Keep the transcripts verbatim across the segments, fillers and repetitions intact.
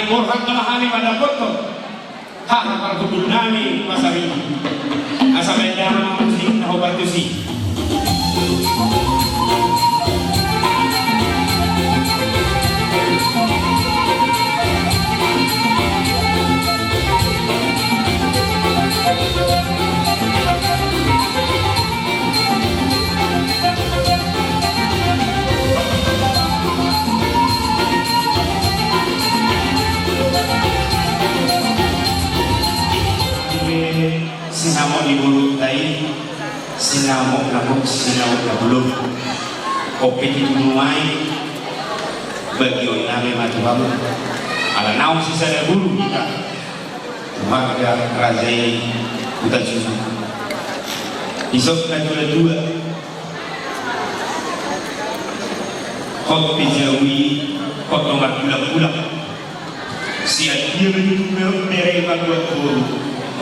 Borhat nama hami mandapothon hata parhundul nami Pasaribu. Asa baen damang musik na hombar tusi. Sinamot ni borunta i, sinamot na gok, sinamot na bulung. Ope di gunung ai, bagion nami ma tu hamu. Ala naung sisada boru hita. Marga raja i Hutajuno. Isop na dua-dua. Hot pe jabu i, hot do margulak-gulak. Sian dia ma tutu bere i mambuat boru.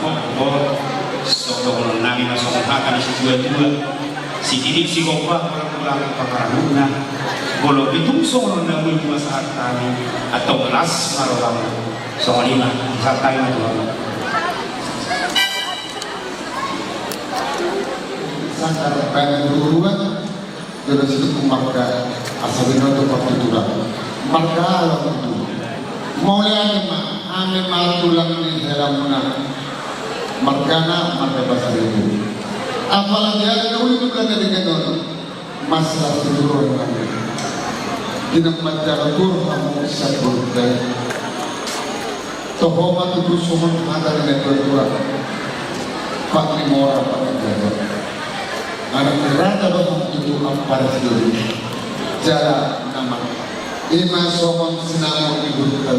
Hot, hot. Songon nami ma songon hata ni situa-tua. Sititik sigompa, hot, hot, pakarahutna. Molo pe tung songon na boi tu masyarakat nami. Atau las ma rohamu. Songon i ma, sahat hami ma tu hamu. Sangkar baen guru-guruan, jolo sidung marga, asa binoto partuturan. Marga ala tutu. Mauliate ma, hami ma tulang ni helamuna. Margana, marga Pasaribu. Apalagi ari na uli tu belanda di genon. Masalah tu roha nami. Di na manjalo tu roha hamu sian borunta i. Toho ma tutu songon hata ni na tua-tua. Pat ni mora, pat ni jaja. Anak ni raja do hamu tutu ampara sidoli. Jala nama. I ma songon sinamot ni borunta.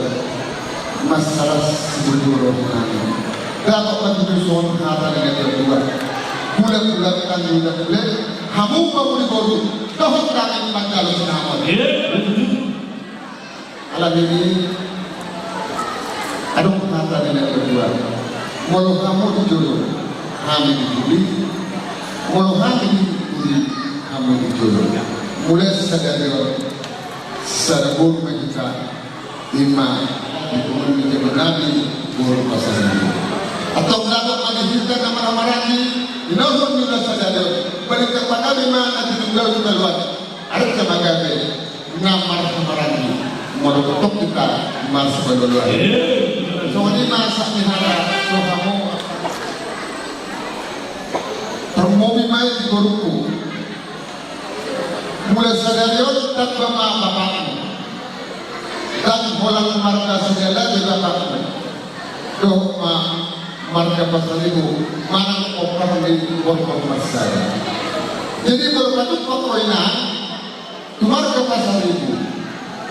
Masalah sian borunta nami. Dapot ma tutu songon hata ni na tua-tua. Gulak-gulak tanjung na gule. Hamu pahuli boru. Dohot nami manjalo sinamot. Alani i. Adong hata ni na tua-tua. Molo hamu di jolo, hami di pudi. Molo hami di pudi, hamu di jolo. Mulai sadari on. Sada boru ma hita. I ma di punguan ni jabu nami boru Pasaribu. Antong dapot ma di hita na marhahamaranggi, di na hon ni ula sadari on. Balintang panggabe ma na tinunggal hita luat. Arta ma gabe na marhahamaranggi. Molo tongtong hita marsipaolooloan. Songon i ma sahat ni hata tu hamu. Tarlumobi ma i di borungku. Mulai sadari on tamba ma bapakmu. Ndang holan marga Sarialaja bapakmu. Dohot ma marga Pasaribu manang pomparan ni borngin marsada. Jadi molo patumpak ho inang tu marga Pasaribu,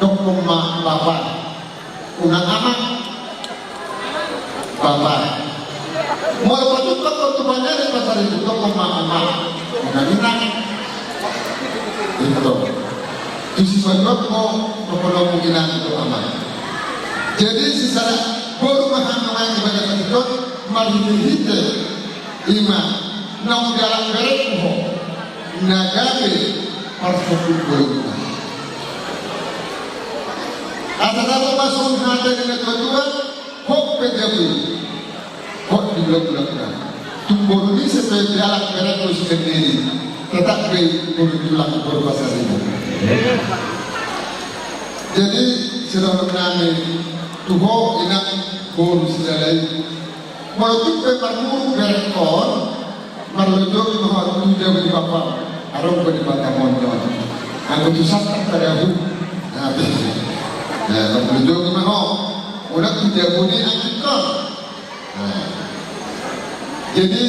dokkon ma bapa. Unang ama. Bapa. Molo patumpak ho tu banua ni Pasaribu, dokkon ma ama. Unang inang. Itu. Tu sipajuak ho, dokkon ma inang tu ama. Jadi sisada boru ma hami nuaeng di bagasan tingki on, marhite-hite. I ma naung dialap berengku ho, na gabe parsonduk borungta. Asa dapot ma songon hata ni na tua-tua, hot pe jabu i, hot di gulak-gulakna. Tung boru ni ise pe dialap berengku sendiri, tetap be boru tulang boru Pasaribu. Jadi sidohonon nami tu ho inang boru Sarialaja. Molo tung pe marmuruk berengkon, marlojogi ma ho tu jabu ni bapam, adong pe di Batam on. Anggo tu Sangkar Tadahu. Nah, marlojogi ma ho. Unang tu jabu ni anggingkon. Nah. Jadi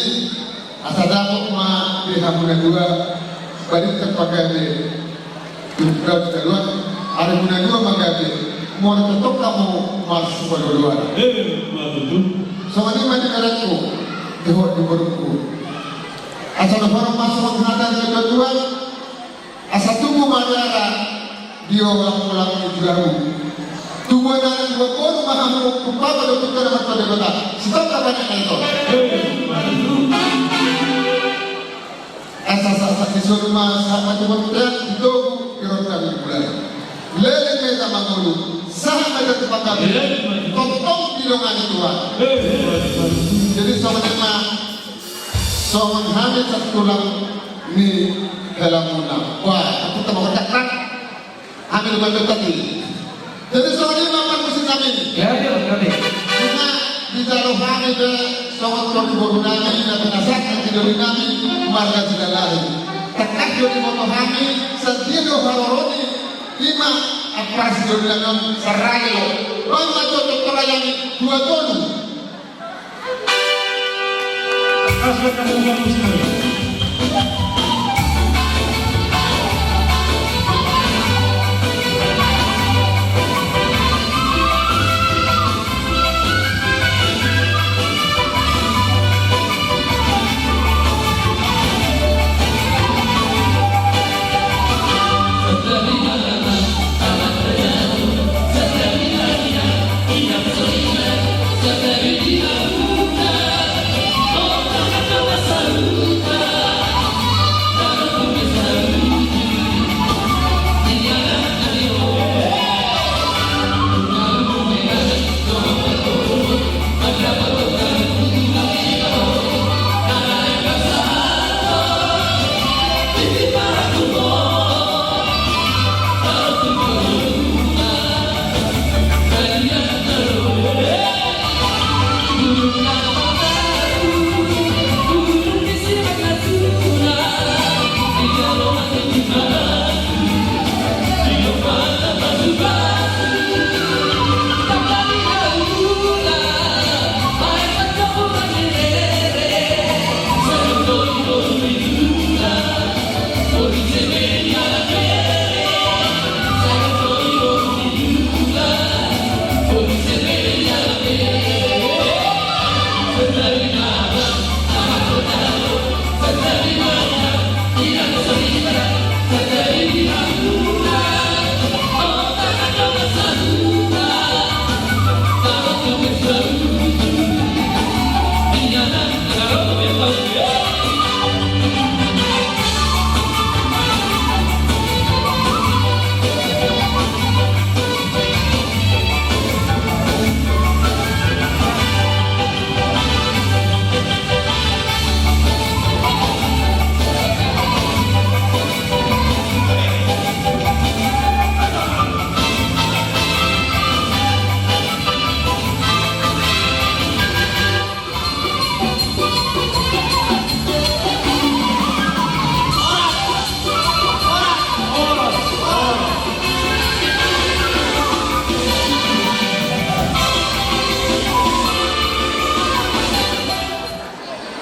asa dapot ma di hamu na dua, balintang panggabe. Tinggal keluar, ari muna dua ma gabe, molo tongtong hamu marsipaolooloan. Eh, ma tutu. Songon i ma di berengku, di ho di borungku. Asa dohonon ma songon hata ni na tua-tua, asa tubu ma dara di olang-olang ni jabu. Tubu na dua boru ma hamu, tu papa do putra ma tu debata. Sitongka panik na ito. Eh, ma tutu. Asa sahat ni solu ma sahat ni bontean di togu di ronda ni bulan. Leleng ma hita mangolu, sahat Tongtong didongani Tuhan. Jadi songon i ma, songon hami satulang ni helamuna. Wah, aku tambah berkat, Pak. Hami lupa berkat i. Jadi songon i ma parmusik hami. Ima dijalo hami be songon tor di boru nami na pinasahat di doli nami marga Silalahi. Tangkas do diboto hami sadia do haroro ni ima ampara si doli nami on sarrage. Bang ma jo tor ayam dua tolu.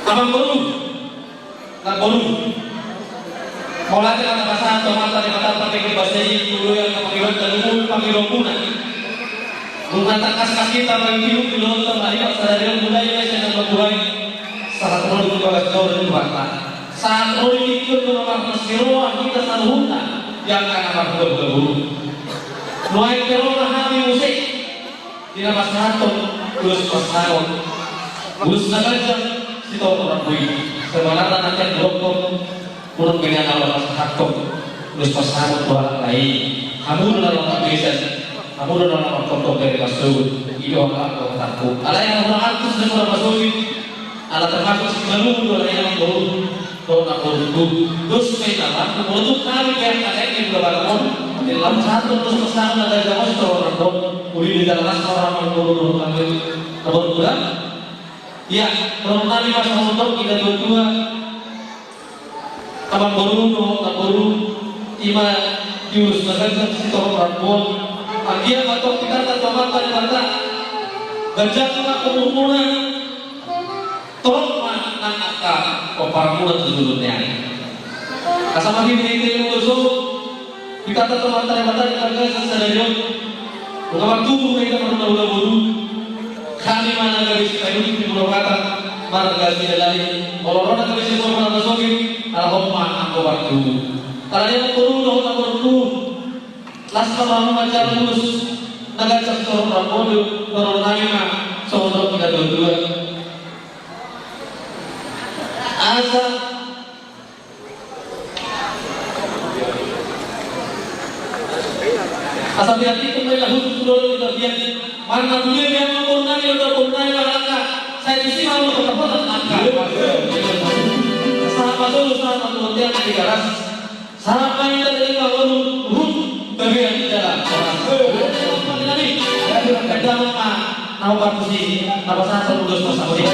Amang boru, namboru. Mauliate ma tapasahat tu Amanta Debata pardenggan basa i, tu ulaon na pangidoan, tu ulaon pangidoanmuna. Nunga tangkas ma hita mangido di ulaonta, marhite sadari on mulai sian na mambuhai sahat ro di bagas jabu ni Tuhanta. Sahat ro di tingki on nunga marlas ni roha hita saluhutna di angka na marhulahula boru. Nuaeng pe ro ma hami muse di na pasahathon ulos pasahat, ulos na ganjang sitorop rambu i. Sebenarna nangkin dohonon, unang be na pasahathon ulos pasahat tu halak lain. Hamu do na laho marbesan, hamu do na laho martongtong bere marsogot, i do halak dohot hatangku. Alai hamu na antus na hurang masogit, ala termasuk si Malu do, alai na mangolu. Tong na porlu dos pe na mangolu tu kami pe angka na i di bagasan on. Di laho pasahathon ulos pasahat na ganjang on sitorop rambu on, uli di dalam mas orang mangolu dohot kami. Namboru, ia, dohonon nami ma songon hata ni natuatua. Amang boru dohot namboru, ima di ulos na ganjang sitorop rambu on. Anggiat ma tong pinarta tu Amanta Debata, ganjang ma umurmuna, torop ma nang angka pomparanmuna tu joloan ni ari. Asa marhitehite ulos on, pinarta tu Amanta Debata di bagasan sadari on, nunga martubu ma hita marhulahula boru. Hami ma na gabe sipaihutihut di Pulo Batam, marga Silalahi, molo ro na gabe sipaihutihut marga Sogit, ala hot ma anggo martubu. Alani i amang boru dohot namboru, las ma hamu manjalo ulos na ganjang sitorop rambu on. Dohonon nami ma songon hata ni natuatua. Asa Asa biar itu mulai lah khusus dulu kita biar Marga Bulia, dia mambornai, dia mambornai, dia mambornai. Sai tusi ma molo taposan angka. Sahat ma solu, sahat ma tu bontean di Garas. Sahat ma hita di Lembang Ulu, Hut, Babian di Dalam. Ada yang mambornai. Ada yang mambornai. Nau partusi, nau pasahat solu dos pasahat.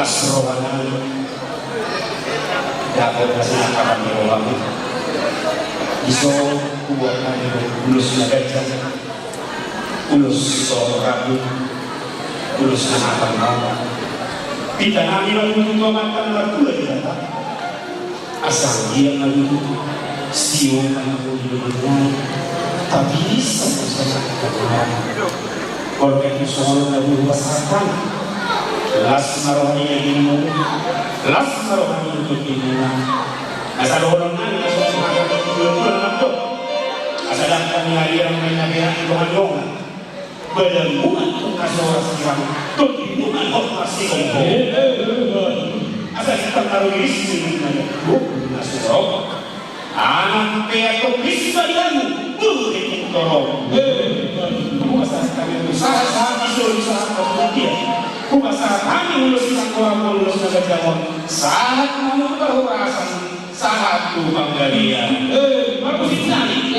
Las roha nami. Dapot na sinangkapan ni rohami. Dison hubuat nami ulos na ganjang. Ulos so ragu. Ulos na hata na. Pinta nami ma tutu tu Amanta na martua Debata. Asa dia na tutu. Sio ma na tutu di dunia. Tapi bisa saja. Oleh itu songon na tutu pasahat. Las ma roha ni na tutu. Las ma roha ni na tutu. Asa dohonon nami na songon hata na tutu. Asa dangka ni ari na main na berak di dongan dongan. Badanmu antong na so ra sirang, tondimuna hot marsigomgom. Asa di tangaro iris ni na hot na so ra. Anak pe antong bis balian, turu di toro. Hupasahat hami ulos sahat sahat ni solu sahat na tutu dia. Hupasahat hami ulos sinangkapan, ulos na ganjang on. Sahat ma tu parhorasan, sahat tu panggabean. Parmusik nami.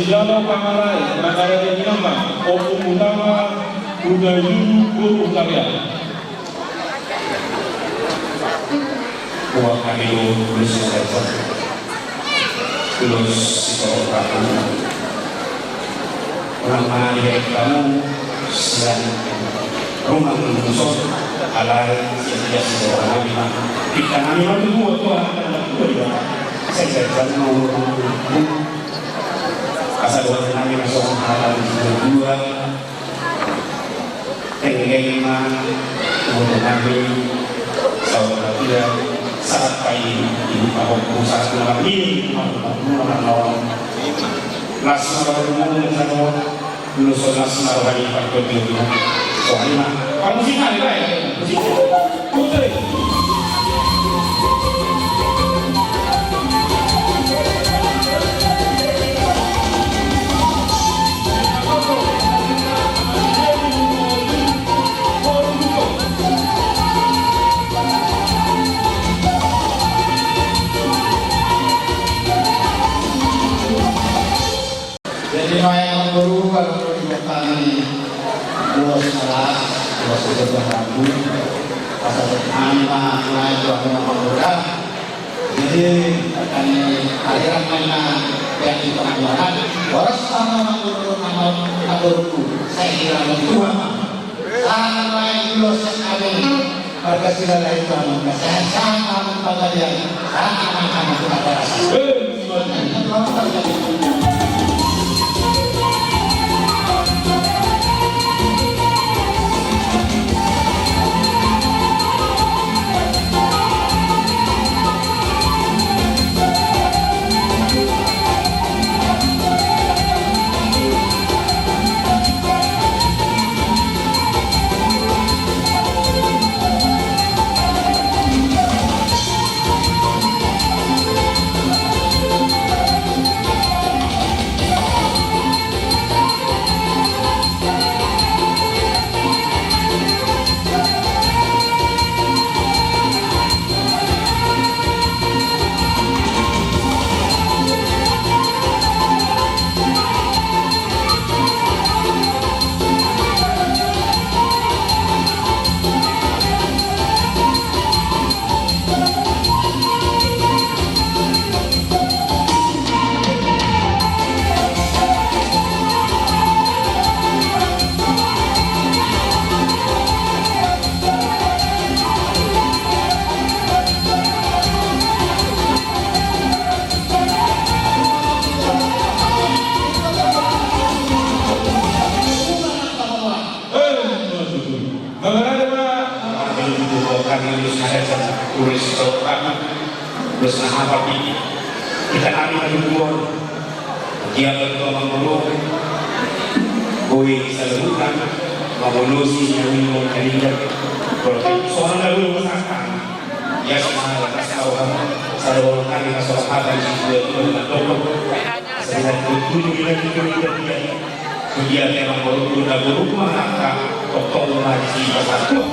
Jalo pangalae, mangalae ni nama, Ompu Utama, Uda Julu, Guru Utama. Wah, kami lu, lu susah, susah. Lu susah, susah. Unang mangaliat hamu sian rumah ni muso, alai sian dia sian rumah ni ma. Kita nami ma tu dua, dua, dua, dua. Saya, saya, saya mau. Asa dohot nami na songon hata ni sidua. Tenggeng ma, umur nami, saur matua, sahat paima, ibu pahompu, sahat na mangili, ibu pahompu, na mangawal. Las ma rohamu, na mangawal. Nusuk las ma roha ni pahompu. Soalna, parmusik ma, baik. Musik. Putri. Jadi, nuaeng, amangboru, kalau di kami, ulos na las, ulos na las, asa nami ma, nuaeng, tu amangboru. Jadi, kami akhiran ma na, pihak di pengadilan, boros ma amangboru, amangboru, saya kira lebih tua ma. Sahat ma ulos sian hami, marga Silaban, sahat ma panggabean, sahat ma hami tu acara. Dia berdoa mangoloi, boi saluhutna, mangolosi, nyawi, mangkalingan, soalna lu masakan. Ya, semua, kasih tahu kamu, saya bawa kami ke soal apa di situ, itu, itu, itu. Saya ingat tujuh, lima, tujuh, lima, tujuh. Dia memang baru, udah baru mengangkat, tokong ngaji, pasal.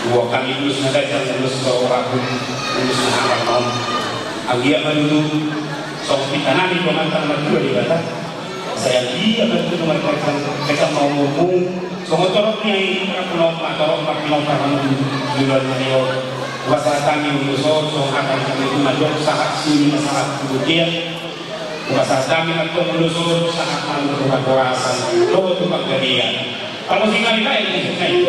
Dua kali ulos na ganjang, ulos na ragu, ulos na haram. Anggiat ma tutu songon pinta nami tu Amanta na martua Debata. Sai anggiat ma tutu marganjang, ganjang ma umurmu. Songon torop ni ai, torop ma, torop ma, torop ma, torop ma, di luar ni on. Hupasahat hami ulos on, songon hata ni hami tu mandok, sahat suni ma sahat tu dia. Hupasahat hami antong ulos on, sahat ma tu haporseaon dohot tu panggabean. Parmusik nami, baik, musik nami.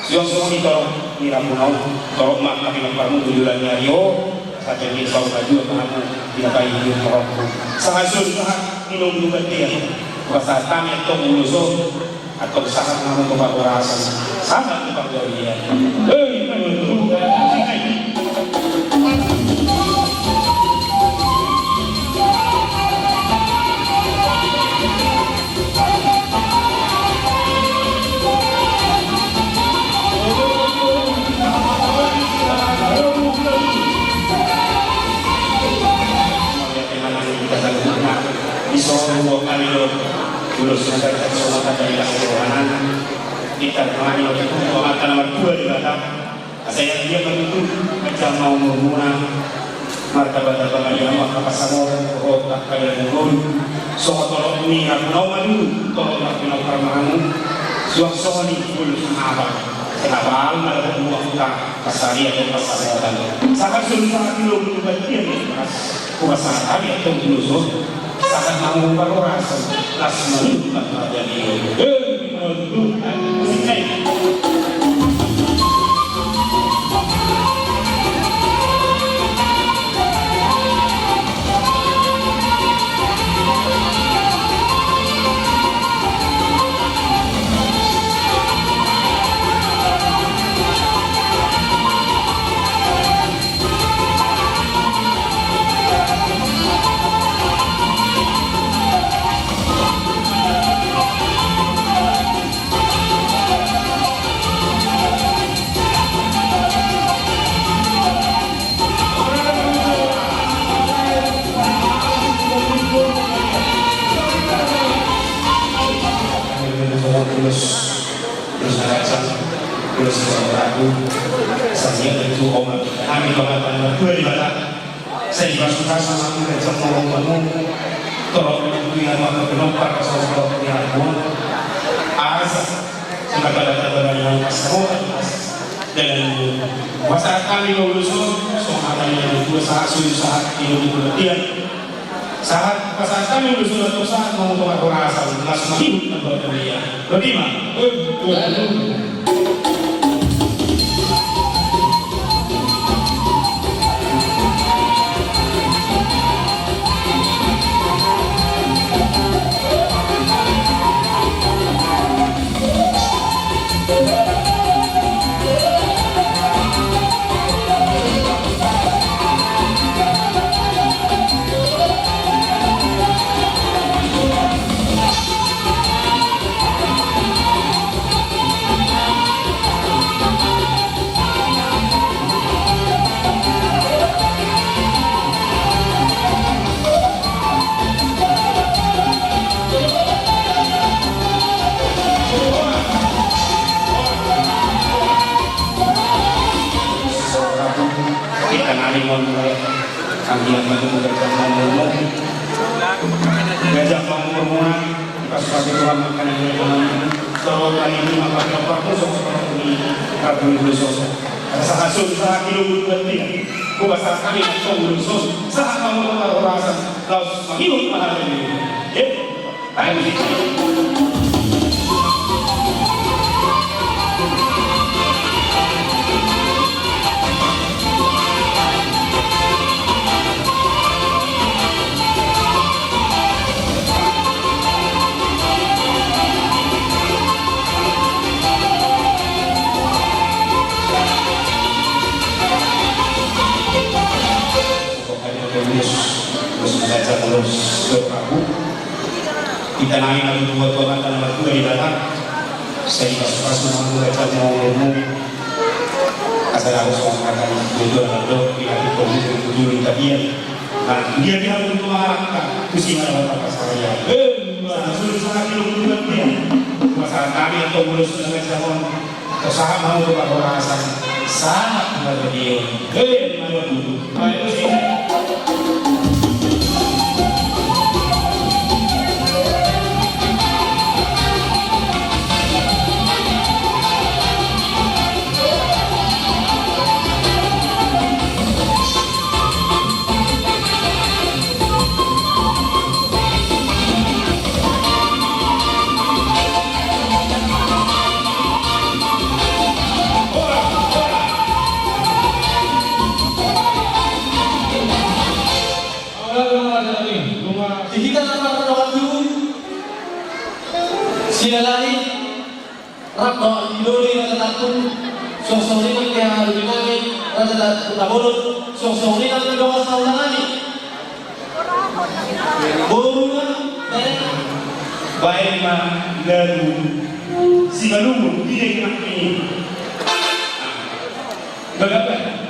Suang songon i torop ni rambu na on, torop ma angka pinomparmu tu joloan ni ari on, sahat tu saur matua ma hamu di na paihut torop. Sahat solu sahat di lobi bantian. Hupasahat hami antong ulos on, antong sahat ma hamu tu parhorasan, sahat tu panggabean. Hei, hei, hei. Di son dua kali do ulos na gabe songon tanda ni las ni rohana. Di tangahna do tu Amanta na martua Debata. Asa ia ma tutu, ganjang ma umurmuna, martamba-tamba ma di hamu angka pansamotan dohot angka dalan na uli. Songon torop ni rambu na on ma tutu, torop ma pinomparmu, suang songon i ulos na hata. Asa na balu ma dapotmu angka pansarian dohot pansamotan. Sahat solu sahat di lobi bantian. Hupasahat hami antong ulos on, sahat ma hamu tu parhorasan, las ma hamu tu panggabean. Hei, hei, hei. Ulos na gabe, ulos na gabe. Sai songon i ma tutu, hami tu Amanta na martua Debata. Sai pasu-pasu ma hamu, ganjang ma umurmu. Torop ma tutu di hamu angka pinompar, songon torop ni rambu on. Asa tamba-tamba ma di hamu pansamotan, asa dalan ni umur. Hupasahat hami ma ulos on, songon hata ni na martua, sahat solu sahat di lobi bantian. Sahat, pasahat hami ulos on, antong sahat ma hamu tu parhorasan, las ma hamu tu panggabean. Berarti ma. Hita nari mon, anggiat ma tutu ganjang ma umurmu. Ganjang ma umurmu. Pasu-pasu Tuhan ma angka na nilehon. Tolong kami ini maka dapat musuh seperti ini. Rabu ini musuh. Asa sahat solu sahat di lobi bantian. Hupasahat hami antong ulos on, sahat ma hamu tu parhorasan, laos mangihut ma hami. Eh, ayo. Ulos, ulos na ganjang, ulos dohot rambu. Hita nari ma tutu tu Amanta na martua Debata. Sai pasu-pasu ma hamu, ganjang ma umurmu. Asa dapot songon hata ni natuatua na mandok, di hati komu tutu di tapian. Nah, dia dia tutu mangalangka, tusi ma dapot pansarian. Eh, sahat solu sahat di lobi bantian. Hupasahat hami antong ulos na ganjang on. Antong sahat ma hamu tu parhorasan, sahat ma tu panggabean. Hei, mauliate. Songon i nang di hahadoli nami, Raja Tabolon, songon i nang di dongan sahuta nami. Boru ma, eh. Baen ma lagu Simalungun, di dengke nangkin i. Bagak, bagak.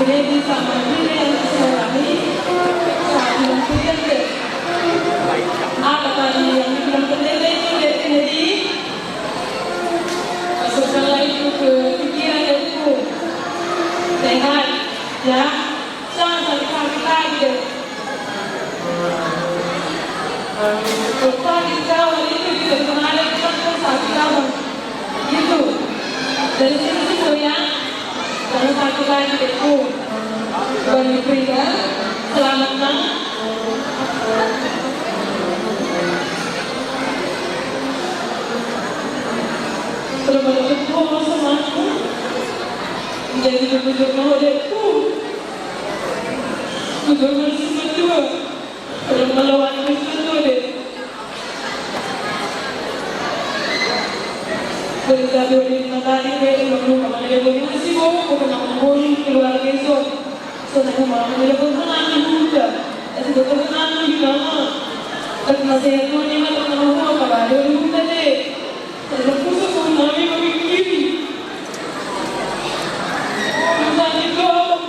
Kredit sama ini yang saya alami saat bulan September. Apa tadi yang dibilang pendeta itu dari Kennedy? Masukkanlah itu ke pikiran dan tubuh. Sehat, ya. Jangan sakit-sakit lagi deh. Kalau sakit kawan itu kita kena ada kita sakit kawan. Gitu. Dari situ situ ya. Jangan sakit lagi deh. Tuh. Bang Frida, selamat, Bang. Selamat datang, Bang, sama aku. Jadi jujur mau deh. Tuh. Jujur mau sama dua. Kalau melawan itu tuh deh. Berita dua di matahari, gue belum lupa mana dia punya si bau, gue pernah ngomongin keluarga itu. Sana rumah mana dia pernah nangis muda. Tapi gue pernah nangis di mama. Tapi masih aku ni mah pernah rumah, kalau ada di muda deh. Saya dah pusing, mau mami, mami kiri. Mami sakit, Bang.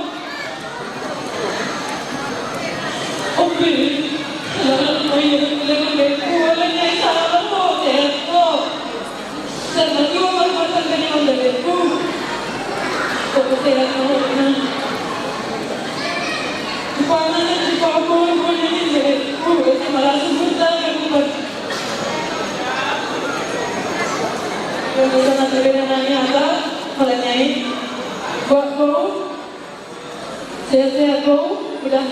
Sehat-sehat, Bro. Udah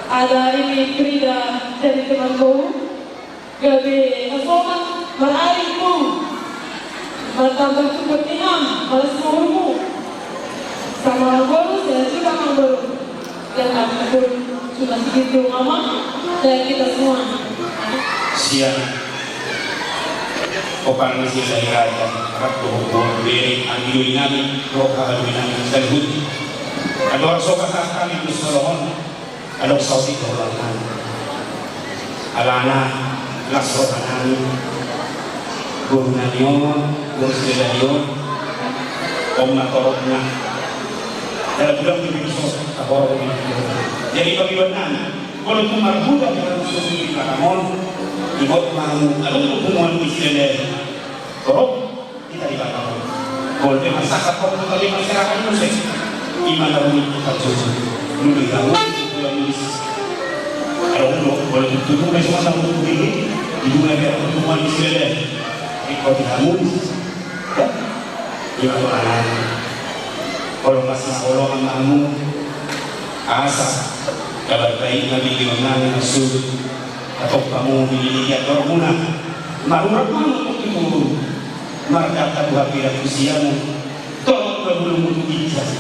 ada ini Frida jadi teman Bro. Gabe hasoman, marari Bro. Martambah support ni ham, malas umurmu. Sama Bro, sehat juga Bro. Dan ampun, cuma segitu, Mama, dan kita semua. Sian. Opan ni si Sai Raja, rap tu hukum beri, anggiling nami, roha haluinami, dan hut. Adong so kata kami, Gus Solomon. Adong saotik do ulang nami. Alana las roha nami, boru nami on, boru Silalahi on, on ma toropna. Jala godang do dison, tahoron. Jadi panggilan nami, molo tung marhula di hami suhut di Batam on, iboto ma hamu, adong do punguan ni Silalahi. Torop, hita di Batam on. Molo pe marsangkap, molo pe marserahan muse. Ima na rumit tu parjolo. Nunga di hamu, dua nulis. Adong do, molo tutu nunga, cuma na rumit tu diri. Di nunga biar pertemuan di sini deh. Iko di hamu. Ima tu anak. Molo pas na olo ma hamu. Asa. Kabar baik na di nami na suhut. Atau hamu di, di, di ator muna. Marurat ma hamu tu diri. Marga tabu hapira tu siamun, tolong babulu mutu ginjang.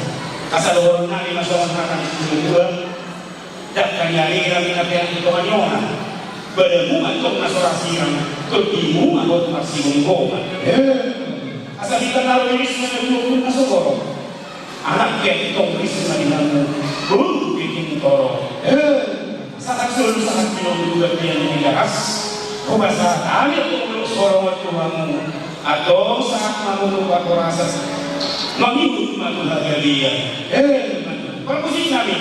Asa dohonon nami ma songon hata ni sinuan. Dangka ni ari rami na pean di tonga ni ona. Badamu ma tong na so ra sirang, tondimu ma hot marsigomgoman. Asa bintang na ro iris na dua puluh na so gorong. Anak pe tong risna di hamu, boru pe tong toro. Sahat solu sahat pinom dua pian di garas. Hubasahat hami tong dok sorong tu hamu. Atong sahat mamu tu pakorasan. Mangihut ma tu hagabean. Parmusik nami.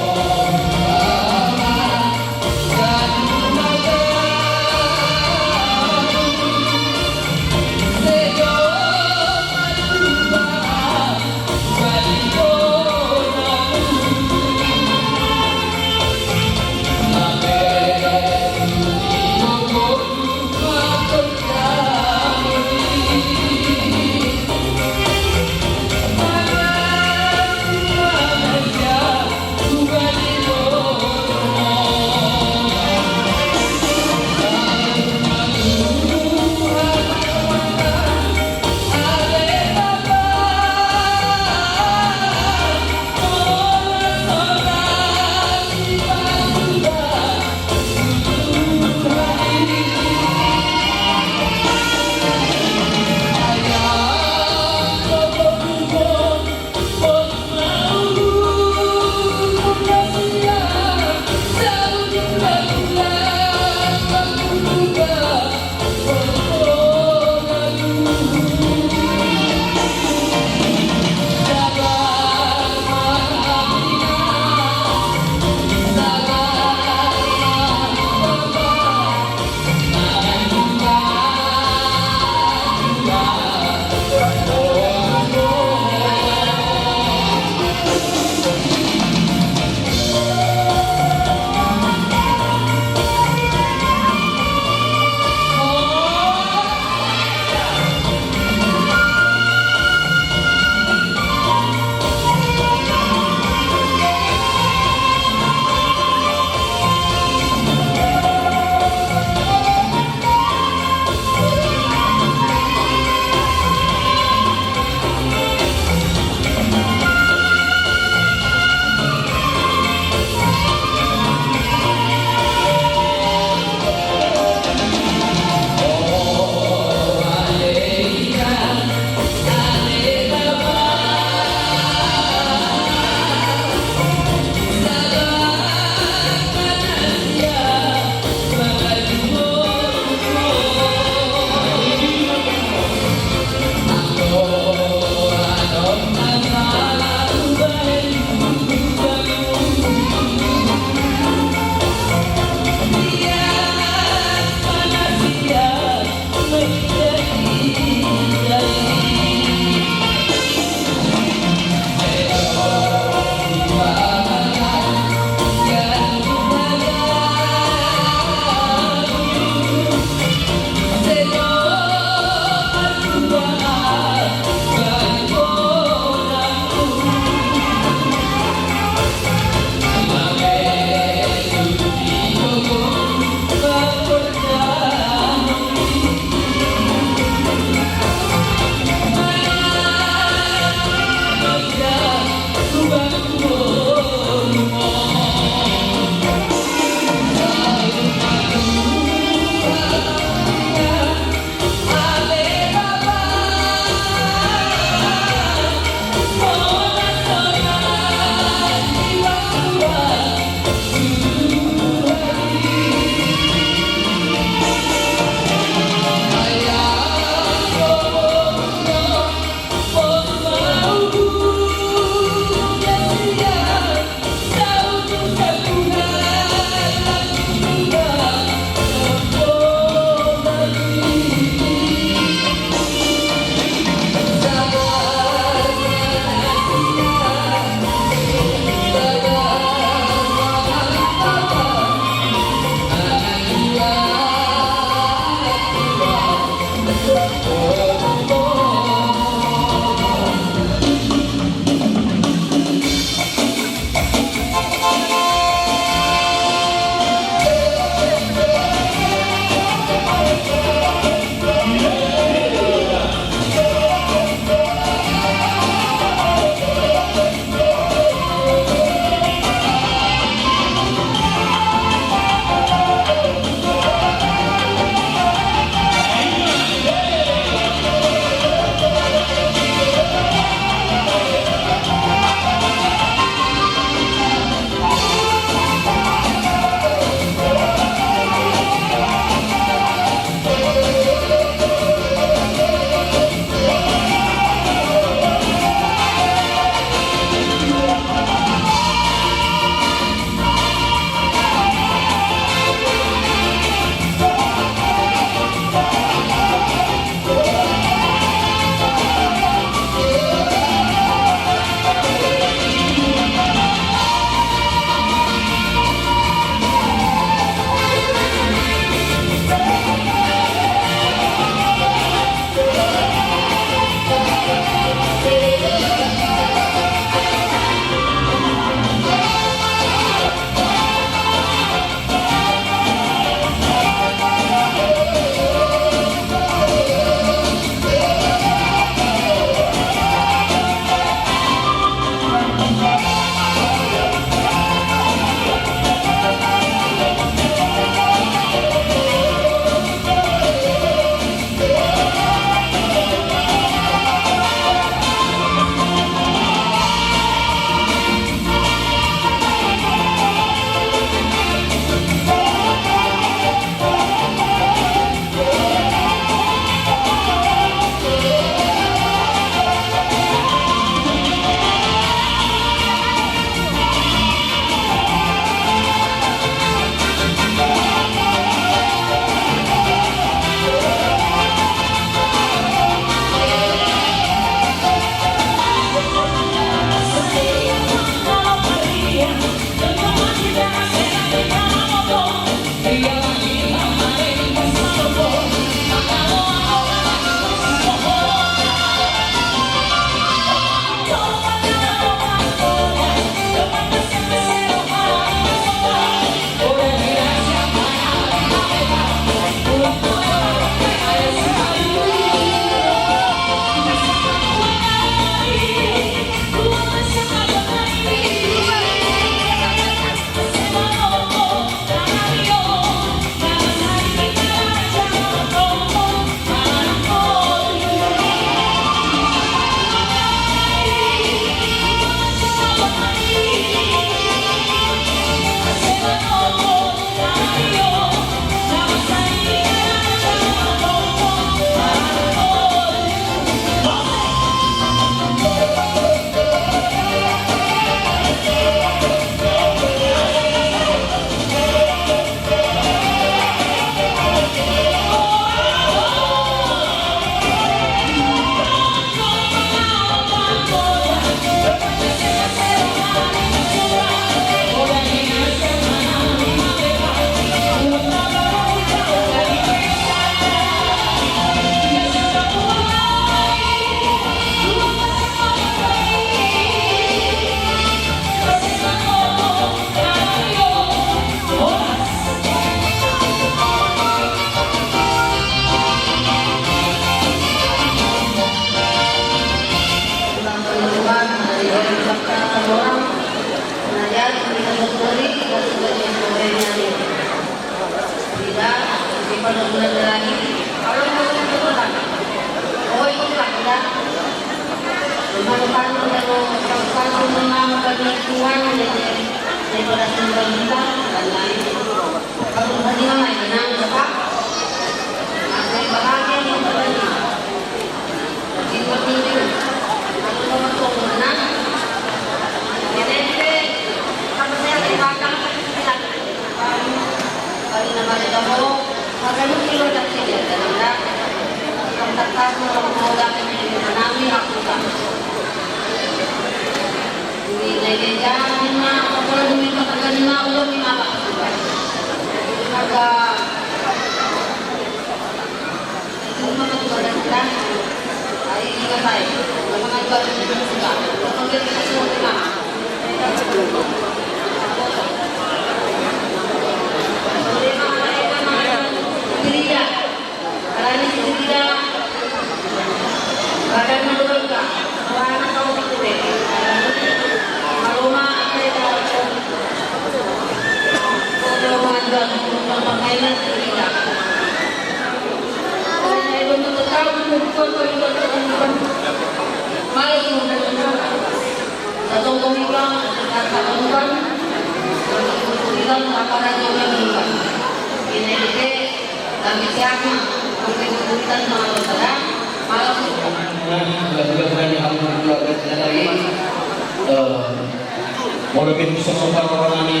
Molo pe tu sosok parrohonami,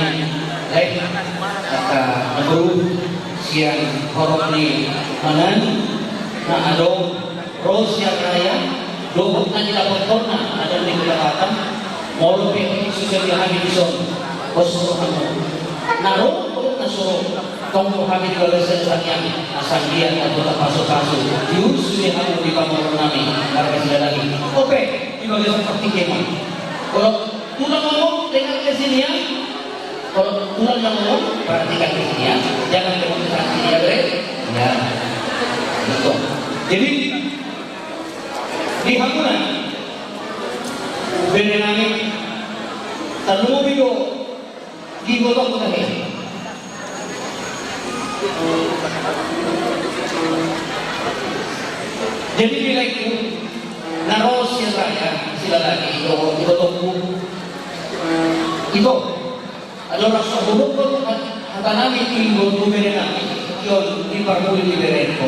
lae, angka na boru sian horong ni Manan, na adong ro sian raya, dohot na nidapothonna, adong di Kota Batam, molo pe so sadia hami dison, pos rohamu. Na ro, na so ro, tong do hami di bagasan tangiang, asa anggiat na boi tapasupasu, diurusi hamu di parrohonami, marga Silahi. Ope, di bagasan partingkian. Molo tulang ngomong, dengar ke sini ya. Kalau tulang yang ngomong, perhatikan di sini ya. Jangan dengar ke sini ya, bre. Ya. Betul. Jadi, di hamuna, bere nami, tarlumobi do di ibotoku tahe. Jadi, di laengku, na ro sian raya, Silahi, dohot ibotoku. Ito, adong rasa buruk, hatanami, tu ibotoku, bere nami, di on, di parmuli, di berengku.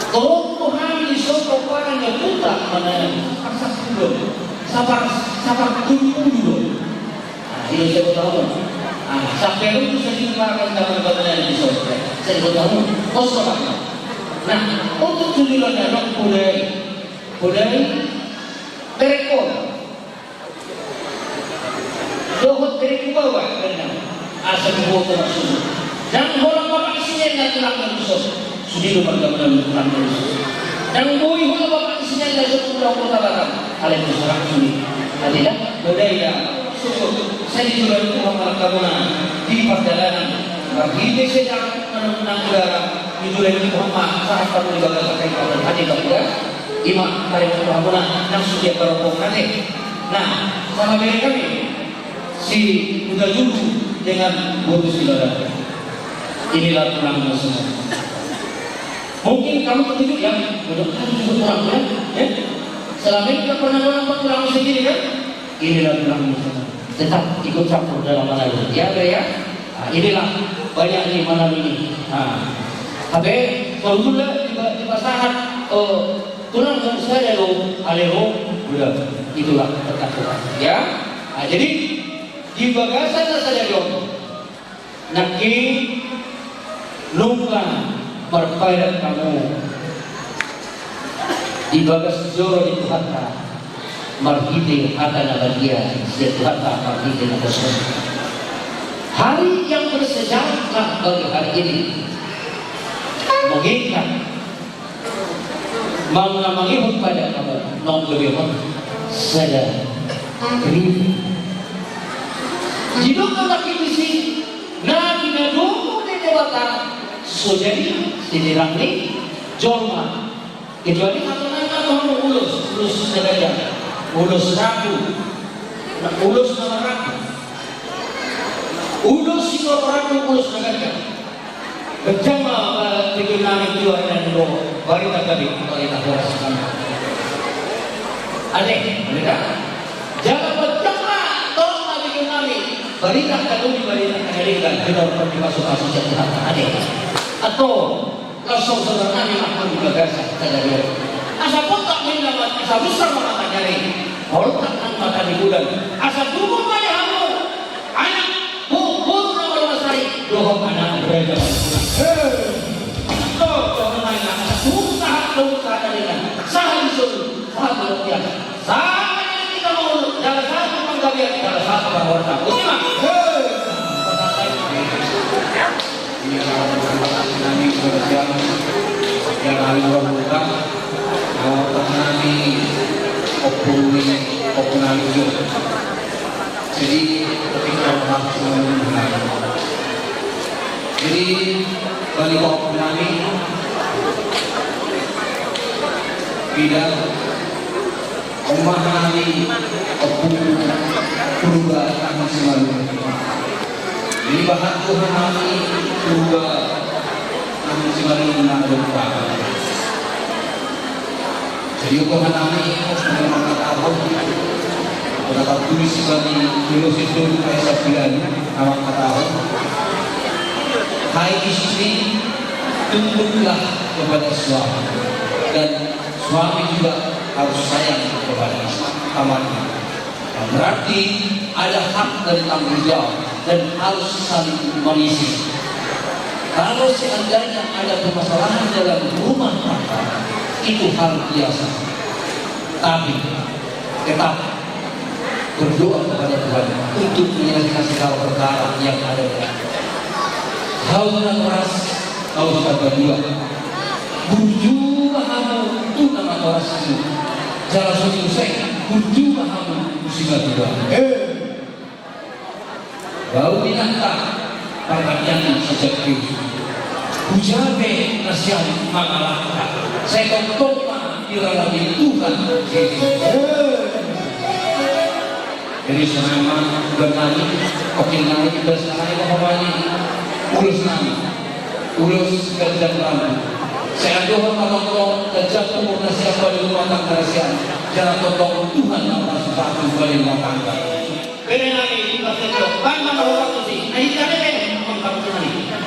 Tolong Tuhan, di soto parang ya puta, mana, rasa buruk, sabar, sabar, buruk, buruk. Nah, iya, saya tahu. Nah, sampai itu saya juga akan dapat pertanyaan di sore. Saya juga tahu. Kosong apa? Nah, untuk tujuan anak budaya, budaya terekor. Dohot dari kubawa, benar. Asal dibuat orang suruh. Dan orang bapak isinya nggak tulang dan khusus. Sude do marga Manalu Tulang Khusus. Ndang boi holan bapak ni si Nai Raja Tulang Kota Batam, alai tu sarang sude. Ate da, mauliate, syukur. Sai dijourai Tuhan ma rohamuna di pardalanan. Marhite sian darat manang udara, dijourai Tuhan ma sahat hamu di bagasan hita. Ate da, ima, paling rohamuna nang sude parompuan ate. Nah, sama bere kami. Si Huta Julu dengan Boru Sinaga. Inilah tulangmu semua. Mungkin kamu terkejut ya, udah kan disebut tulangmu ya, ya. Selama ini nggak pernah nampak tulang segini kan? Inilah tulangmu semua. Tetap ikut campur dalam Manalu. Ya, Bre, ya. Nah, inilah banyak di Manalu ini. Nah, tapi kalau dulu di, di pasahat, oh, tulang nggak usah ya lo, alero, udah, itulah tetap tulang. Ya. Nah, jadi di bagasan na sadari on, nangkin nunga marpadan hamu di bagas joro ni Tuhanta, marhite hata na badia sian Tuhanta, marhite na poso. Hari yang bersejarah bagi hari ini, mengingat Manang na mangihut pada hamu, naung gabe on sada ribu. Didok do nangkin disi, na pinadomu ni Debata so jadi sininang ni jolma. Kecuali hatana ma hamu ulos, ulos na ganjang, ulos ragu, ulos na marragu, ulos sitorop ragu, ulos na ganjang. Ganjang ma, eh, pikirnami tu ari na nian do, barita gabe, barita horas. Ate, ate da. Jala pocang ma tong na nidok nami, barita na uli, barita na denggan, hinorhon ni pasupasu sian Tuhanta. Ate. Atau laos sonang nami ma di bagasan sadari on. Asa potak ninna ma, asa rusar ma mata ni ari, poltak nang mata ni bulan. Asa tubu ma di hamu anak boru na malo mansai dohot anak raja. He. Dohot nang asa tubu sahat, tubu sahat na denggan, sahat di solu, sahat di lotian. Sahat di tingki mangolu, jala sahat di panggabean, jala sahat di parhorasan. Boti ma. He. Ia, nami kerja, ia, nami berbuka, mau tak nami, opung ni, opung nami juga. Jadi, ketika harus menunggu. Jadi, balik opung nami, tidak. Omak nami, opung, Purba, nang simalu. Dibahat Tuhan nami, Purba, nang simalu, nang lupa. Jadi, Tuhan nami, memang kata apa? Kata tulis bani, tulis itu kayak sebulan, nama kata apa? Hai istri, tunduklah kepada suami. Dan suami juga harus sayang kepada istri. Tamatnya. Nah, berarti ada hak dan tanggung jawab dan harus saling mengisi. Kalau seandainya ada permasalahan dalam rumah tangga, itu hal biasa. Tapi tetap berdoa kepada Tuhan untuk menyelesaikan segala perkara yang ada. Hau na horas, hau na patua. Burju ma hamu tu na horas i. Jala so muse, burju ma hamu tu simatua. Bau inanta, parhatian ni si Sakeus. Hujaha pe nasiam mangalangka. Sai tongtong ma diralami Tuhan Jesus. Jadi songon i ma, ulos nami, oke nami, imbas nami, apa nami, ulos nami, ulos ganjang rambu. Sai andorang ma tongtong ganjang umur nasiam di rumah tangga nasiam, jala tongtong Tuhan ma pasu-pasu di rumah tangga. Bere nami, imbas itu, bang, bang, bang, bang, bang, bang, bang, bang, bang, bang, bang, bang,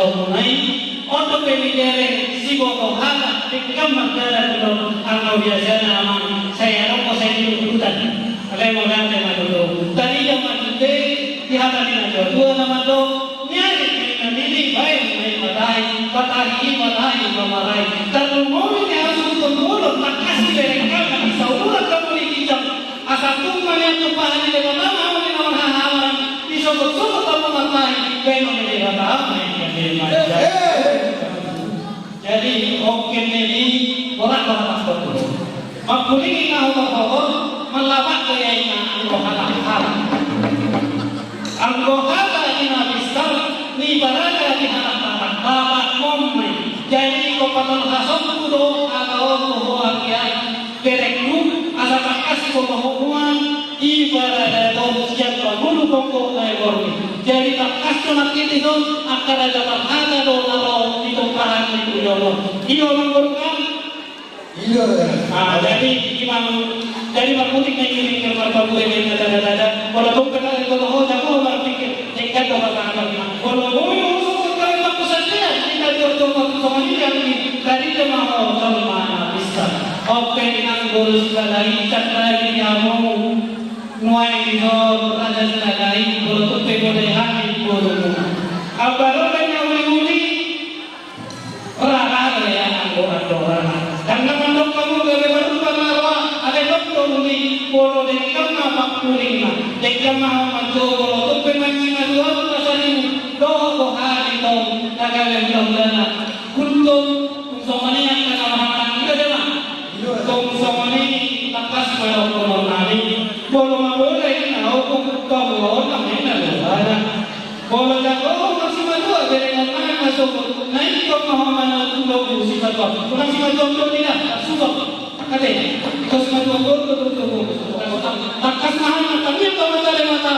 Mulai on dope didereng siboto halak denggan mardalan do anggo biasana amang, sai adong do sai di luhutan. Alai mauliate ma tutu. Tadi jam ma tutu di hata ni natuatua na mandok: Niari ma inna nini, baen ma i matahi, matahi i matahi ma marai. Tarlumobi ni hasuhuton bolon, tangkas diberengkan na di saluran hamu di ginjang. Asa tung ma nian tumpahan ni Debata ma hamu di na marhahamaranggi, disogot-sogot hamu martahi, baenon ni Debata ma inna nini. Jadi, oke, jadi, borat-borat. Mangkulingi na hohot-hohot, marlapatan do ia inna anggo halak-halak. Anggo hata ni na binsar, ni baraga di halak Batak, Batak Momai. Jadi, ingkon patorhasonku do hata on tu ho anggia, berengku, asa tangkas diboto ho nuaeng, ibarat do sian pangulu tonggo na i borngin. Jadi, tangkas do nangkin dison angka raja parhata do na ro di tumpahan ni ulaon on. Ido ma, boru, kan? Ido, ya. Ah, jadi, imang, jadi marmutik ma i, ingkon marpabure ma i na tada-tada. Molo tung pe na tada ho, jago ho marpikir. Denggan do pasahaton, imang. Molo boi ho sogot gabe pangkusandean, di na jorjor pangkusongan i, yang di tadi dia ma ho jolma na binsar. Ope, inang, boru Silahi, cak lagi di hamu. Nuaeng dison, raja Silahi, molo tung pe bodai hami borumuna. Ambaroba ni na uli-uli. Rara do ia anggo andorana. Ndang na mandok hamu gabe marrupa na roa, alai dok do uli, molo denggan ma pangkulingna, denggan ma hamu manjou, molo tung pe mansai matua tu pasaribu, dohot do hami tong na gabe hulahulana. Kuntum, tung songon i angka na marhahamaranggi, ido ma. Tung songon i tangkas ma dohonon nami, molo mabola inna, opo, paboaon nami na lobana. Molo jago ho marsimatua, berengon nami ma sogot, na ingkon ma ho manang tu lobu simatua. Unang simatua on do, tidak, sugot. Ate, so simatua on do, do, do, do. Tangkas ma hami, tangiang ma mata Debata.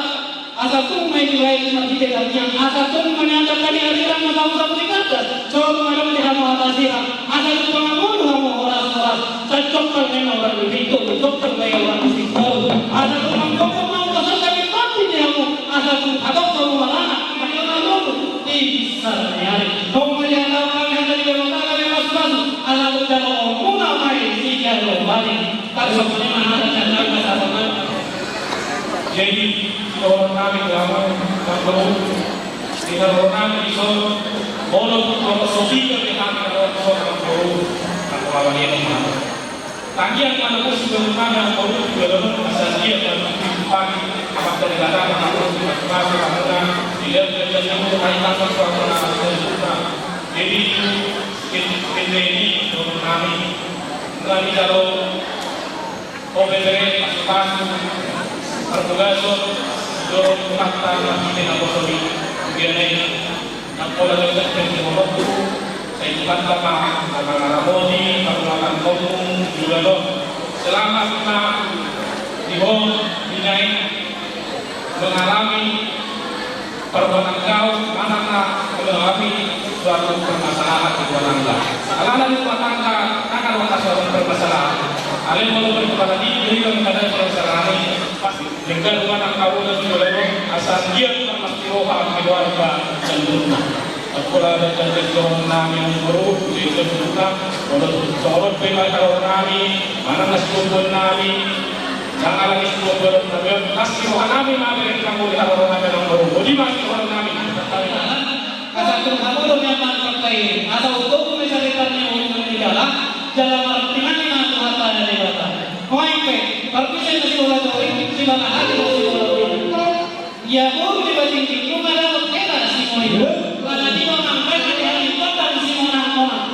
Asa tung ma i dibaen marhite tangiang, asa tung ma nian dangka ni arirang ma sapu-sapu ni kardas. Jolo ma adong di hamu hata sirang, asa tung pangangolu hamu horas-horas. Sai jongkal ma i na urat ni pintu, jongkal ma i na urat ni singkoru. Asa tung manggogo ma ungkasan daging tondi di hamu, asa tung hatop hamu maranak, mangihut na lobu di binsar ni ari. Tong ma dihatahon hami hata ni Debata gabe pasupasu, asa tung jaloonmuna ma i sijalo-bali. Tarsongon i ma hata ni hata ni pasahaton. Jadi, sidohonon nami tu hamu, amangboru, sidohonon nami dison, molo tung so piga pe hami na ro dison, amangboru, na pola balian ma. Tangiang ma na pos sidohonon nami, amangboru, tu joloan on, asa dia ma na pos pagi, amanta Debata ma na pos di pagi-pagi, hamuna, di dalam kerja ni hamuna, hai tangan suara na pos. Jadi, ini, ini, ini, sidohonon nami, nami jalo, Ho pe bere pasupasu, parbogason, dohot Tuhanta marhite naposomi, biar nai, nang pola dohot pe di holongku, sai Tuhanta ma na mangaramoti parulakan homu, juga dohot. Selamat ma di ho, di nai, mengalami perbuatan kau, manang na mengalami suatu permasalahan di rumah tangga. Alana di rumah tangga, na adong suatu permasalahan. Alai molo di rumah tangga, di rumah tangga permasalahan i, pasti denggan rumah tangga, udah di rumah, asa dia pasti roha keluarga dan rumah. Pola dan dan dan dohon nami, amangboru, di rumah, molo dohot pe ma dohon nami, manang na sidohonon nami, Ndang alani sidohonon nami on, las ni roha nami ma, bere ni pangoli, haroro nami, amangboru. Boti ma sidohonon nami. Asa tung hamu do nian manang pangkairing, asa utobu ma i saritar ni ulu ni dalan, jala martinangi ma tu hata ni Debata. Nuaeng pe, parpise na sibola torik, sibola hali, sibola torik. Ia boru di bajingjing, nunga dapot hela simonang. Lana di ma mangkana di hali kota di simonang-monang.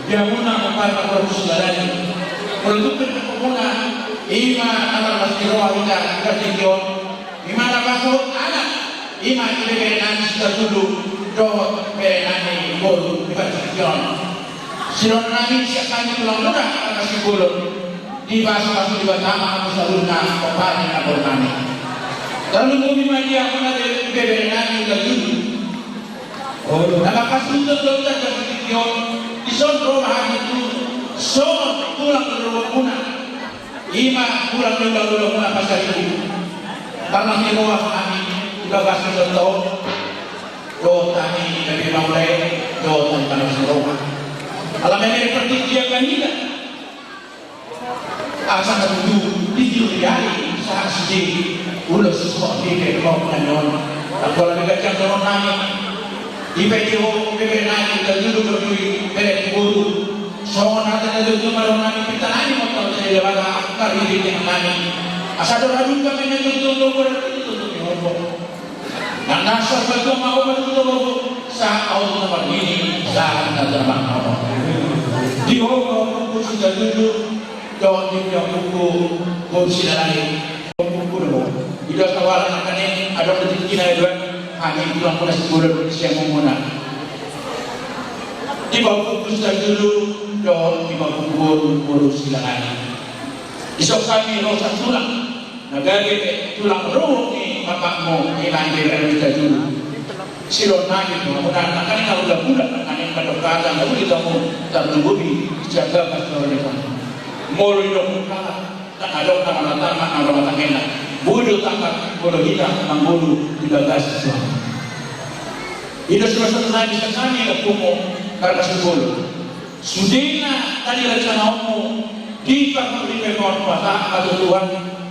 Di hamuna ompunta boru Silalahi, molo tung pe di hamuna, ima na marlas ni roha hita di partingkian on, ima na pasahat anak, ima ibebere nami si Tajulu dohot bere nami boru di partingkian on. Sidohonon nami sian hami tulang muna Marga Simbolon, dipasupasu Debata ma hamu saluhutna, ompunta boru nami. Tarlumobi ma di hamuna ibebere nami Tajulu. Na mangkasuhut do hita di partingkian on, dison ro ma hami tu songon tulang ni rohamuna, ima tulang ni hulahula muna Pasaribu. Marlas ni roha hami di bagasan ulaonta on, dohot hami gabe maula i, dohot hami marlas ni roha. Ala memere partingkian ma hita. Asa na tutu di tiur ni ari sahat sude ulos ho di pe ho na nion. Anggo na ganjang dohonon nami, dipaiti ho ibebere nami Tajulu dohot ibebere ni boru. Songon hata na tutu ma dohonon nami, pinta nami ma taon sari Debata marhite tangan nami. Asa dohot hadumpang ma na tutu dohot boru di tutu ni horbo. Nang na so patua ma ho ma tutu dohot sahat ahu tu na marnini sahat na tama ho. Di ho ma ompuku si Tajulu dohot di ompuku boru Silalahi. Ompuku do ho. Ido sawala nangkaning adong di tingkina i do hami tulang muna Simbolon sian muna. Di ompuku si Tajulu dohot di ompuku boru boru Silalahi. Dison hami ro satulang. Na gabe tulang ruhut ni bapakmu, ima ibebere nami Tajulu. Sidohonon nami tu hamuna, nangkaning na hulahula, nangkaning pandok hata na uli hamu, tarlumobi sian bagas ni roha ni hamu. Molo didok halak, ndang adong na manatama na manatangena. Boi do tangkas molo hita mangolu di bagas ni roha. I do sidohonon nami sian hami ompumu Marga Simbolon. Sude na tadi rencanaonmu di parpudi pe on, pasahat ma tu Tuhan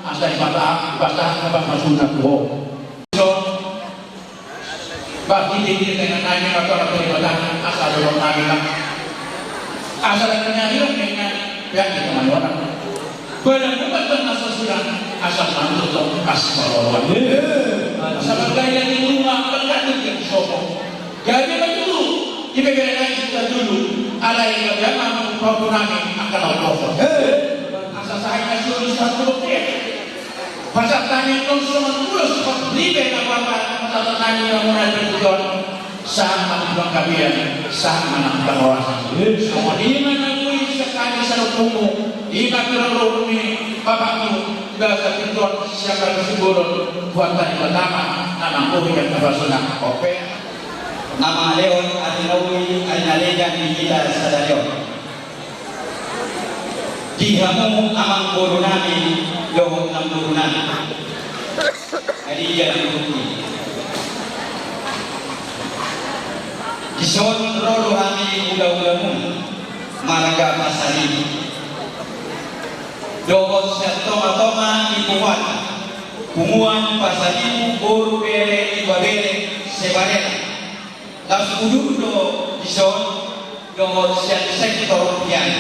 asa dipasahat, dipasahat ma pasu-pasuna tu ho. Dison marhite-hite tangan nami ma tu Amanta Debata asa dohonon nami ma. Asa dohonon nami ma, peak ni tangan on. Badan bukan bernasa sudah asal mantuk tong pas maloloan. Asa bangga di rumah, bangga di sopo. Gabe ma tutu ibebere nami si Tajulu, alai gabe ma ompu nami angka na umposo. Asa sahat na solu satu boke. Pasahat nami tong songon ulos parlibe na pasahat nami na muna di tujuan. Sahat ma nang panggabean, sahat ma nang pangorasan. Songon i ma na boi sian hami saluhutmu, i ma tulang ruhut ni bapakmu, di bagasan tingki on sian Marga Simbolon, Tuhanta Debata ma na manggohi angka pasuna. Ope. Na mangalehon ari na uli, ari na legan di hita sadari on. Di hamu amang boru nami dohot inang boru nami. Adi jadi bukti. Dison ro do hami hula-hulamu marga Pasaribu. Dohot sian tonga-tonga ni punguan. Punguan Pasaribu boru bere ibebere sebareta. Laos udur do dison dohot sian sektor pian.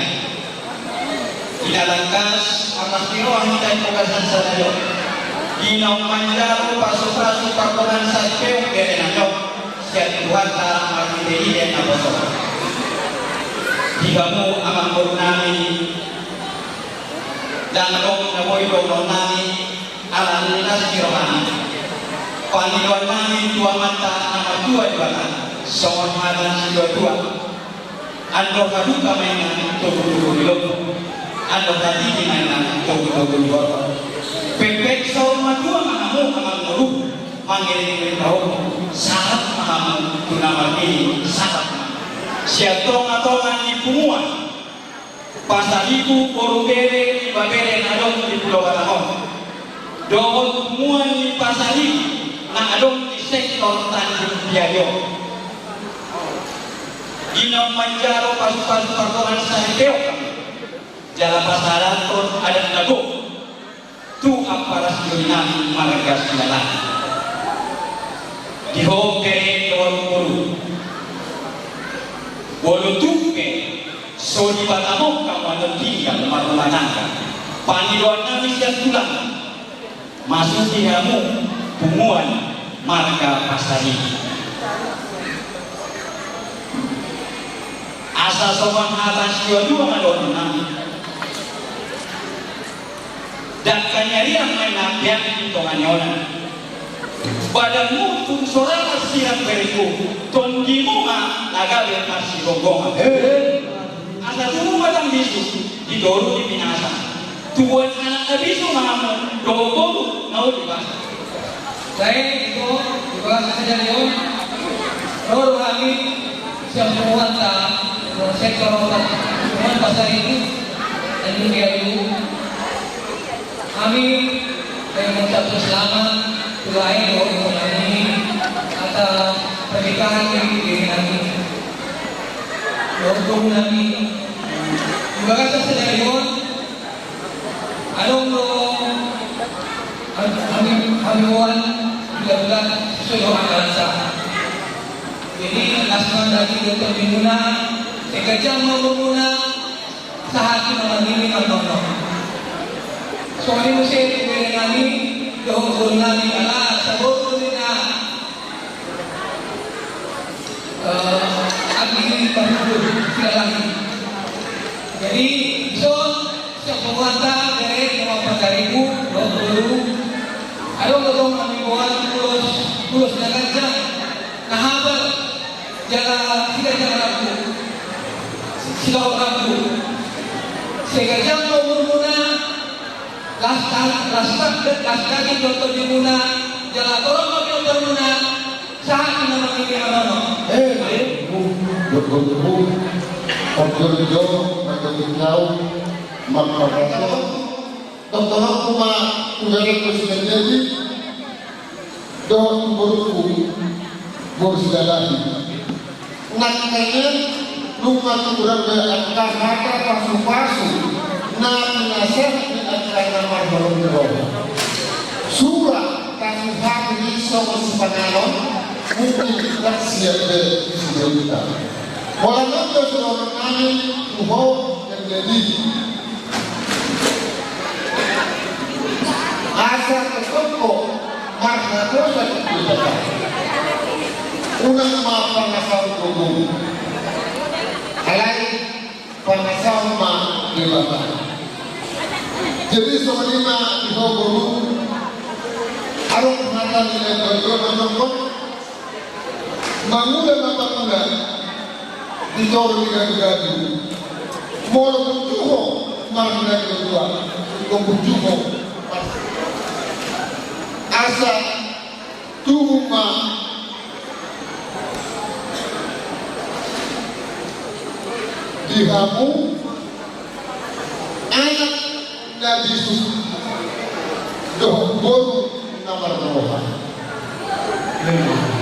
Di na tangkas, arlas ni roha hita di bagasan sadari on. Di naung manjalo pasu-pasu pargonsi saripeon bere nami on sian Tuhanta marhite-hite naposo. Di hamu amang boru nami, ndang adong na boi dohonon nami, ala ni las ni roha nami. Pangidoan nami tu Amanta na martua Debata, songon hata ni situa-tua. Andor haduka ma inna togu-togu ni lombu. Andor hatiti ma inna togu-togu ni horbo. Pepet saur matua ma hamu amang boru, mangiring-iring pahompu, sahat ma hamu tu na marnini, sahat ma. Sian tonga-tonga ni punguan Pasaribu boru bere ibebere na adong di Pulo Batam on. Dohot punguan ni Pasaribu na adong di sektor Tanjung Piayo. Di naung manjalo pasu-pasu pargonsi saripeon, jala pasahathon adat na gok tu ampara sidoli nami marga Silalahi. Di ho bere dohot boru. Molo tung pe so di Batam on hamu tinggal marrumah tangga, pangidoan nami sian tulang, masuki hamu punguan marga Pasaribu. Asa songon hata sioloi ma dohononnami. Dangka ni arian ma inna biang di tonga ni onan. Badanmu tung so ra marsirang berengku, tondimuna na gabe marsironggongan. Asa tubu ma tambisu di toru ni binasa. Tubuan anak na bisu ma hamu dohot boru na uli basa. Sai, ito, di bagasan sadari on, ro do hami sian punguanta sektor opat, Punguan Pasaribu, Tanjung Priok. Hami, eh, mengucapkan selamat tu lae dohot boru nami atas pernikahan ni bini nami. Dohot boru nami. Di bagasan sadari on, adong do hami, hami, hami boan bulat-bulat sesuai dohot angka na sah. Jadi, las ma daging dohot tondimuna, sai ganjang ma umurmuna, sahat tu na marnini marnono. Songon i muse tu bere nami dohot boru nami, ala saboru do ninna, eh, anggi parhundul silalahi. Jadi, dison, sian punguanta bere Punguan Pasaribu dohot boru, adong do tong hami boan ulos, ulos na ganjang, na habal, jala siganjang rambu, si-, silahon rambu. Sai ganjang ma umurmuna, las ta-, las ta-, las daging dohot tondimuna, jala torop ma pinomparmuna, sahat tu na marnini marnono. Eh, bu, bu, bu, bu. Ojo jo, ojo jo, ojo jo, ojo jo. Tongtong ma tu berengku si Mendedi dohot tu borungku, boru Silalahi. Nangkaningan nunga tutu rap be angka hata pasupasu na pinasahat ni angka na marholong ni roha. Sura tasuhati songon sipanganon, mungkin rap sian be di si Dewita. Holan on do sidohonon nami tu ho, Mendedi. Asa tongtong ho marnatosa di Debata. Unang ma pangasahon gogo. Alai pangasahon ma Debata. Jadi songon i ma di ho boru. Adong hata ni na dua-dua manongkon. Mangula ma pangula di toru ni gadu-gadu. Molo burju ho marnatosa, ingkon burju ho. Asa tubu ma di hamu anak na bisu dohot boru na marroha.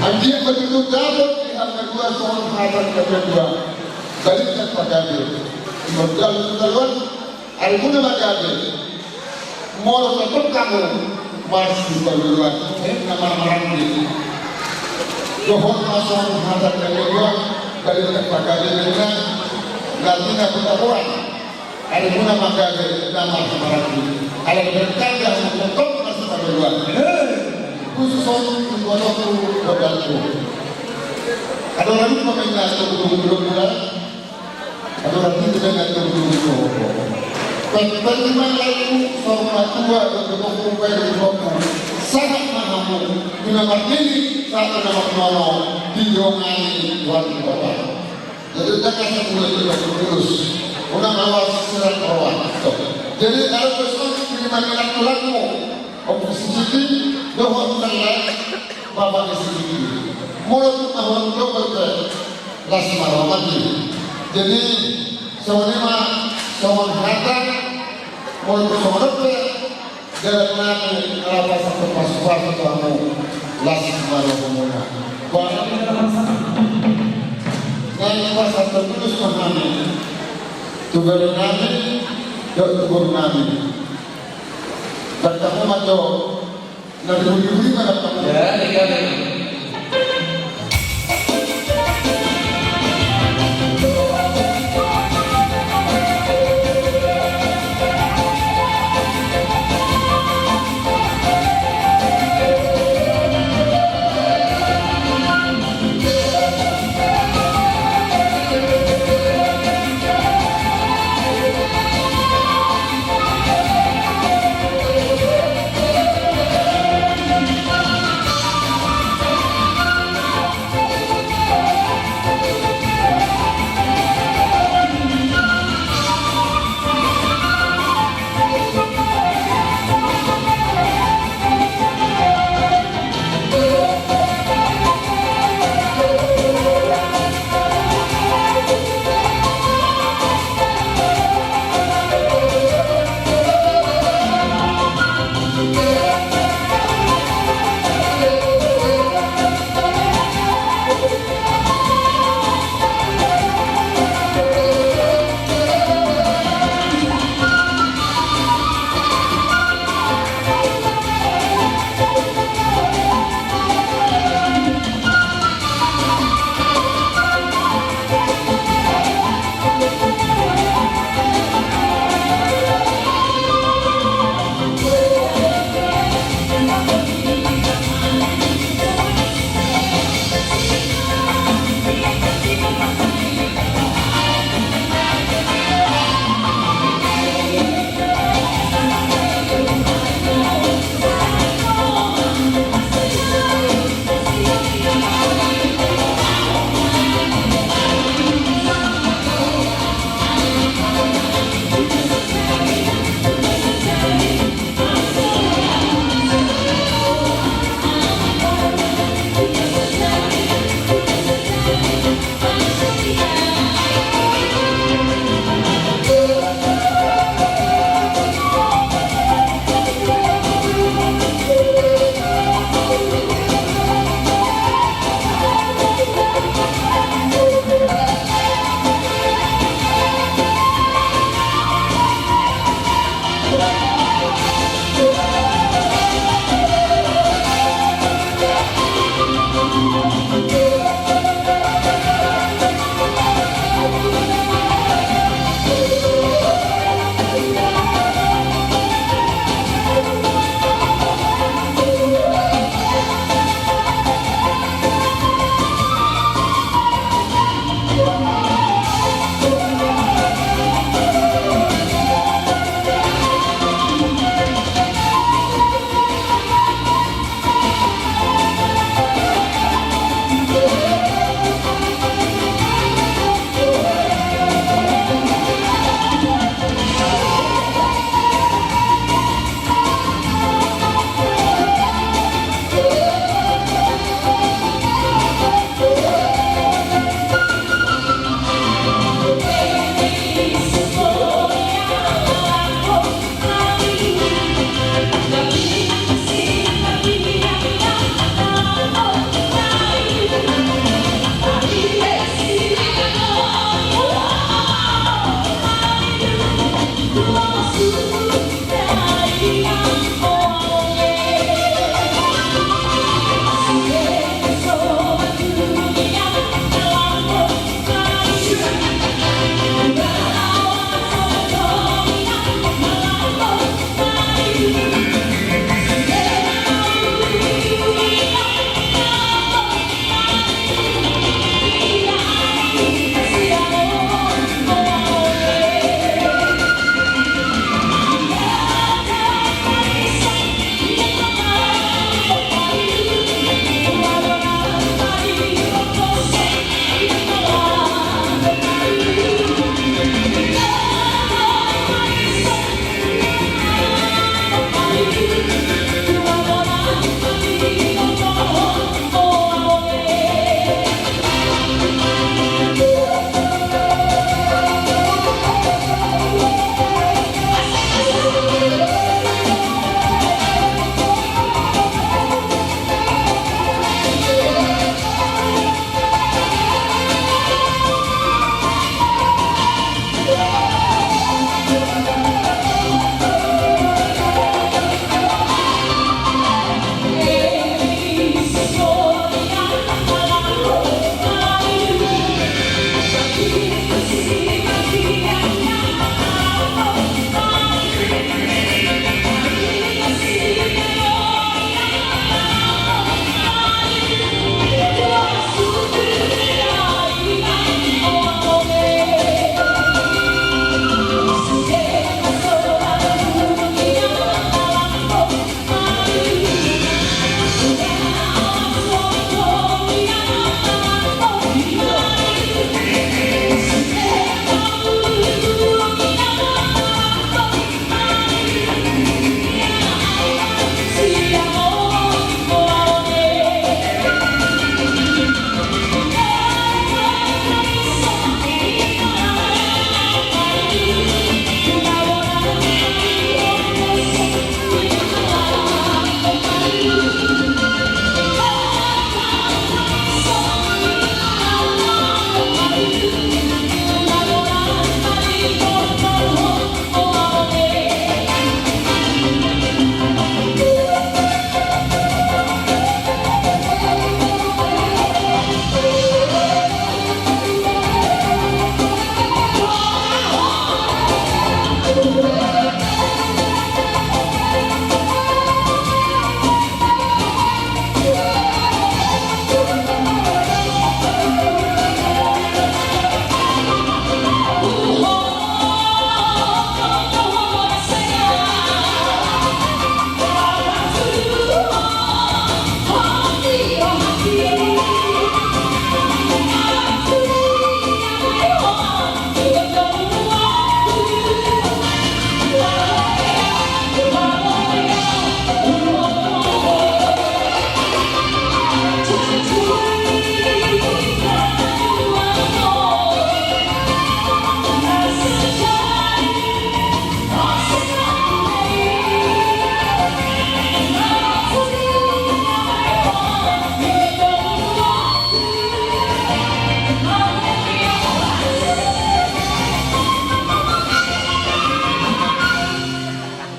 Anggiat ma tutu dapot di hata na dua songon hata na dua. Balintang pagabe. Ingkon dalan tu joloan, arimuna ma gabe. Molo tongtong hamu marsipaluluan, eh, na marhamaranggi. Dohot ma songon hata na dua, balintang pagabe ninna, na tina putapoan. Arimuna ma gabe na marhamaranggi. Ala bertanda untuk tong marsipaluluan. Khusus on untuk tong, untuk tong. Adong lagi pemain nasional untuk bulan. Adong lagi dengan untuk tong. Pemain lain sama tua untuk tong, untuk tong. Sangat mahal. Guna martini, satu nama nono di dongan Tuhan Bapak. Jadi, ndang asa mulai kita terus. Unang lawas sirat roa. Jadi, kalau besok ini makin aku laku, Om Siti, dohot nang lain, Bapak Siti. Molo tu tahun dua belas, las maromati. Jadi, songon i ma, songon hata, molo tu songon dope, dalan nami, ala pasahat pasupasu tu hamu, las ma rohamuna. Ba, nai pasahat tulus ma hami tu bere nami dohot tu boru nami. Dapot hamu ma jo, na dihuri-huri ma dapot hamu. Ya, iya, iya.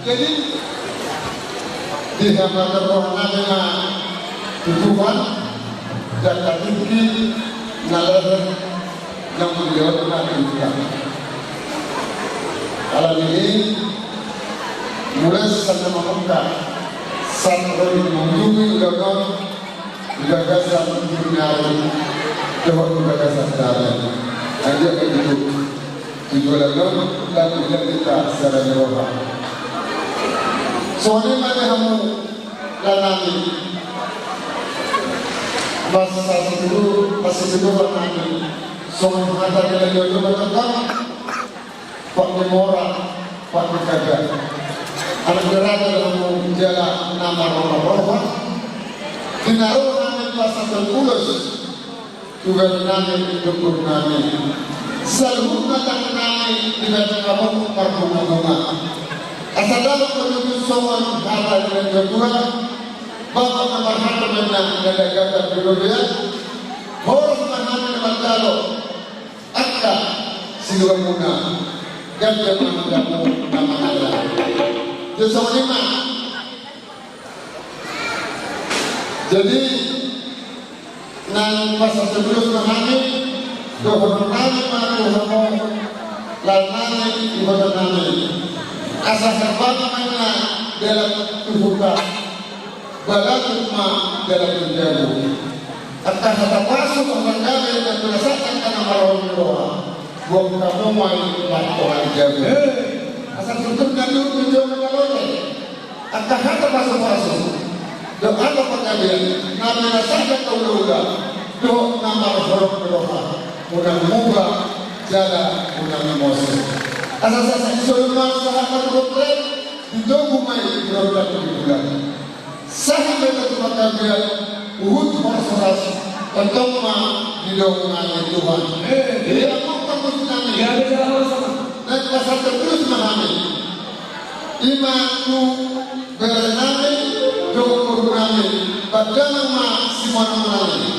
Jadi, dihambahen rohanami ma tu Tuhan, angka tingki na lehet na mangulahon na tingki. Alani i, mulai sian na mamungka, sahat ro di mangujungi ulaon on, di bagasan tingki nari, dohot di bagasan dame. Anggiat ma tutu. Tujuan on, lagu hita sara ni roha. Songon i ma di hamu raja nami. Pas sasinturu, pas sasinturu raja nami. Songon hata ni raja on, Batak, Pak ni mora, Pak ni kaga. Anak ni raja do hamu jala na marroha-roha. Tinaruhon nami pasahat ulos. Tu bere nami, tu boru nami. Saluhutna tangan nami dibahen hamu marbunga-bunga. Asa dapot hamu songon hata ni natua-tua. Bapak na marhata ma inna na dagapan di robean. Horas ma hami na manjalo. Angka siluamuna. Ganda ma hamu na manjalo. Jadi songon i ma. Jadi, nang pasahat ulos ma hami, dohonon nami ma tu hamu, raja nami, iboto nami. Asa herbang ma inna dalan tu huta, balatuk ma dalan tu jabu. Angka hata pasu, hata gabe, na pinasahat angka na marroha ni roha. Buat hamu ma i marroha ni jabu. Asa tutur na dulu tu jabu na lote. Angka hata pasu-pasu dohot angka panggabean na pinasahat angka ula-ula dohot na marroha ni roha, unang muba jala unang mose. Asa sahat ni solu ma sahat tu botrek, di togu ma i di rondang di bulan. Sahat ma i tu panggabean, huhut horas-horas, tongtong ma didongani Tuhan. Ia ma pangusik nami. Ia, ia, ia, ia. Nang pasahat ulos ma hami. I ma tu bere nami, dohot boru nami, pardamang ma simonang-monang i.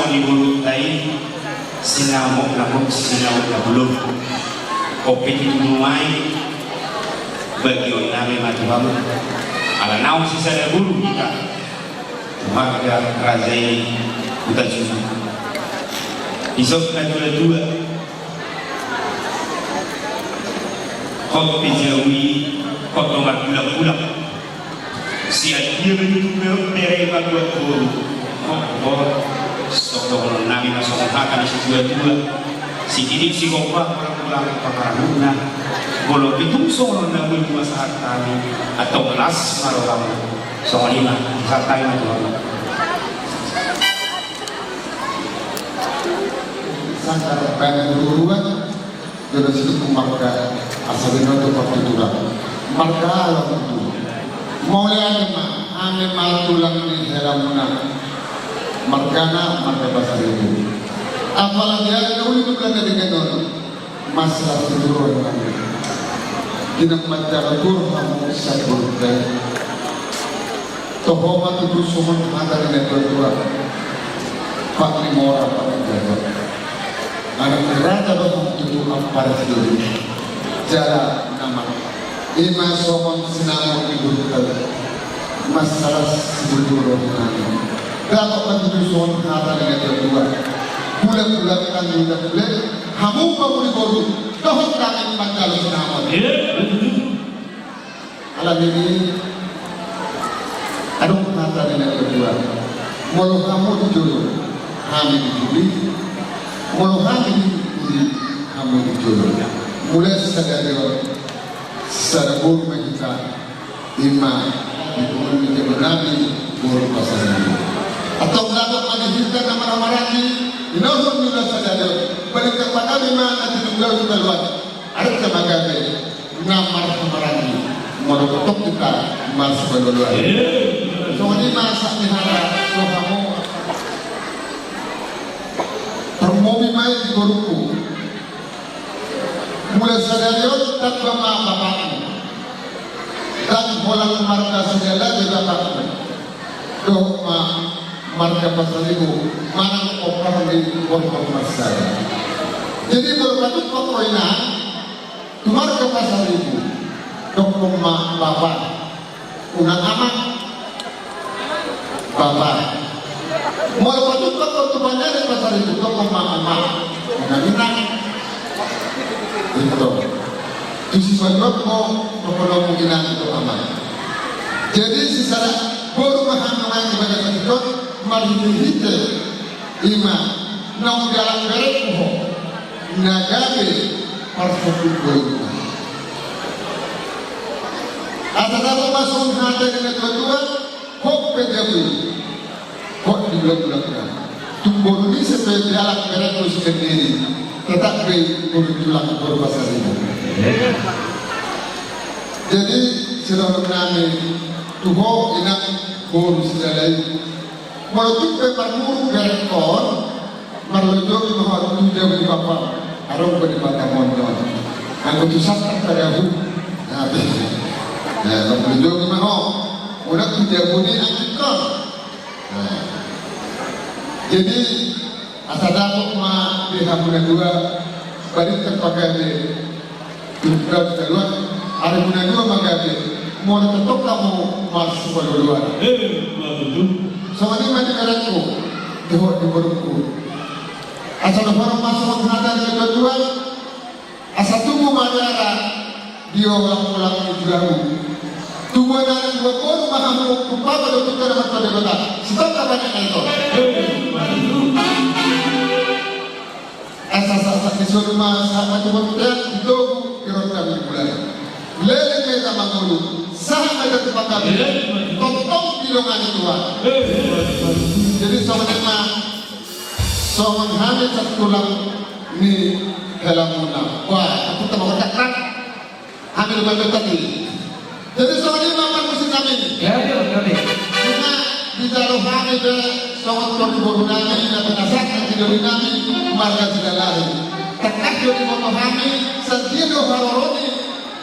Di boru ta i, sinamot na gok, sinamot na bulung. Ope tu nuaeng, bagion nami ma tu hamu. Ala naung sisada boru hita tu marga raja i, Huta Julu. Isop na dua-dua. Hot pe jabu i, hot do margulak-gulak. Sian dia ma tutu bere, bere pabuat boru. Hot, hot. Songon nami ma songon hata ni situa-tua. Sikidik sigompa, bolang-bolang pakarahutna. Molo pe tung songon na boi hupasahat hami, antong las ma rohamu. Songon i ma, pasahat hami ma tu hamu. Sangkar baen guruan, jolo sidung marga, asa binoto partuturan. Marga ala tutu. Mauliate ma, hami ma tulang ni helamuna. Margana, marga Pasaribu. Apalagi ari na uli tu Belanda di Genon. Masalah tuturan nami. Di na manjalo turon hamu sian boru ta i. Toho ma tutu songon hata ni na tua-tua. Pat ni mora, pat ni jago. Anak ni raja do hamu tutu ampara sidoli. Jala nama. I ma songon sinamot ni boru ta i. Masalah situtu roha nami. Dapot ma tutu songon hata ni na tua-tua. Bulan-bulan kan bulan-bulan. Hamu pangoli boru. Dohot hami manjalo sinamot. Alani i, adong hata ni na tua-tua. Molo hamu di jolo, hami di pudi. Molo hami di pudi, hamu di jolo. Mulai sadari on, sada boru ma hita, i ma di boru ni jabu nami, boru Pasaribu. Antong dapot ma di hita na marhahamaranggi, di na uli sadari on. Balintang pagabe ma na tinunggal hita luat. Arta ma gabe. Na marhahamaranggi, molo tong hita marsipaolo-oloan. Songon i ma sahat ni hata tu hamu. Tarlumobi ma i di borungku. Mulai sadari on tamba ma bapakmu. Ndang holan marga Sidalahi bapakmu. Dohot ma marga Pasaribu, manang pomparan ni borngin marsada. Jadi molo patumpak ho inang, tu marga Pasaribu, dokkon ma bapa, unang ama, bapa. Molo patumpak ho tu bana ni Pasaribu, dokkon ma ama, unang inang. Itu. Tu sipaluat ho, dokkon ma inang tu ama. Jadi sisada boru ma hami nuaeng di bagasan tingki on, marhite-hite i ma naung dialap berengku ho, na gabe parsonduk borungku. Asa dapot ma songon hata ni na tua-tua, hot pe jabu i, hot di bulan-bulan na. Tung boru ni ise pe dialap berengku sendiri, tetap be boru tulang, boru Pasaribu. Jadi, sidohonon nami tu ho inang boru Sidalahi. Molo tung pe marmuruk berengkon, marlojogi ma ho tu jabu ni bapam. Adong pe di Batam on. Anggo tu Santan pada hu. Nah, marlojogi ma ho. Unang tu jabu ni anggingkon. Nah. Jadi, asa dapot ma di hamu na dua, balintang pagabe. Tinggal keluar, ari muna dua ma gabe, molo tongtong hamu marsipaolo-oloan. Eh, ma tutu. Songon i ma di berengku, di ho, di borungku. Asa dohonon ma songon hata ni na tua-tua, asa tubu ma di ara, di olang-olang ni joloan. Tubu ma di dua boru ma hamu, tu papa do tu tana ma tu debata. Sitongka panik na ito. Eh, ma tutu. Asa sahat-sahat ni solu ma sahat ma tu bontean di togu di rondang di bulan. Leleng ma hita mangolu, sahat ma hita tu panggabean, tongtong dilongani Tuhan. Jadi songon i ma, songon hami satulang ni helamuna. Wah, aku tambah kotak kan? Hami do mandokkon i. Jadi songon i ma parmusik nami. Jadi, jadi. Nunga dijalo hami be songon tondi boru nami na pinasahat ni doli nami marga Sidalahi. Tangkas do diboto hami sadia do haroro ni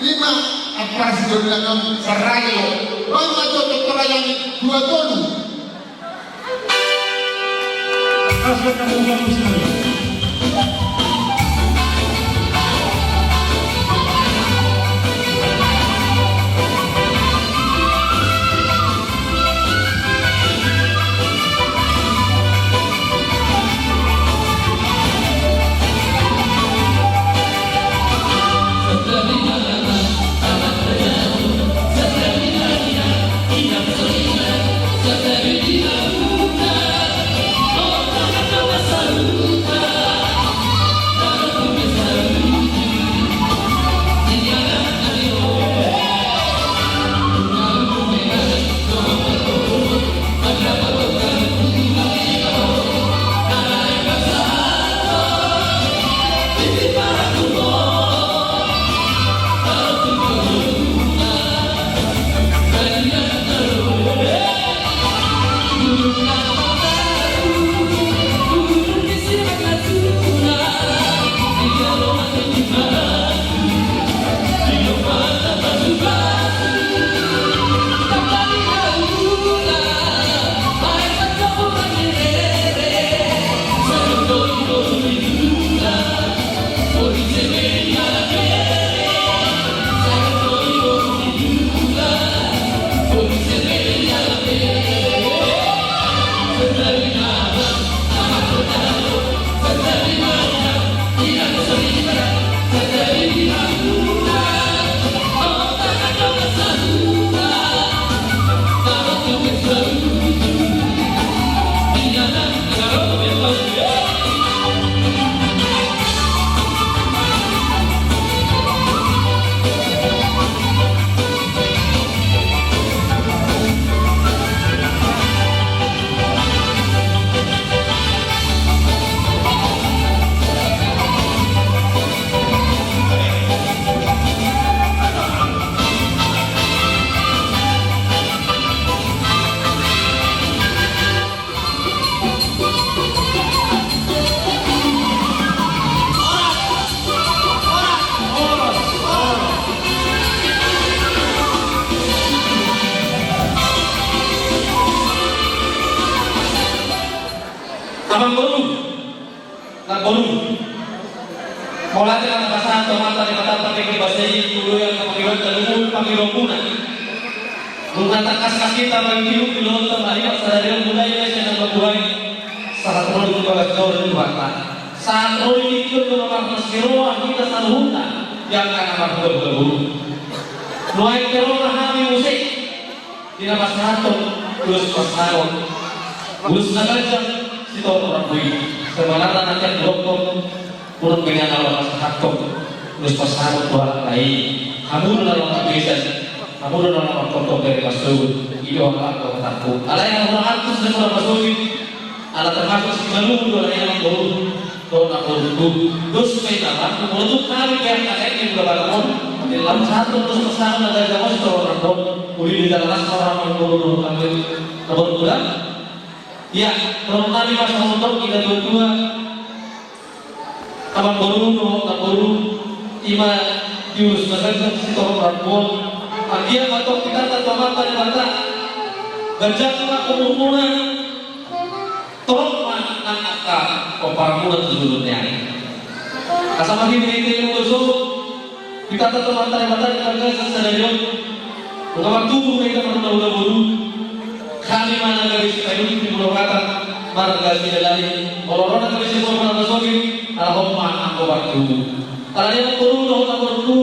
i ma ampara sidoli nami on Sarrayo. Ro ma jo Doktor Ayani dua tolu. Amangboru, namboru. Mauliate ma tapasahat tu Amanta Debata, pangkingkir basa i, tu ulo i, angka pangidoan na lumobi pangidoanmuna. Nunga tangkas ma hita mangihut di lomo ni ari on, sadari on mulai ma sian na mambuhai, sahat ro di bagas joro ni Tuhanta. Sahat ro di tingki on nunga marlas ni roha hita saluhutna, di angka na marhulahula boru. Nuaeng pe ro ma hami muse di na pasahathon ulos pasahaton, ulos na ganjang sitorop rambu i. Sebenarna na tiap dohonon, unang be na laho pasahathon ulos pasahaton tu halak na i. Hamu do na laho marbesan, hamu do na laho martongtong bere marsogot. I do halak do hatangku. Alai na hurang antus dan hurang masogit. Ala termasuk si Malu do na i, amangboru dohot namboru. Dos pe na bang, molo tung hami pe angka daeng di Pulo Batam on, di laho pasahathon ulos pasahaton na ganjang on sitorop rambu on. Uli di dalan las ma roha amangboru dohot namboru. Ia, torop nami ma songon dok ni natuatua. Amangboru dohot namboru, i ma di ulos na ganjang sitorop rambu on. Anggiat ma antong hita tu Amanta Debata, ganjang ma umurmuna, torop ma nang angka pomparanmuna tu joloan ni ari. Asa marhitehite ulos on, hita tu Amanta Debata di bagasan sadari on. Nunga martubu hita marhulahula boru. Hami ma na gabe sipaidut di Pulo Batam, marga Silalahi. Molo ro na gabe sipaidut, marga Sogi, ala hot ma anggo martubu. Alani i, amangboru dohot namboru,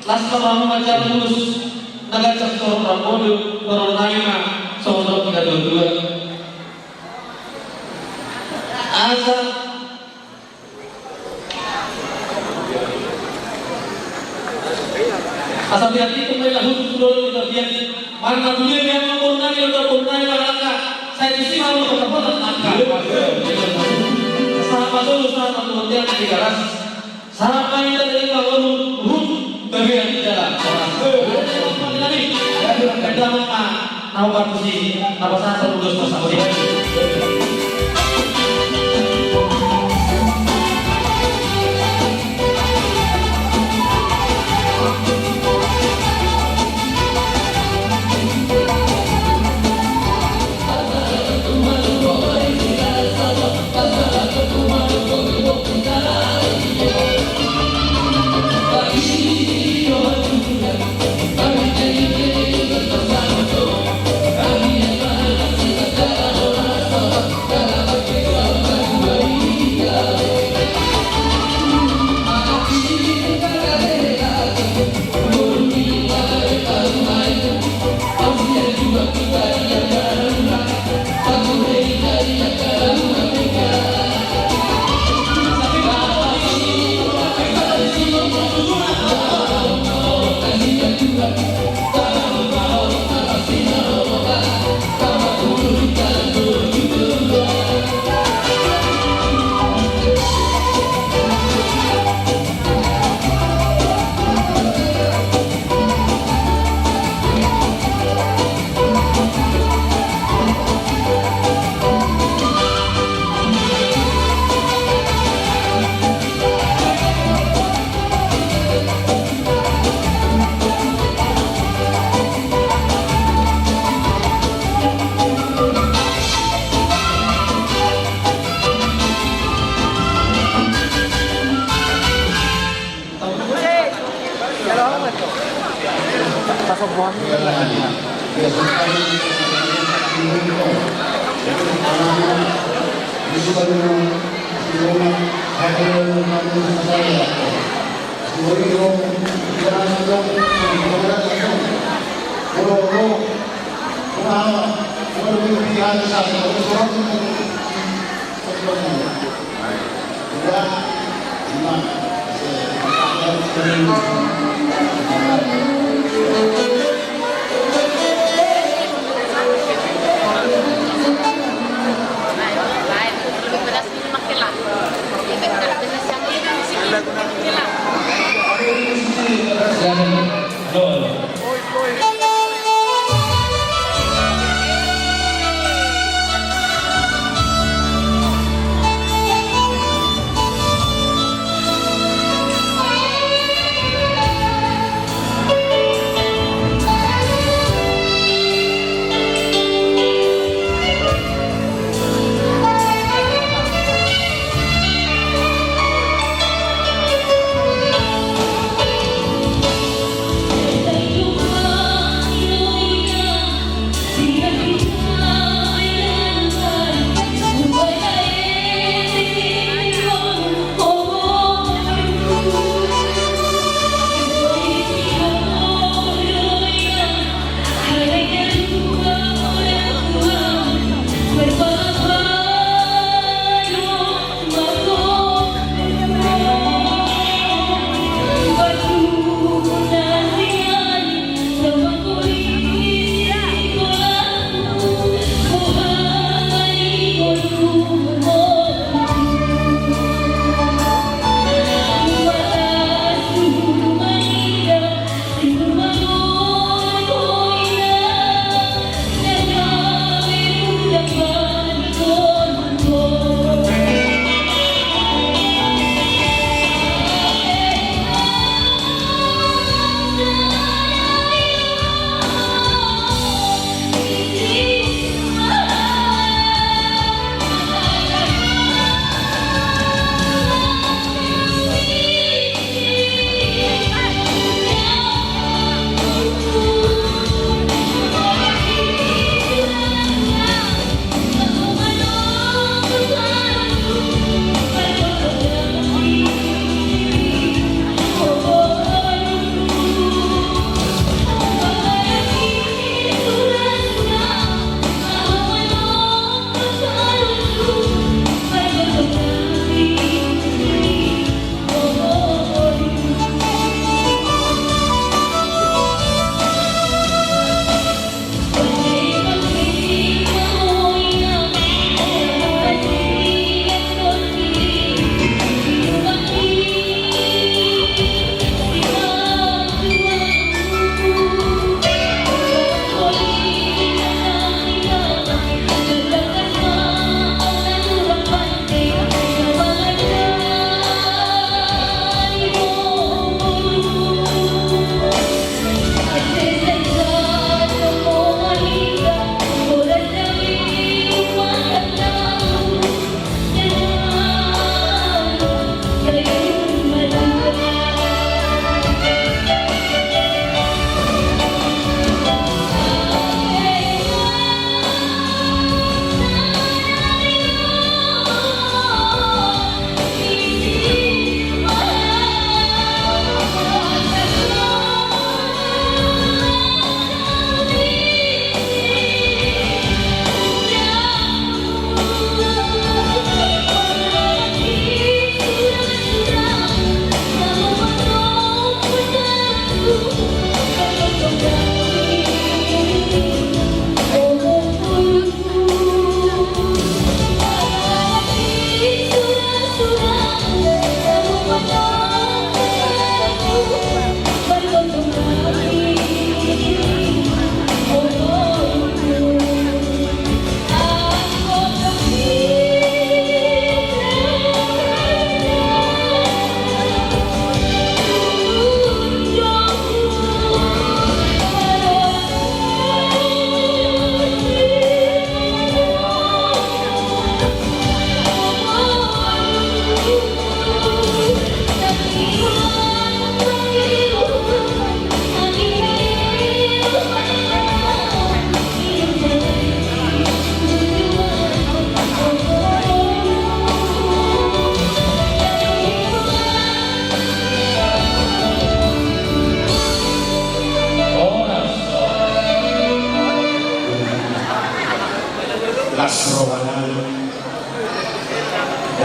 las ma rohamu manjalo ulos na ganjang sitorop rambu on, dohonon nami ma songon dok ni natuatua. Asa Asa biar itu main lagu tu dulu kita biar. Mana dia dia mau pun nanya, udah pun nanya, mana kan? Saya di sini mau ke tempat, angka. Sama dulu, sama dulu, dia di garas. Sama kita dari bangun, ruh, bagian di dalam. Ada yang mau lagi? Ada apa? Nau partusi, nau pasahat, ulos pasahat.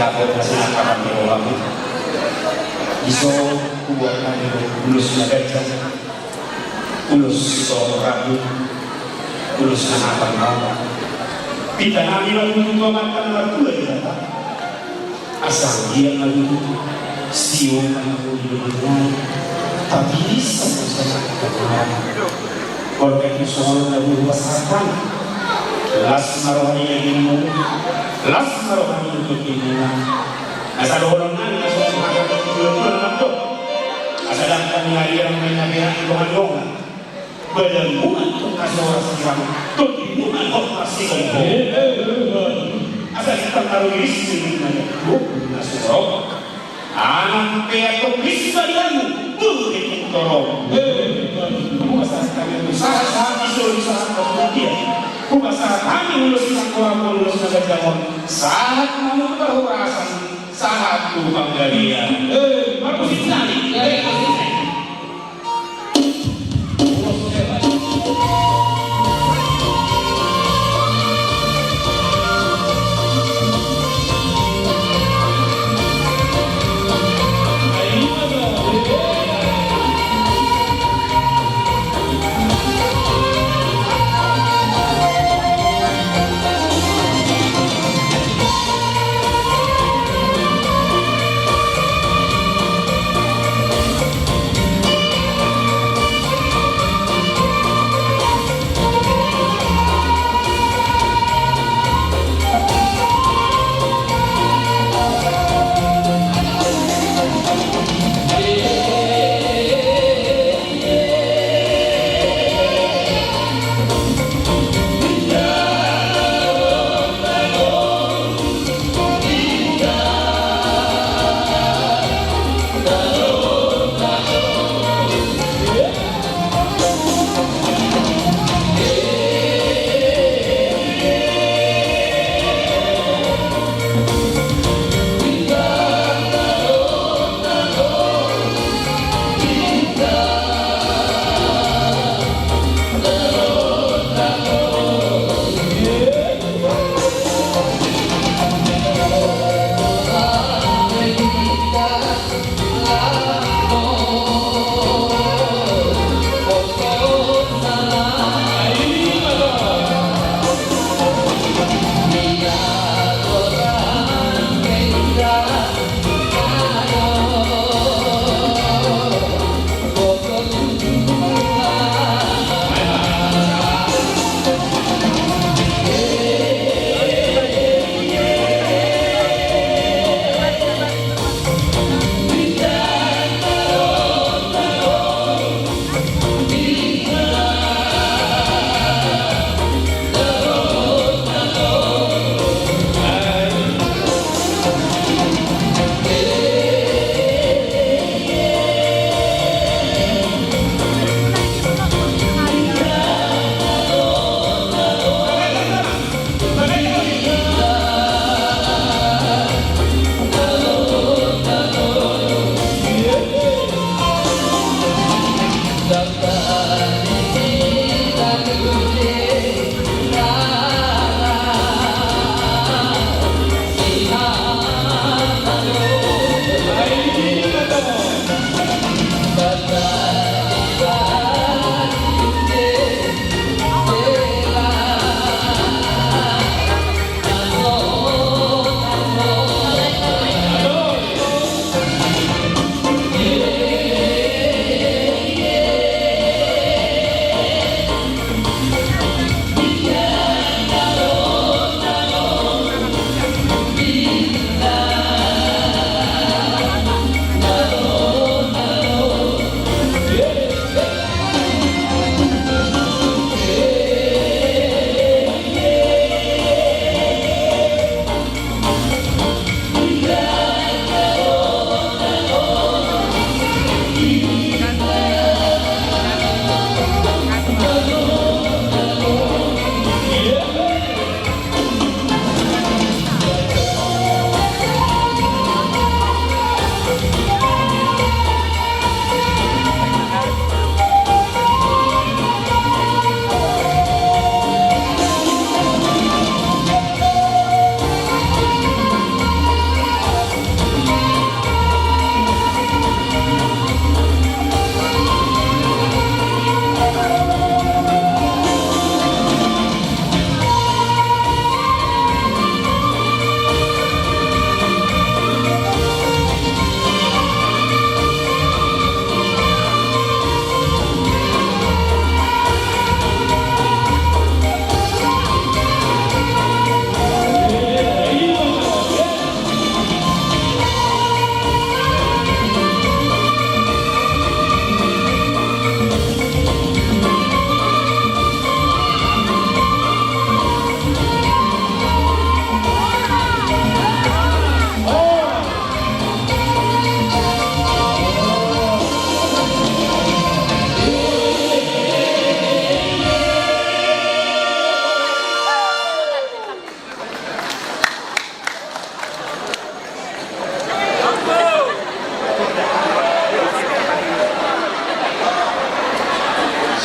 Dapot na sinangkapan ni rohamu. Dison hubuat hami ulos na ganjang, ulos so ragu, ulos na hapal mau. Pinta nami ma tutu tu Amanta na martua Debata. Asa anggiat ma tutu siopat na holi do manang, tapi bisa ma songon i. Molo tung songon on na boi hupasahat hami, las ma roha ni na gemmuna, las ma roha ni na tonggimuna. Asa dohonon nami na songon hata ni natuatua na mandok: Asa dangka ni harian ma i na beak roha ni olang. Badanmuna tung na so ra sirang, tondimuna hot marsigomgoman. Asa dipataru iris ni na so ro. Anak pe antong ris ma di hamu, boi tung torop. Hupasahat hami ulos, sahat, sahat ni solu, sahat ma tu dia. Hupasahat hami ulos na hapal, ulos na ganjang on. Sahat ma tu parhorasan, sahat tu panggabean. Marmusik nami.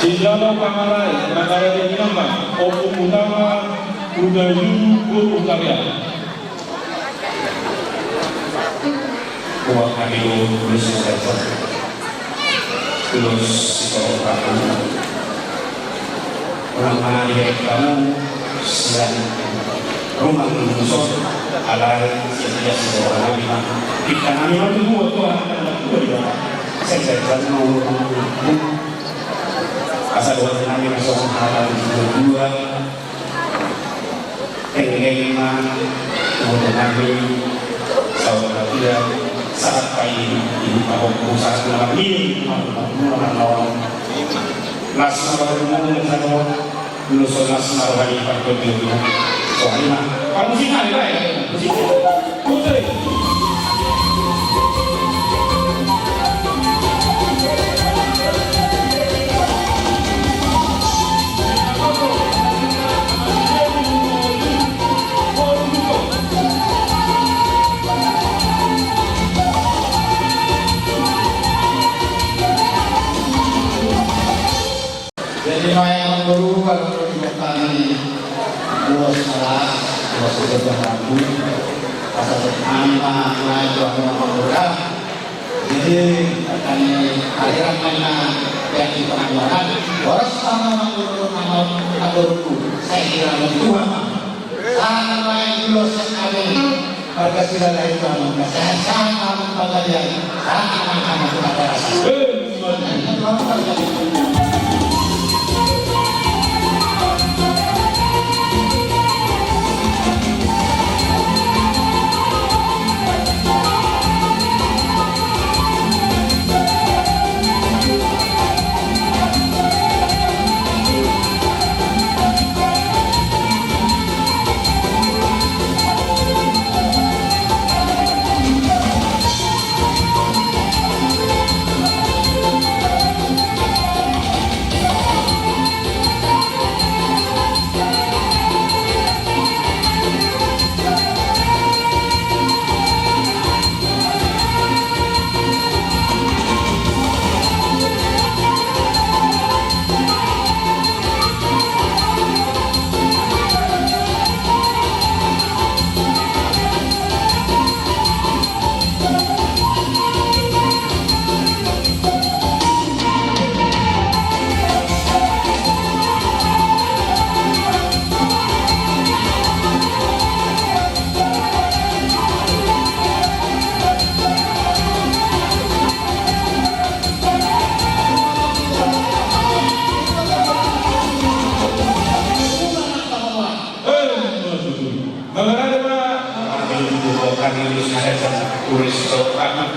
Dijalo pangalae, pangalae ni nama, Ompu Utama, Uda Yuyu, Guru Karya. Uang kami ulos saja. Ulos si Korok Paku. Ulang mana di kamu sian rumah musuh alai sian dia si Korok kami. Kita kami waktu dua tua, dua tua. Saya saya mau asal buat kami masuk hal dua. Tenggeng ma, uang nami, saudara dia, saat pai, ini pahok, saat malam ini, malam, malam, malam, malam. Las malam, malam, malam, malam, las malam, malam, malam, malam. Soalnya, kalau musik ada, ya, musik. Putri. Jadi, nuaeng amangboru, kalau dibuat kami dua salah, dua salah, dua salah, dua salah, dua salah. Jadi, kami aliran mana yang di pengajaran, boros sama amangboru, amangboru, saya kira lebih tua. Sahat ma ulos sian hami, marga Silalahi tu hamu, sahat ma panggabean, sahat ma hamu tu panggabean. Kami ulos na hajat, ulos so kami,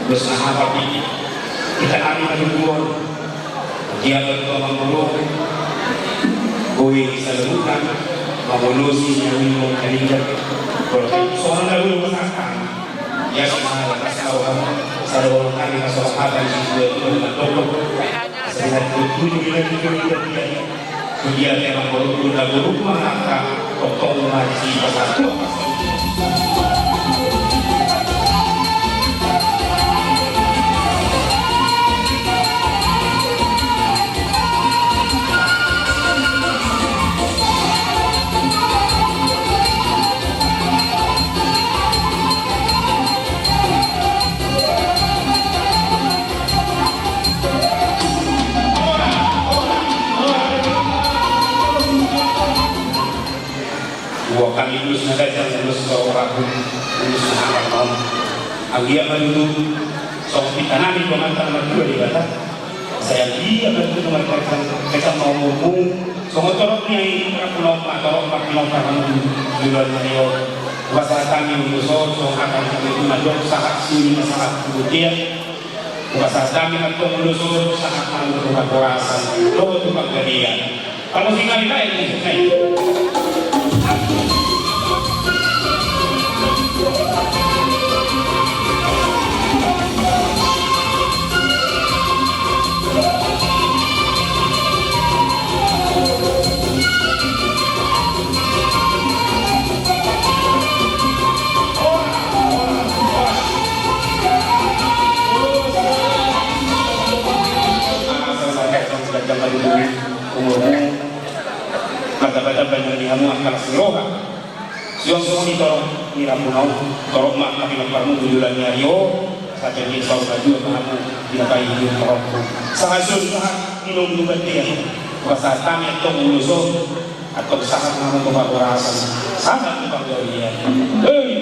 ulos na hapal i. Hita kami na denggan. Dia berdoa mangoloi. Oi, saluhutna. Mangolosi na uli mangkalingan. Kalau soal na uli masakan. Ya, sama, sama, sama, sama, kami masuk apa di situ, itu, itu, itu. Saya tujuh, tujuh, tujuh, tujuh. Dia memang baru, udah baru mengangkat, tong ma disi pasahat. Dua kali ulos na ganjang, ulos na ragu, ulos na hapal on. Anggiat ma tutu songon pinta nami tu Amanta na martua Debata. Sai anggiat ma tutu markecam, kecam ma umurmu. Songon torop ni ai, torop ma, torop ma, torop ma, di luar na i on. Hupasahat hami ulos on, songon hata ni hami tu mandok, sahat sini, sahat tu dia. Hupasahat hami antong ulos on, sahat ma tu haporasa, dohot tu panggabean. Pamusik hami baen, musik hami. Las ni roha. Suang songon i torop ni rambu na on, torop ma angka pinomparmu tu joloan ni ari on. Sahat ma di saur matua ma hamu di na paihut torop. Sahat songon i sahat di na umbutuan dia. Pasahat hami antong ulos on. Antong sahat ma hamu tu parhorasan, sahat ma hamu tu panggabean. Hei,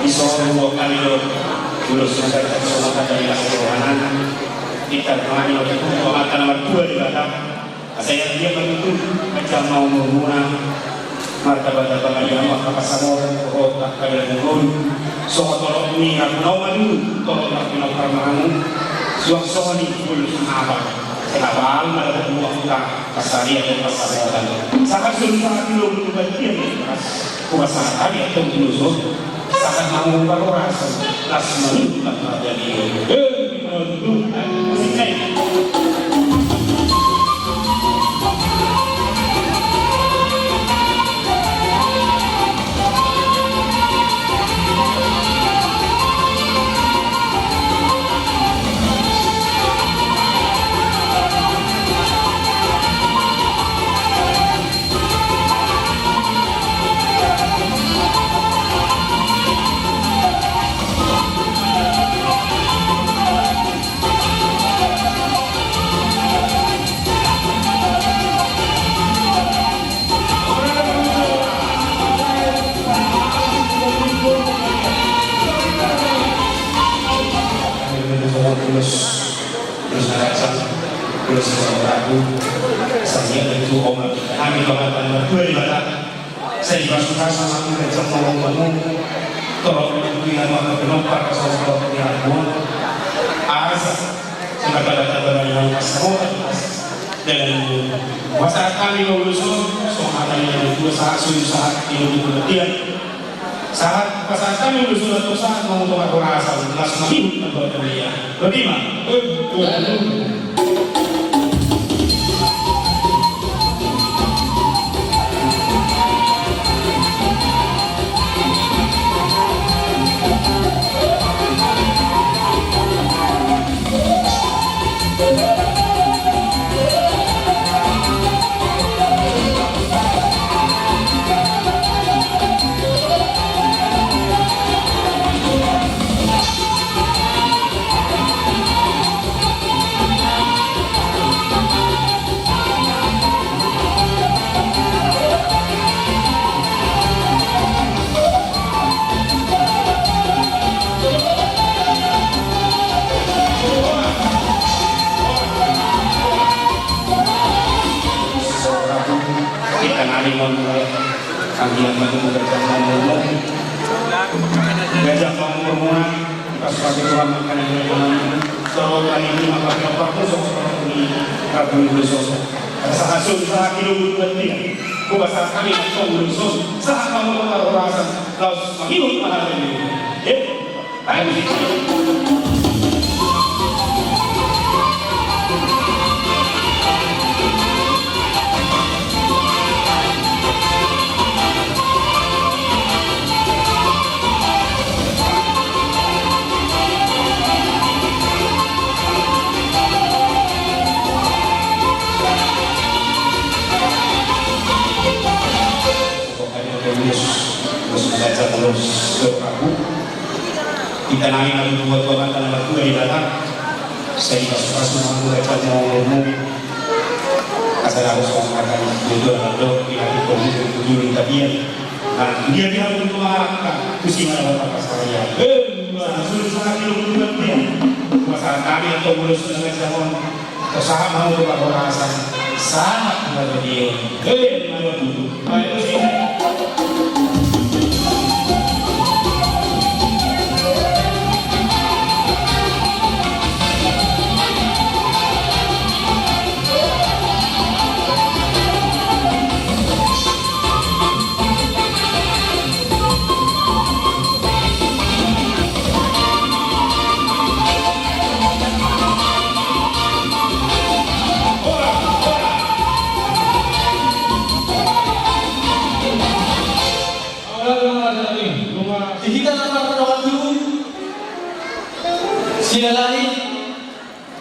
di son dua kali do. Ulos na tadi songon hata ni las ni rohana. Hita ma di Amanta na martua Debata. Asa ia dia ma tutu panjang ma umurmuna. Martabat-tabat ma di hamu angka pansamotan, dohot angka dalan ni ngolu. Songon torop ni rambu na on ma tutu torop na pinompar ma hamu. Suang songon i ulos na hapal. Sai hapal ma dapot hamu angka pansarian dohot pansamotan. Sahat songon i sahat di na umbutuan dia. Hupasahat hami antong ulos on. Sahat ma hamu tu parhorasan, las ma hamu tu panggabean. Ulos na ganjang, ulos na saur matua, sahat tu Amanta na martua Debata. Sai dipasupasu ma hamu, ganjang ma umurmu. Torop ma tutu di hamu angka pinompar, songon torop ni rambu on. Asa sai martabat-tabat ma di hamu pansamotan, asa dalan ni ngolu. Hupasahat hami ma ulos on, songon hata ni na tuatua, sahat songon i sahat di na umbutuan dia. Sahat, pasahat hami ulos on, antong sahat ma hamu tu parhorasan, las ma hamu tu panggabean. Berarti ma. Ganjang ma umurmuna. Ganjang ma umurmuna. Dipasupasu Tuhan ma angka na nilehon. Songon i ma angka pinompar, songon i ma angka pinompar. Sahat songon i sahat di na umbutuan dia. Hupasahat hami antong ulos on, sahat ma hamu tu parhorasan, laos mangihut ma hata ni. Eh? Ayo, musik. Pokokna ulos, ulos na ganjang, ulos na rambu. Hita nari na tuatua, Amanta na martua Debata. Sai dipasupasu ma hamu, ganjang ma umurmu. Asa na ros ma hata ni tuatua na mandok, di hati komi tu tujuh minta dia. Nah, dia dia pun tu araka, tu singa na pasaria. Eh, sahat songon i sahat di na umbutuan dia. Pasahat hami antong ulos na ganjang on. Sahat ma hamu tu parhorasan, sahat ma tu dia. Hei, ma tutu. Baik, musik.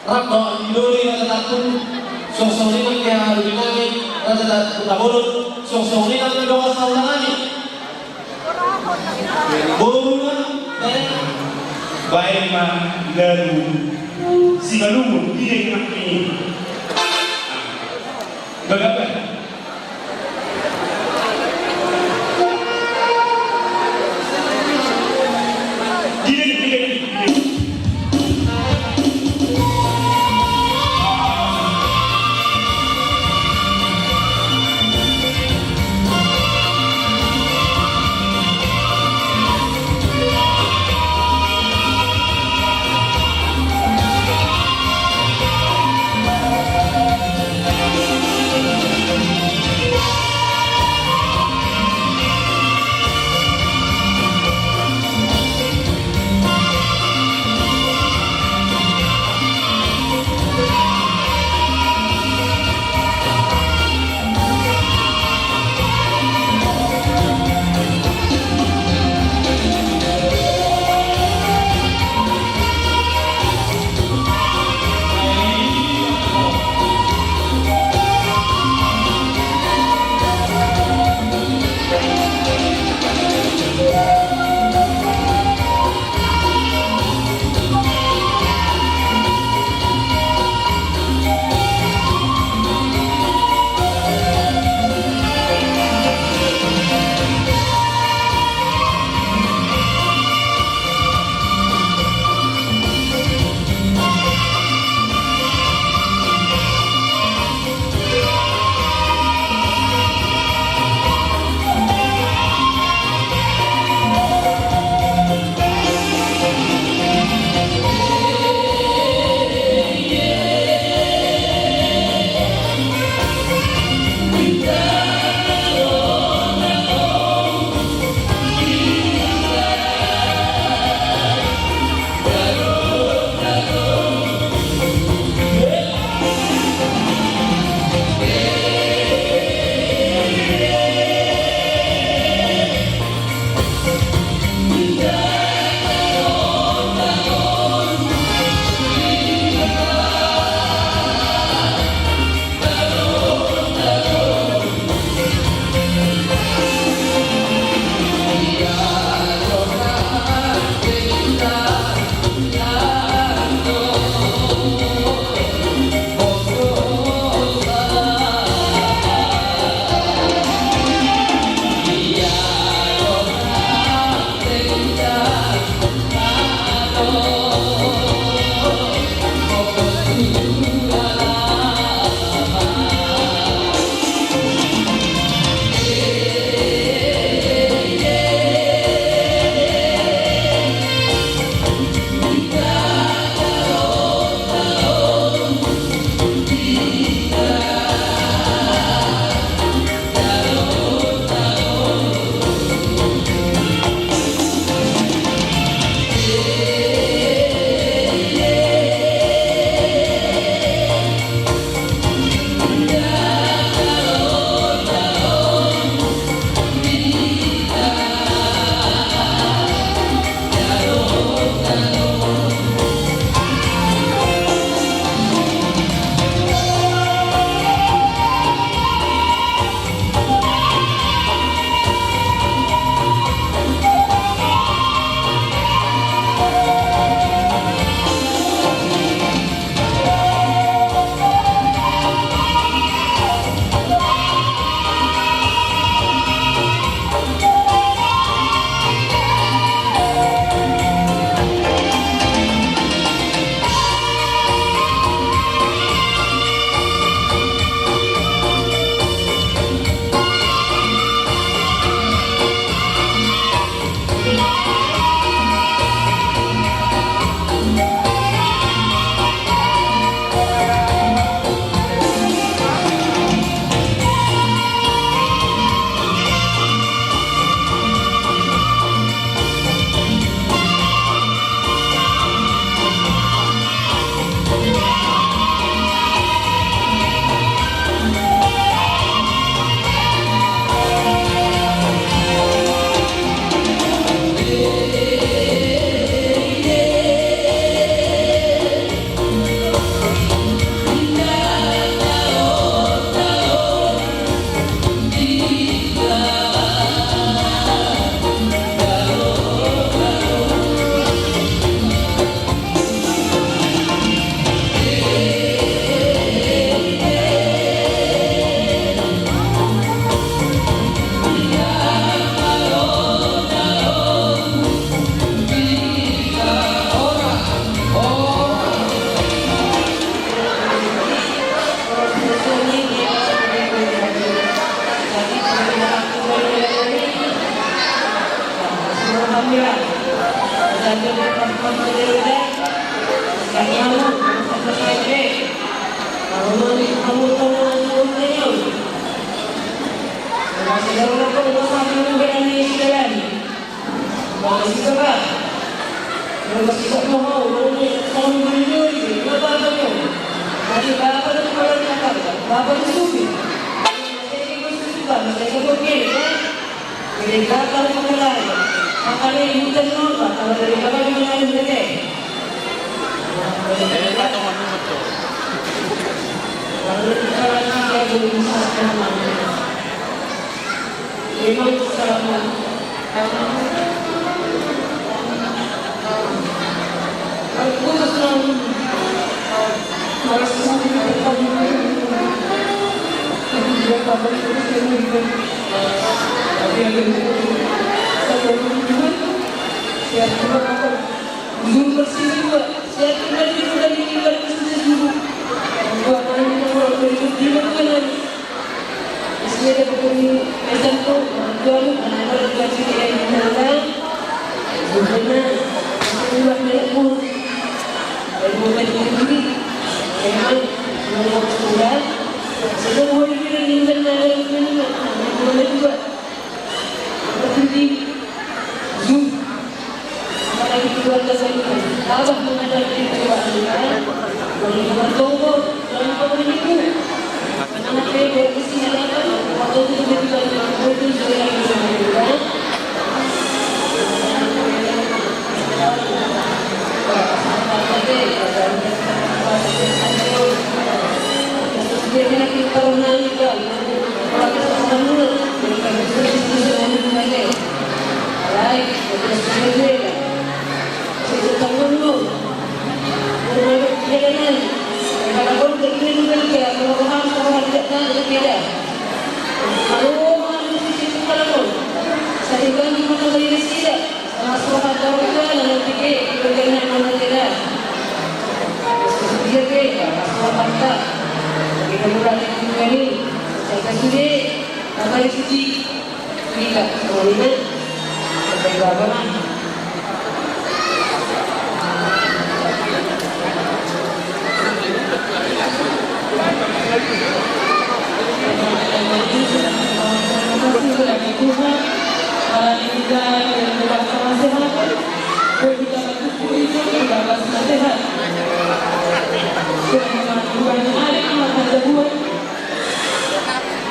Rap do di doli Raja Tapun, songon i nang di haha doli nami Raja Tapun Tabolon, songon i nang di dongan sahuta nami. Boru ma, eh. Baen ma garu Simalungun, dia yang ini. Bagaimana?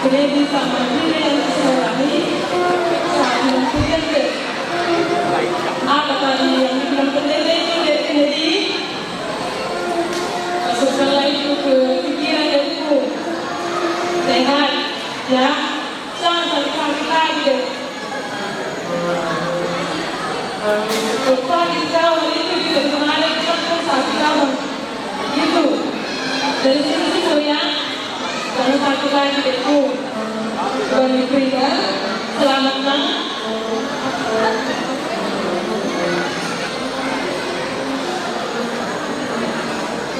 Kredit sama kredit yang disekolahkan saat ini. Apa tadi yang dibilang pendeta itu, Dek Kennedy? Masukkanlah itu ke pikiran dan hukum. Sehat, ya. Jangan sakit hati lagi, Dek. Kalau sakit kawan itu kita dengar, kita pun sakit kawan. Gitu. Dari sini semua ya. Jangan sakit lagi, Dekku. Bang Frida, selamat, Bang.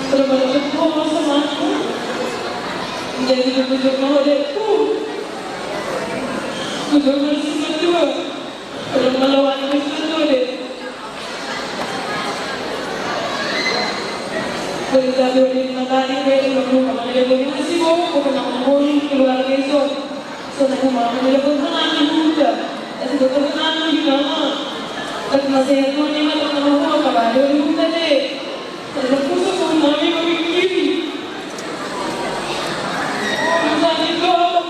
Terima kasih, Bang, sama aku. Jadi betul-betul mau, Dekku. Betul-betul semua. Kalau melawan itu, Dek. Berita dua di Matani, Dek, ulang rumah, mana dia boleh ngasih bau, bukan aku boleh keluar besok. Soalnya aku malah mana dia boleh menang di muda. Tapi betul menang di mama. Tapi masih aku ni, mata kamu mau kabar dua di muda, Dek. Saya pusing, aku mami, mami kiri. Mami kau.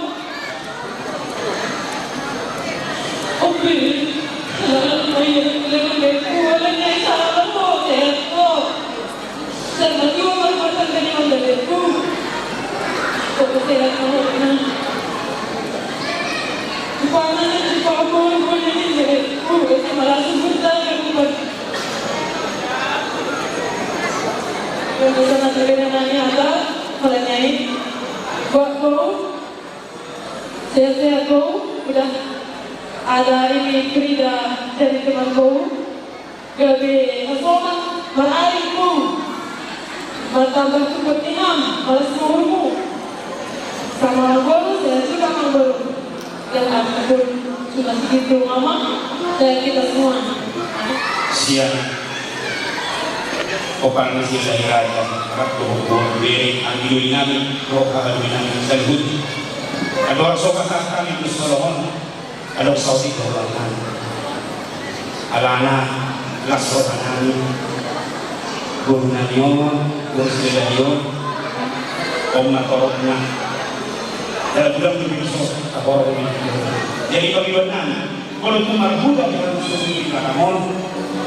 Sehat-sehat, Bou. Udah ada ini Frida dari teman Bou. Gabe hasonang marari, Bou. Martambah tu pentingam, malas umurmu. Sama Amang Boru, sehat juga Amang Boru. Dan Amang pun cuma segitu, Mama. Dan kita semua. Siap. Pomparan ni Silahi Raja, rap dohot boru, bere, anggi doli nami, roha doli nami saluhut. Andorang so pasahat hami tu holong on, adong saotik dohonon nami. Alana las roha nami, boru nami on, boru Silahi on, on ma torop na. Dalam bulan tu binuso, taporong ni. Jadi bagi nami, molo tung marbuda di dalam suku di Batamon,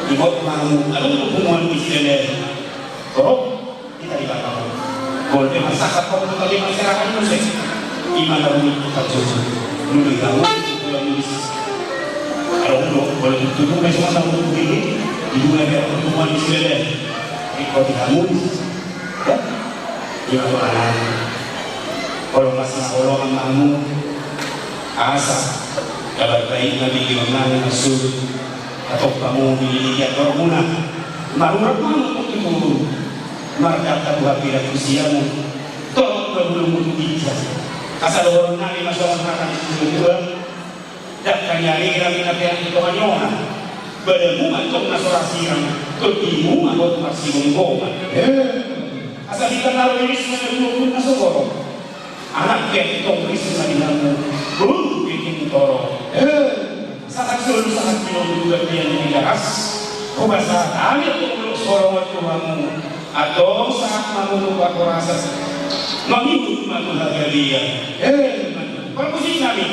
ibot mamu, adong tu punguan di Silahi. Torop, hita di Batamon. Molo pe marsahap, molo pe marserahan muse. Ima na rumit tu parjolo. Nunga di hamu, tu punguan di Silahi. Adong do, molo tung tutu, molo tung tutu, di dua ya, tu punguan di Silahi. Iko di hamu. Ima tu anak. Olo mas na olo ama hamu. Asa. Kabar baik na di giron nami masuk. Atau kamu di di ator muna. Marurat mamu tu guru. Mardata buha pira kusiamu. Tolong berbulu mutu ginjang. Asa dohonon nami masuk makan di dua. Dangka ni arira ni na peak di tonga ni ona. Badamu ma tong na so ra sirang, tondimu ma hot marsigomgoman. Asa hita na ro iris ma na dua pun na so goro. Anak peak tong ris ma di hamu, boru pe tong toro. Sahat solu sahat di hamu dua dia ni garas. Hubasa hami tong lok solongan tu hamu. Adong sahat mamunu pakorasan. Mangihut ma tu hagalian. Eh, parmusik nami.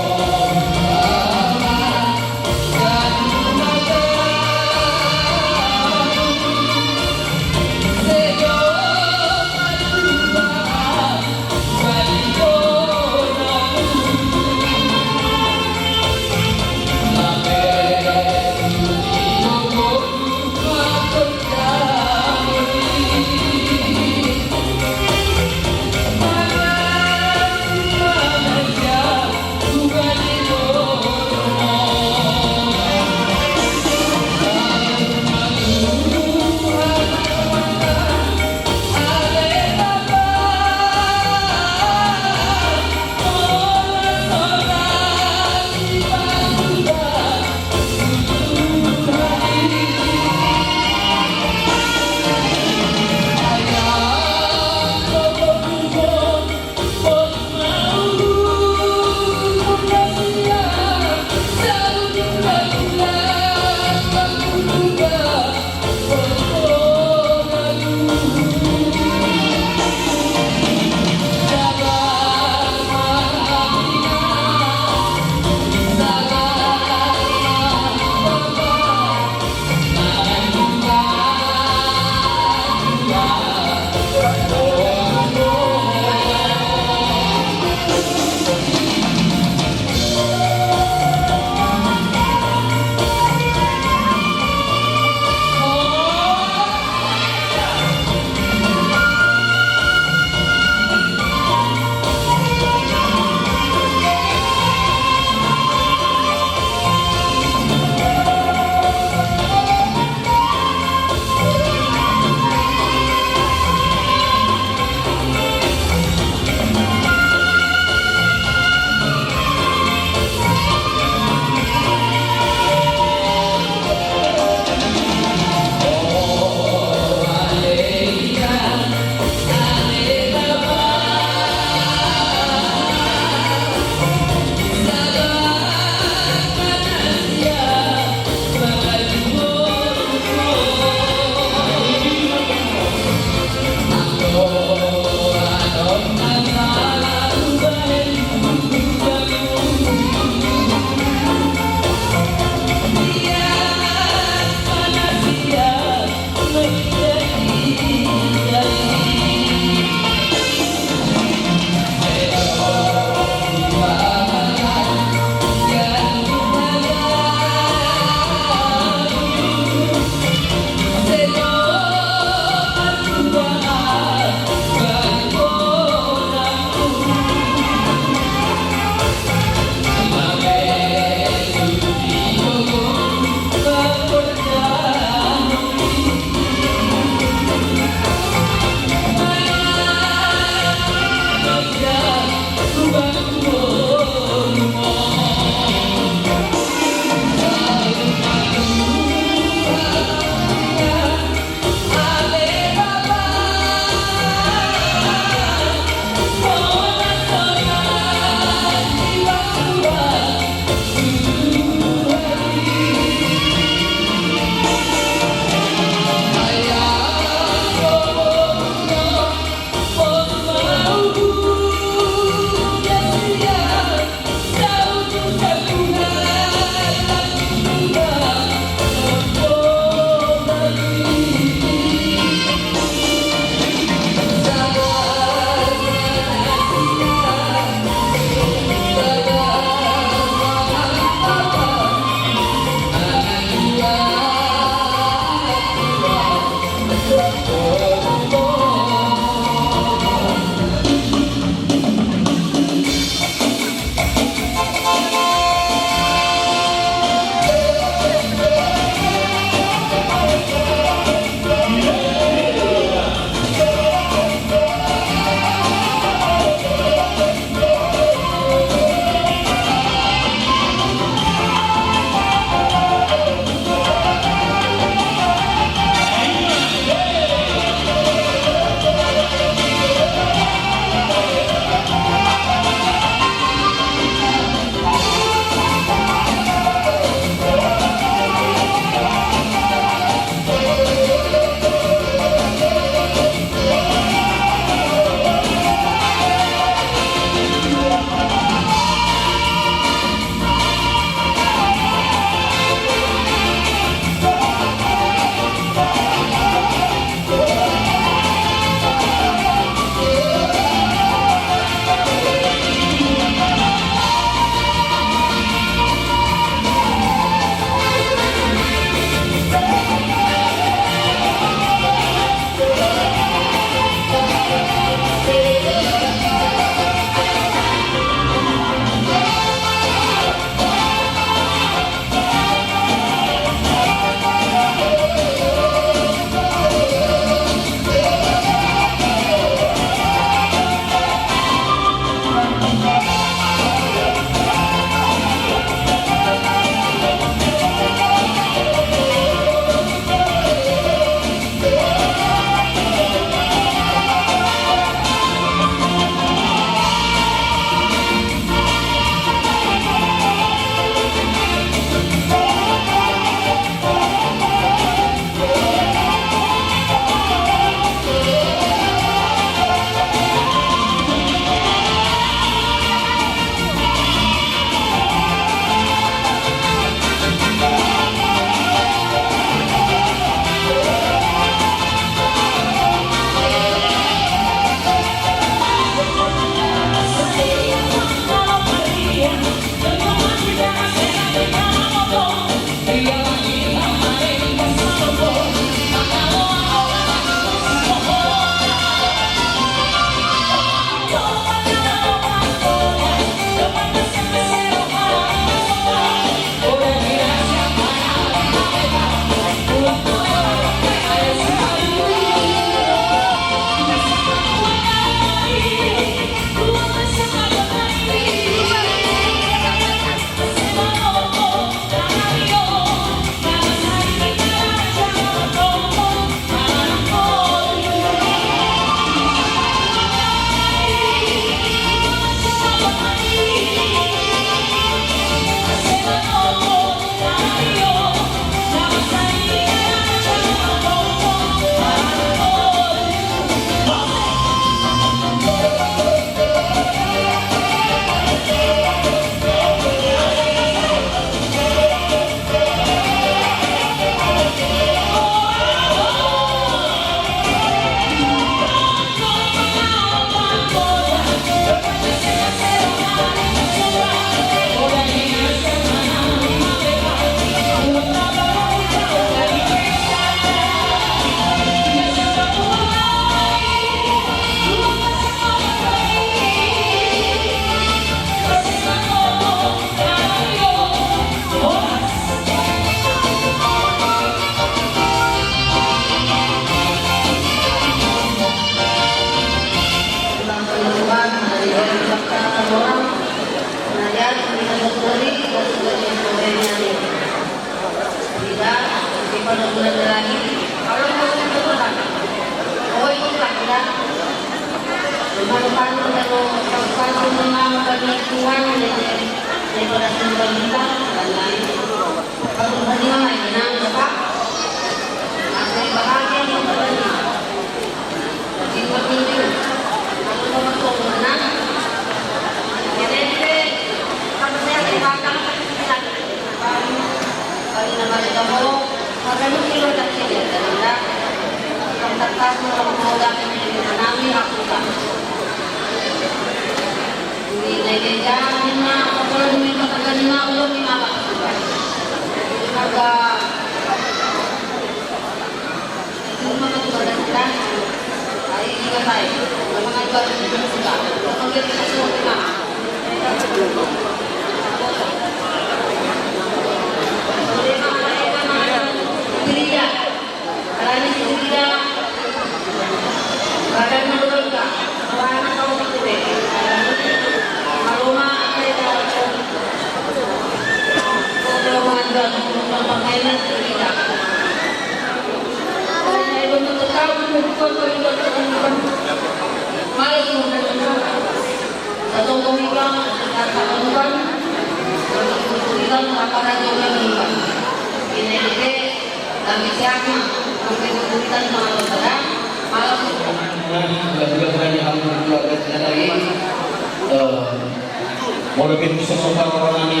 Molo pe khusus sopa roronami,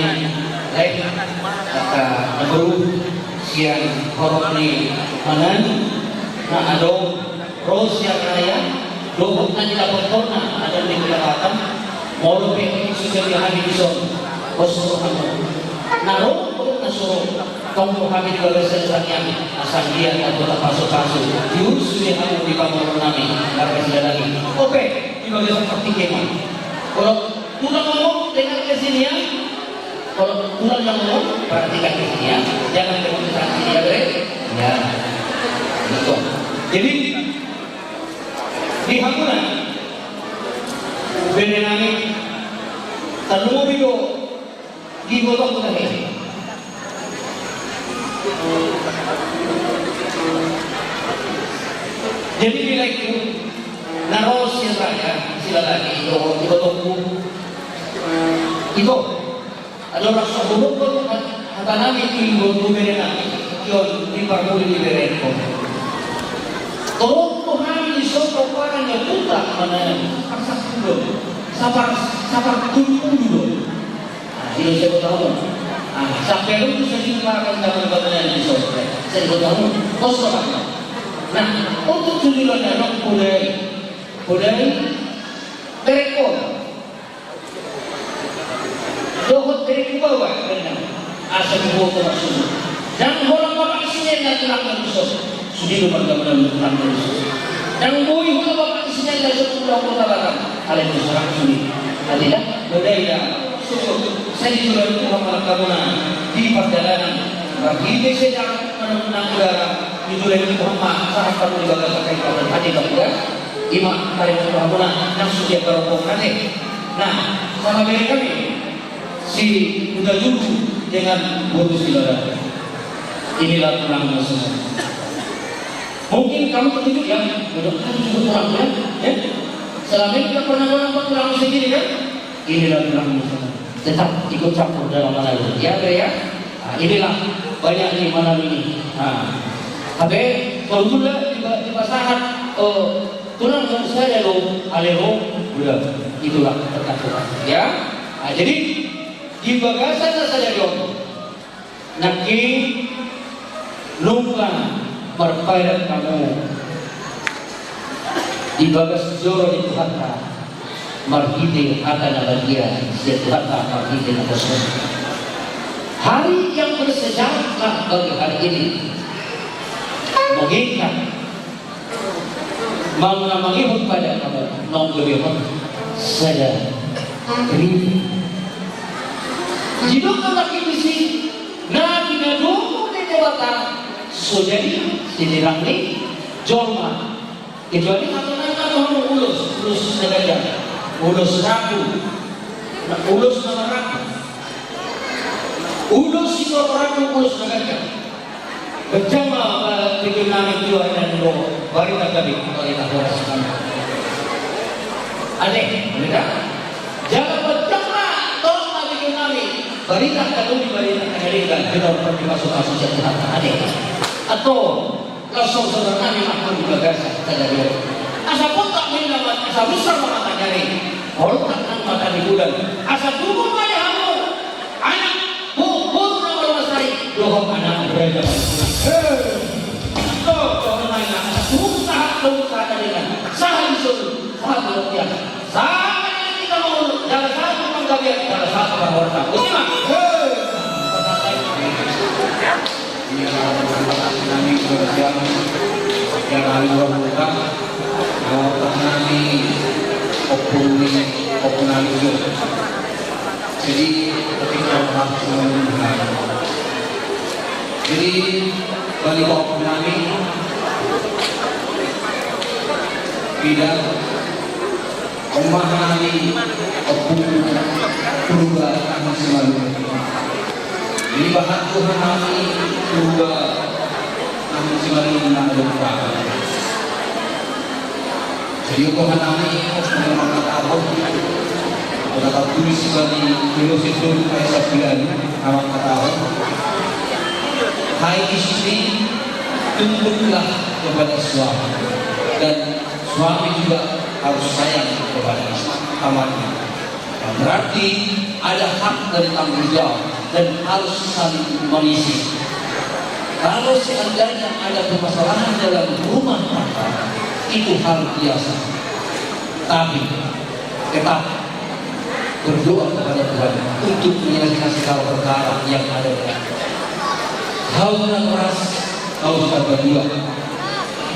eh, angka na boru sian horong ni Manan, na adong ro sian raya, dohot na nidapothonna adat ni kuta Batam, molo pe khusus sian hami dison, pos rohamu. Na ro, na so ro, tongtong hami di bagasan tangiang, asa anggiat na boi tapasupasu, diurusi hamu di pamoruonnami, marga Silabangi. Ope, di bagasan partingkian. Molo tulang ngomong, dengar ke sini ya. Molo tulang yang ngomong, perhatikan ke sini ya. Jangan dengar ke sini ya, bre. Ya. Betul. Jadi, di hamuna, berenami, terlebih do, di botong tahe. Jadi, bila itu, na ro sian raya, Silabangi, ito, ito, ito. Ito. Adong rasa buruk, hatanami, ito, ito, berenami, ito, di parpudi di berengko. Tolong Tuhan, di soto parang ya putra, mana, paksa puluh. Sapar, sapar puluh puluh. Nah, ilo sai botohon. Ah, sampe lu tu sai jumpa kan zaman batunya di sore. Sai botohon. Kos apa? Nah, untuk tujuan anak budaya. Budaya. Terekor. Dohot terekor bawa. Benar. Asa dibuat masuk. Ndang holan bapak isinya na tulang na duso. Sude do marga Manan tulang na duso. Ndang boi holan bapak isinya na so tulang kota Batam. Alai tu sarang sude. Adila, badai da. Syukur. Sai dijolo Tuhan manangkapna di pardalanan. Marhite sedang manang udara. Dijolo Tuhan ma sahat padu di bagasan kai padu. Adila, ya. Ima, kali Tuhan puna, nang sude baru kau kate. Nah, sama beri kami. Si Uda Julu dengan Boru Silaban. Inilah tulangnya semua. Mungkin kamu terkejut ya, udah kan juga tulang ya, ya. Selama ini nggak pernah nampak tulang sendiri kan? Inilah tulangnya semua. Tetap ikut campur dalam Manado. Ya, Bre, ya. Nah, inilah banyak di Manado ini. Nah, tapi kalau sudah tiba-tiba saat, eh, tulang yang saya lo, alero, udah, itulah tetap tulang. Ya. Nah, jadi di bagasan na sadari on, nangkin nunga marpadan hamu di bagas joro ni Tuhanta, marhite hata na badia sian Tuhanta, marhite na kosong. Hari yang bersejarah bagi hari ini. Mengingat Manang na mangihut pada hamu, naung gabe hot sada ribu. Didok ma nangkin disi, na pinadomu ni Debata so jadi siningrang ni jolma. Kecuali hata na mangihut ulos, ulos na ganjang, ulos ragu, ulos na marragu, ulos sitorop ragu, ulos na ganjang. Ganjang ma, eh, pingkiran nami tu ari na dua, barita gabe, barita horas. Ate, barita. Jala ganjang ma tong ma pingkiran nami, barita gabe, barita gabe, di na pinasupasu sian Tuhanta. Ate. Antong, laos songon nami ma tu bagasan sadari on. Asa potak ma i na mata, asa rusar ma mata ni ari, poltak nang mata ni bulan, asa tubu ma di hamu anak, boru na malo mansai, dohot anak raja. Hei. Antong, songon nami ma, asa tubu sahat, tubu sahat na denggan, sahat di solu, sahat di lotian. Sahat di tingki mangolu, jala sahat di panggabean, jala sahat di panggabean. Botima. Hei. Ia, nami bersiap, ia, nami berbuka, nami, nami, opung ni, opung nami jo. Jadi, ketika bahas dengan Tuhan. Jadi, balik opung nami, tidak, omak nami, opung Purba, nami selalu. Jadi, bahat Tuhan nami, Purba, nami selalu, nami lupa. Jadi, Tuhan nami, memang kata Allah, kata tulis bani Kolose tolu ayat sembilan, memang kata Allah. Hai istri, tunduklah kepada suami, dan suami juga harus sayang kepada istri, amanah. Berarti ada hak dan tanggung jawab dan harus saling mengisi. Kalau seandainya ada permasalahan dalam rumah tangga, itu hal biasa. Tapi tetap berdoa kepada Tuhan untuk menyelesaikan segala perkara yang ada. Hamu na horas, hamu na patua.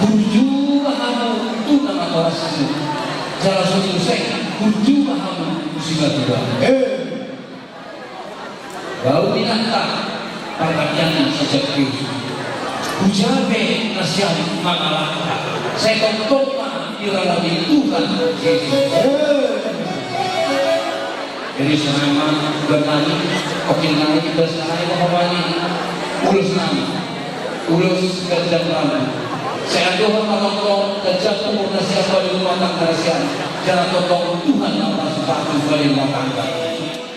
Burju ma hamu tu na horas i. Jala so muse, burju ma hamu tu simatua. Eh. Botima, partangiangan ni si Sakeus. Hujaha pe nasiam mangalangka. Sai tongtong ma diralami Tuhan Jesus. Eh. Jadi songon i ma, buat nami, oke nami, kita sekarang ini mau nami. Ulos nami. Ulos ganjang rambu. Sai andorang ma tongtong ganjang umur nasiam, bali rumah tangga nasiam. Jala tongtong Tuhan ma pasu-pasu bali rumah tangga.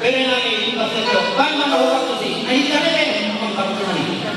Bere nami, pas itu, bang, bang, bang, bang, bang, bang, bang, bang, bang, bang, bang, bang, bang, bang,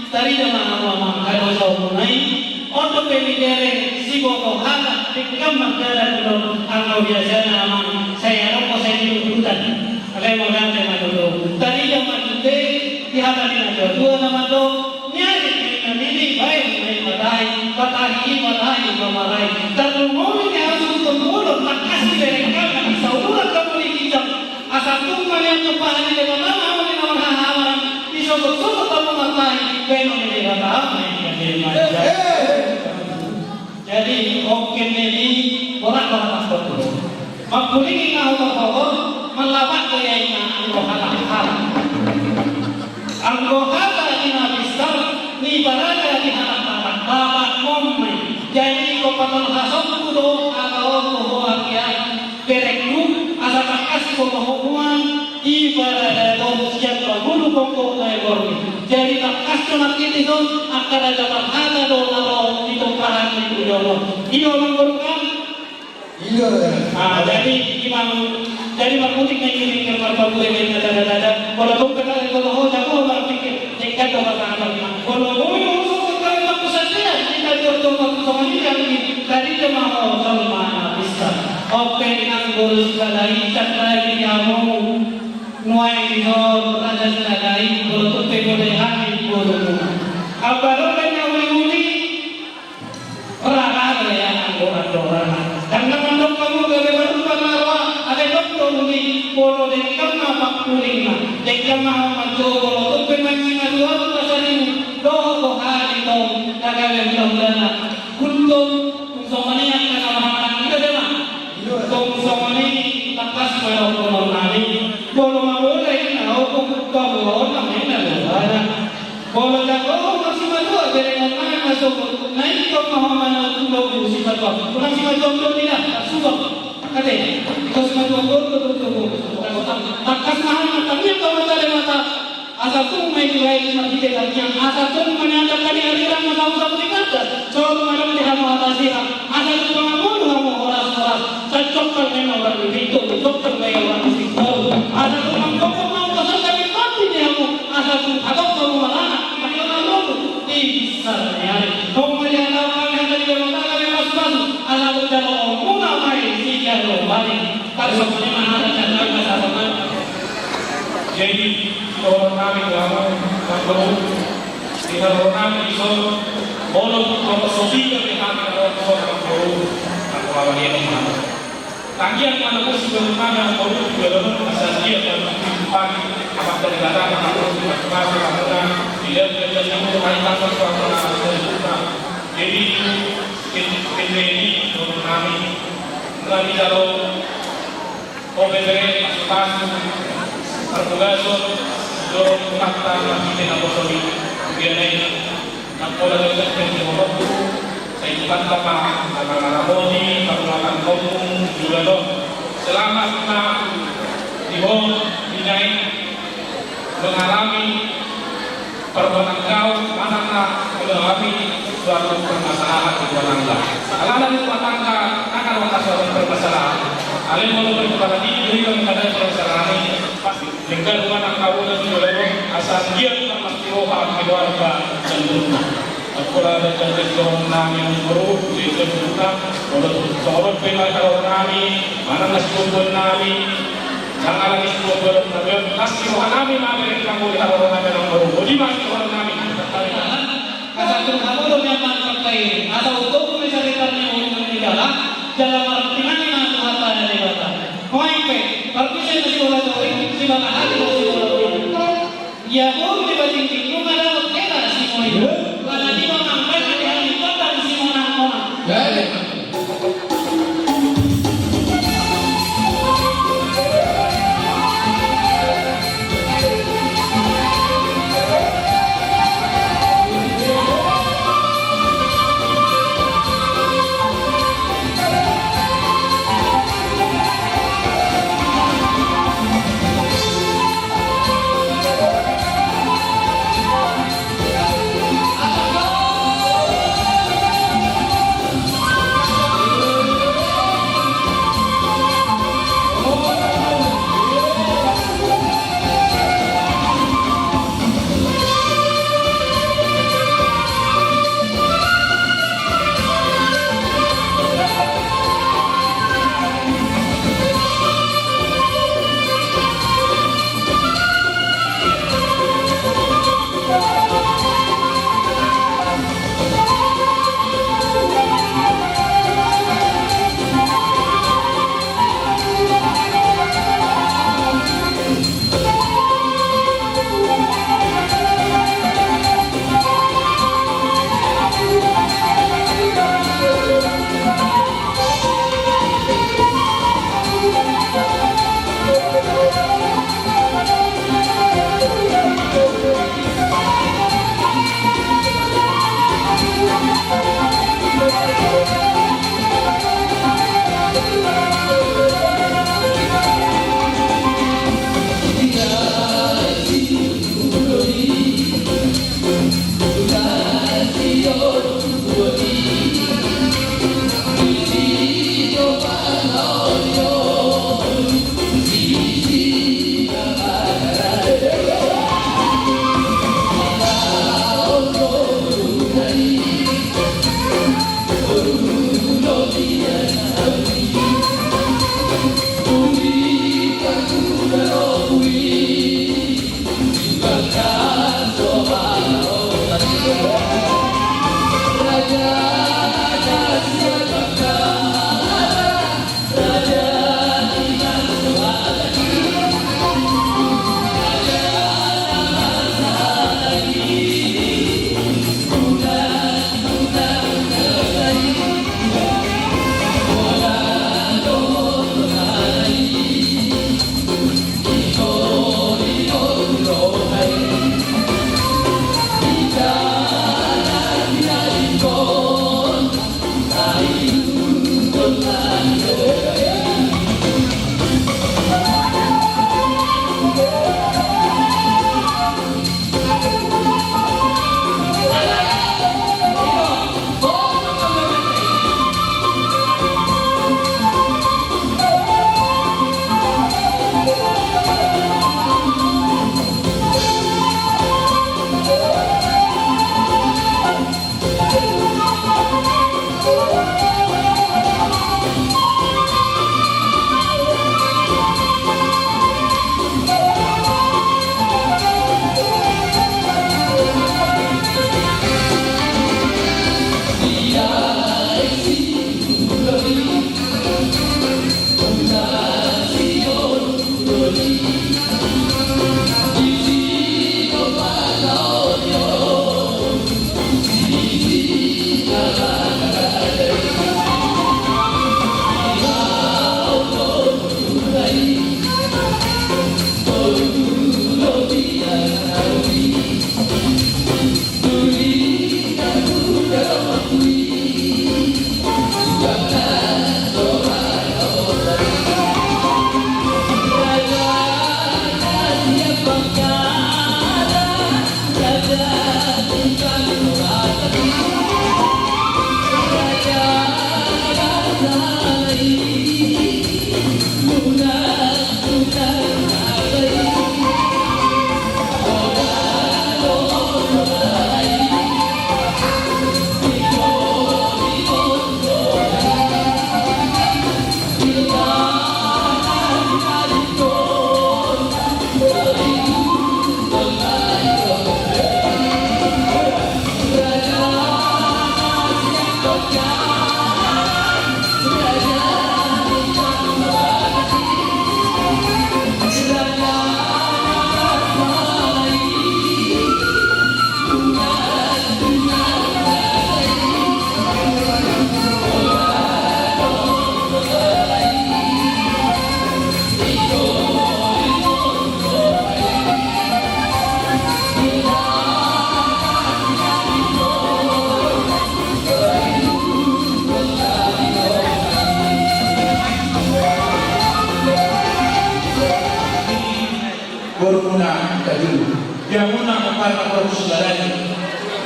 Tarida ma hamu amang hadosaonmuna i. On dope dibereng siboto hata denggan mardalan dohot anggo biasana amang, sai adong do sai di luhutan. Alai mauliate ma tutu. Tarida ma tutu di hata ni natuatua na mandok: Niari na nilili baen ma i matahi, matahi i matahi ma marai. Tarlumobi di hasuhuton bolon, tangkas dibereng hata di saluran hamu di ginjang. Asa tung ma nian tumpahan ni Debata ma hamu di na marhahamaranggi, disogot-sogot hamu martahi, baenon ni Debata ma i. Jadi oke, nilili borat-borat. Mampulingi na hohot-hohot, mallapah do ia i na anggo halak-halak. Anggo hata ni na pistar, ni baraga di halak-halak, bapak mommai. Jadi ingkon patalhasonku do hata on tu ho anggia berengku, asa tangkas huboto ho nuaeng, di baraga on sian pangulu pongko na ebormi. Jadi tangkas do nangkin dison, angka raja parhata do na ro di tumpahan ni uli on. Ido amang boru kan? Ido. Ah, jadi imang, jadi marputik na ingkir-ingkir, marpamure na dada-dada. Molo tung pe na ingkir ho, jago marpikir. Denggan do marpamure. Molo boi do husogot hami pangku sadia, di na jorjor pangku songon i, anggi tarida ma ho jolma na pistar. Ope inang boru Silahi, cak lagi hamu. Nuaeng dison raja Silahi, molo tung pe mode hami borumuna. Ambaron na uli-uli. Rara do ia anggo andorana. Ndang na mandok hamu gabe marrupa na roa, alai dok do uli, molo denggan ma pangkulingna, denggan ma hamu manjou, molo tung pe manjing aduan pasaribu, dohot do hali tong na gabe hulahulana. Tung songon i angka na marhahamaranggi, ido do ma. Tung songon i tangkas ma dohonon nami, molo mabola i na opo, paboaon na ma i na bola. Molo jago ho marsimatua, berengon nami ma sogot, na ingkon ma ho manang tu lobu simatua. Unang simatua on do nida, sugot. Ate, ingkon simatua on do tutu. Tangkas ma hami martangiang tu Amanta Debata. Asa tung ma i dibaen marhite tangiang, asa tung ma nian dangka ni arirang ma saut-saut ni pantas. Songon i ma dohot di hamu hata sirang. Asa tung mangolu hamu horas-horas, sai jongkal ma i na urat ni pintu, jongkal ma i urat ni singkoru. Asa tung manggokhon hamu, asa tung manggokhon hamu, asa tung hatop hamu maranak, mangihut na lobu di pistar ni ari. Nunga dihatahon hami hata ni Debata gabe pasupasu, asa tung jaloonmuna ma i sijalo-bali. Tarsongon i ma hata ni hata ni pasahaton nami. Jadi, dohonon nami tu hamu, nang boru. Di haroro nami dison, molo tung so piga be hami na ro dison, nang boru, nang boru, tangiang ma na bosi boru nami, nang boru, di joloan on, asa anggiat ma tutu ditumpahi Amanta Debata ma hamu, di pasupasu hamuna, di lehon ni Tuhan, ai tangkas ma hamuna, di lehon ni Tuhan. Jadi, kin-, kinlei ni dohonon nami, nunga dijalo Ope pe pasupasu, parhorasan, dohot Tuhanta marhite naposo-Na i, tu biana i, nang pola dohot pe di horongku, sai Tuhanta ma na mangaramoti parulakanmu di joloan on. Selamat ma di ho, di na i, mengalami perbuatan kau, manang na mengalami suatu permasalahan di rumah tangga. Alana di rumah tangga, na adong suatu permasalahan. Alai molo berkepala diri, menghadapi permasalahan ini, pasti denggan rumah tangga udah di joloan on, asa anggiat ma pasti roha keluarga dan rumah. Apala da jangkes dohonon nami nang boru, di jolo na, molo songon on pe na haroro nami, manang na sigomgoman nami, manang na sigomgoman nami, na siroha nami ma bereng hamu di haroro nami nang boru, boti ma siroha nami. Asa tung hamu do nian manang pangkairing, asa untungmu ni saritar ni uhum ni dalan, jala martinangi ma tu hata ni Debata. Nuaeng pe, parpise na sibola torik, sibola hali do sibola torik. Ia boru di patingkingku, nunga dapot hela simuridon. Ala ni ma mangkana di hami kota di simonang-monang.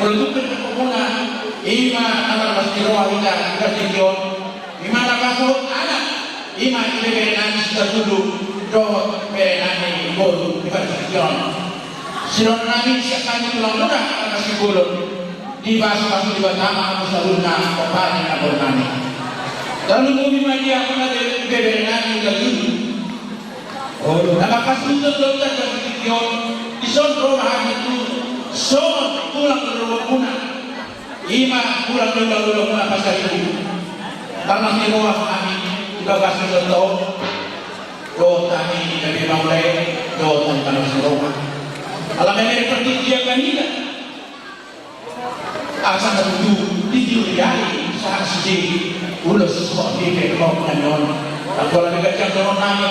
Molo tung pe na homuna, i ma na marlas ni roha hita di partingkian on, i ma na pasahat anak, i ma ibebere nami Sitorus dohot bere nami boru di partingkian on. Sidohonon nami sian hami tulang muna na marsibolon, dipasupasu Debata ma hamu saluhutna, ompunami, namboru nami. Tarlumobi ma di hamuna ibebere nami Sitorus. Olo, na mangkasuruhon do hita di partingkian on, dison ro ma hami tu songon tulang ni hulahula muna. I ma tulang ni hulahula muna Pasaribu. Tarlumobi ma hami di bagasan ulaon on. Dohot hami gabe mangulahon, dohot hami panas ni roha. Ala memang partingkian ma hita. Asa na tutu di tiur ni ari sahat sude ulos ho di pe ho nami on. Anggo lagi ganjang dohonon nami,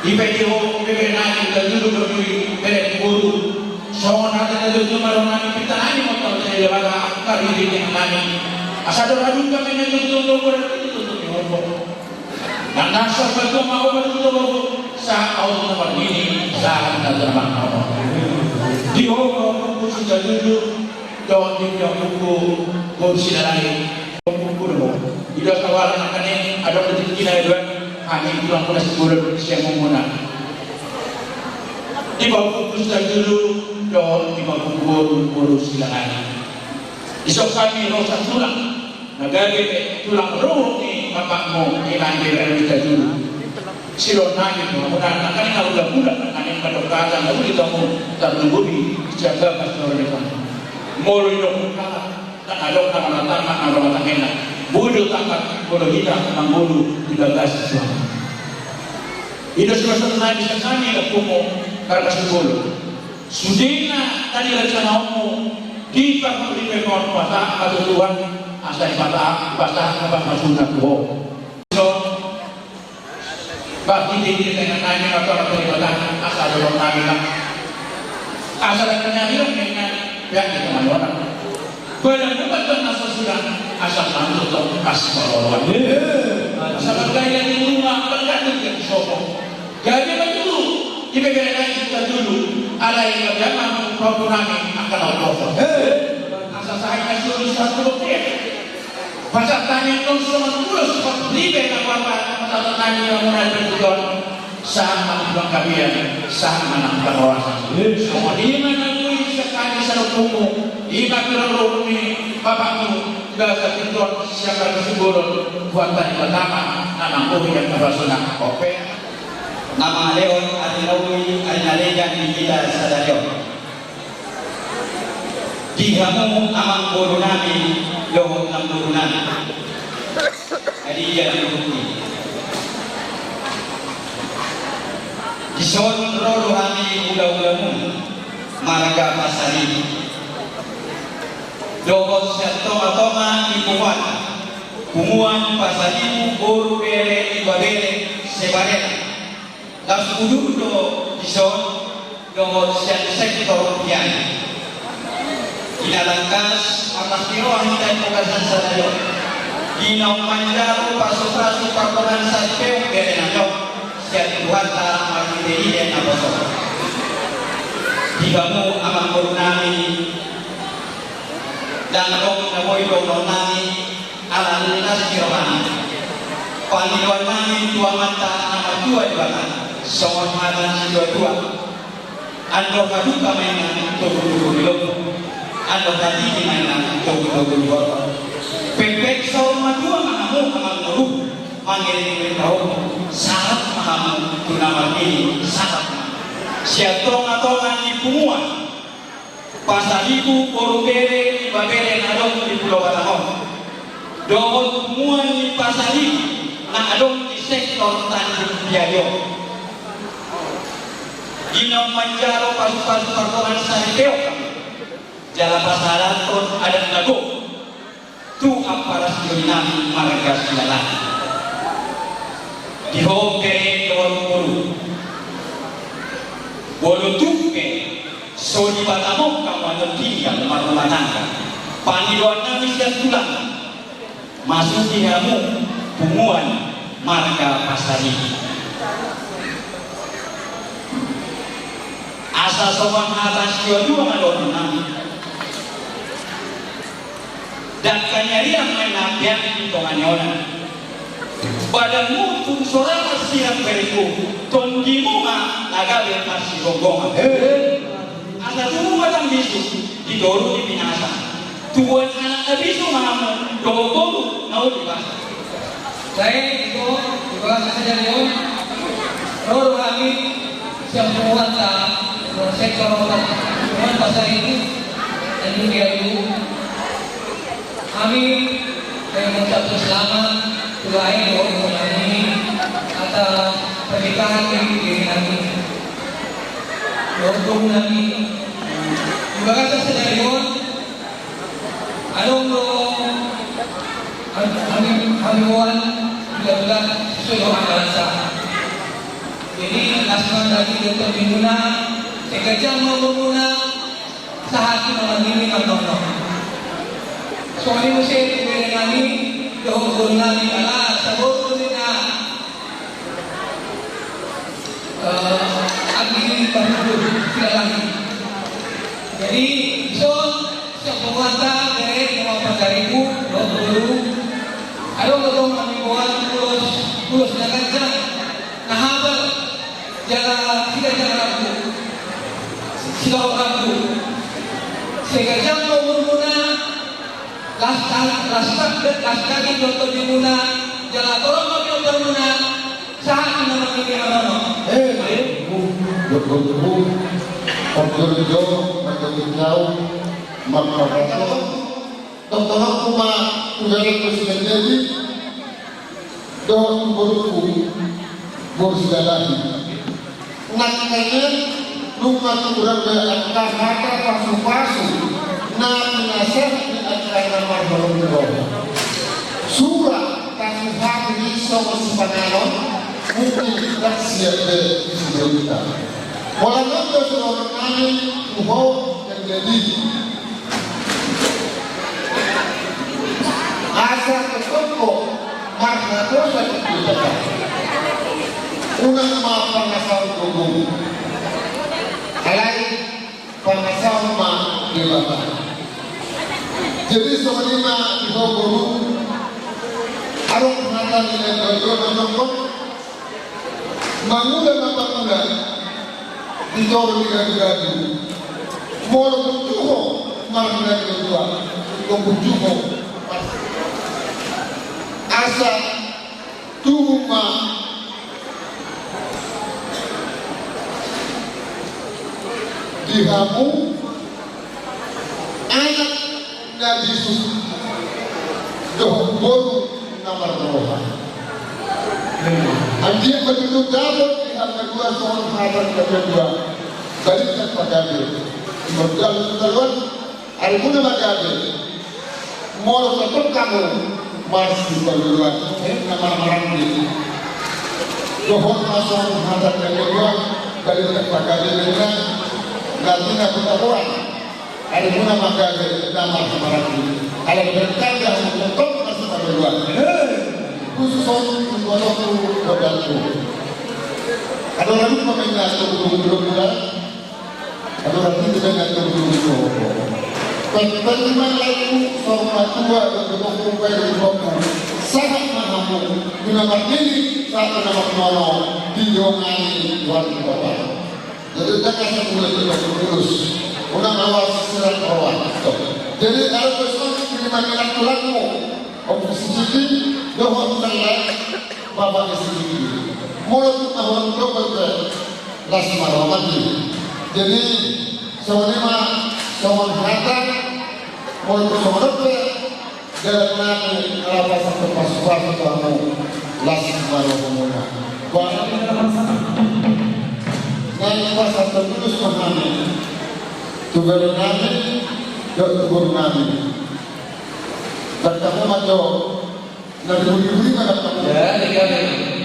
i pe di ho bebere nami Sitorus dohot bere ni boru. Songon hata na tutu ma dohonon nami, pinta nami ma tong di Debata, marhite inganan nami. Asa dohot hadumpang ma na tutu dohot bere ni boru. Nang na sahat tu ahu ma ho ma tutu dohot, sahat ahu tu na marnini, sahat na tu na marnono. Di ho ma ho ma tutu Sitorus, dohot di ho ma ho ma tutu boru Silalahi. Ho ma ho ma tutu dohot. I do sahala nangkaning adong di tingkina i do, hami tulang muna sibolon sian muna. Di ho ma ho ma tutu Sitorus, dohot di ho ma ho ma tutu boru, boru Silalahi. Dison hami ro satulang. Na gabe tulang ruhut ni bapakmu, i ma ibebere nami Sitorus. Sidohonon nami tu hamuna, nangkaning na hulahula, nangkaning mandok hata na uli tu hamu, tarlumobi sian bagas ni roha ni hamu. Molo didok halak, ndang adong na marhatangka, na marhatangka. Boi do tangkas, molo hita mangolu di bagas ni roha. I do sidohonon nami sian hami, ompunmu, marga Sitorus. Sudena tadi rencanamu di parpudi pe mauliate ma tu Tuhan, asa dipata, dipata, dipata sunat tu ho. So, bakti di di tengah nami atau apa di batang, asa dohonon nami lah. Asa dohonon nami lah, dengan pihak di teman orang. Badan bukan tentang sesudah, asa langsung tu pas pengelolaan. Asa bergaya di rumah, bergantung di sopo. Gabe ma tutu ibebere nami Sitorus, alai gabe ma hamu pahompu nami angka na umposo. Asa sahat na siolus sahat tu bontean. Pasahat hami tong songon ulos parpudi pe na hupasahat nami tu hamuna di partingkian on. Sahat ma tu panggabean, sahat ma tu parhorasan. Songon i ma na boi sian hami saluhutmu, i ma tulang ruhut ni bapakmu, gabe sahat tu ho sian marga Sitorus, Tuhanta Debata ma na manggohi angka pasuna. Ope. Na mangalehon ari na uli, ari na legan di hita sadari on. Di hamu amangboru nami dohot namboru nami. Adi dia di bukti. Dison ro do hami hulahulamu marga Pasaribu. Dohot sian tongatonga ni punguan. Punguan Pasaribu boru bere ibebere sebarela. Las udur do dison dohot sian sektor Piayo. Di na tangkas marlas ni roha hita di bagasan sadari on. Di naung manjalo pasupasu pardongansaripeon bere nami on sian Tuhanta marhitehite naposo. Di hamu amangboru nami, ndang adong na boi dohonon nami, ala las ni rohana. Pangidoan nami tu Amanta na martua Debata, songon hata ni situatua: Andor haduka ma inna togutogu ni lombu, andor hatiti ma inna togutogu ni horbo. Pengpeng saur matua ma hamu amangboru, mangiringiring pahompu, sahat ma hamu tu na marnini, sahat ma sian tongatonga ni punguan Pasaribu boru bere ibebere na adong di Pulo Batam on. Dohot punguan ni Pasaribu na adong di sektor Tanjung Piayo. Di naung manjalo pasupasu pardongansaripeon jala pasahathon adat na gok tu ampara sijoli nami marga Silalahi. Di ho bere dohot boru. Molo tung pe so di Batam on hamu tinggal marrumah tangga, pangidoan nami sian tulang, masuki hamu punguan marga Pasaribu. Asa songon hata situatua ma dohonon nami. Dangka ni arian ma i na peak di tonga ni onan. Badanmu tung so ra marsirang berengku, tondimu ma na gabe parsironggongan. Asa tubu ma tambisu di toru ni binasa. Tubuan anak na bisu ma hamu dohot boru na uli basa. Sai, ito, di bagasan sadari on, ro do hami sian punguanta, sektor opat, punguan Pasaribu, Tanjung Priok. Hami, eh, mengucapkan selamat tu lae dohot boru nami atas pernikahan ni bini nami dohot boru nami. Di bagasan sadari on, adong do hami, hami, hami boan, bila-bila sesuai dohot angka lansa. Jadi, las ma daging dohot tondimuna, sai ganjang ma umurmuna, sahat tu na marnini marnono. Songon i muse tu bere nami, dohot boru nami, ala saboru do ninna, eh, anggi parhundul Silalahi. Jadi, dison, sian punguanta, bere, punguan Pasaribu, dohot boru. Adong do tong hami boan ulos, ulos na ganjang, na habal, jala siganjang rambu, silahon rambu. Sai ganjang ma umurmuna, las, las, las, las daging dohot tondimuna, jala torop ma pinompar muna, sahat tu na marnini marnono. Eh, eh, bu, bu, bu, bu. Om Jolo, Jolo, Jolo, Jolo, Jolo, Jolo. Tongtongku ma tu berengku si Menjadi, dohot tu borungku, boru Silalahi. Nangkaningan nunga tung ro be angka hata pasupasu na pinasahat ni angka na marholong ni roha. Sura pasupasu i songon sipanganon, mungkin dang siap be disi berita. Holan on do sidohonon nami tu ho Menjadi. Asa tongtong ho marnatosa di Debata. Unang ma pangasahon gogo. Alai pangasahon ma Debata. Jadi songon i ma di ho boru. Adong hata ni na dua-dua manongkon. Mangula ma pangula di toru ni gadu-gadu. Molo burju ho marnatosa, molo burju ho. Asa tubu ma di hamu anak na bisu dohot boru na marroha. Anggiat ma tutu dapot di hata dua songon hata ni na dua. Balintang pagabe. Mardalan tu taluan, arimuna ma gabe. Molo tongtong hamu marsipaluluan, na marhahamaranggi. Dohot ma songon hata ni na dua, balintang pagabe, balintang. Artina hutahoan. Arimuna ma gabe na marhahamaranggi. Ala bertanda untuk marsipaluluan. Khusus on untuk anakku, anakku. Adong na lupa main na untuk bulan-bulan. Adong na lupa main na untuk bulan-bulan. Pengalamanku sama tua dan temanku baik di bangku. Sahat ma hamu. Di na marnini, sahat di na marnono. Didongani Tuhan Bapa. Jadi, dang asa mulai kita terus. Unang awas sirat roa. Jadi, kalau pesan terima minat tulangmu, Om Sidiki, dohot tangga, Bapak Sidiki. Molo tu tahun dua belas, las ma roa mati. Jadi, songon i ma, songon hata, molo tu songon dope, Dalan nami, ala pasahat pasupasu tu hamu, las ma rohamuna. Ba, nai pasahat tu tulus ma hami, tu bere nami, dohot tu boru nami. Dapot hamu ma jo, na dihuri-huri ma dapot hamu. Ya, tiga menit.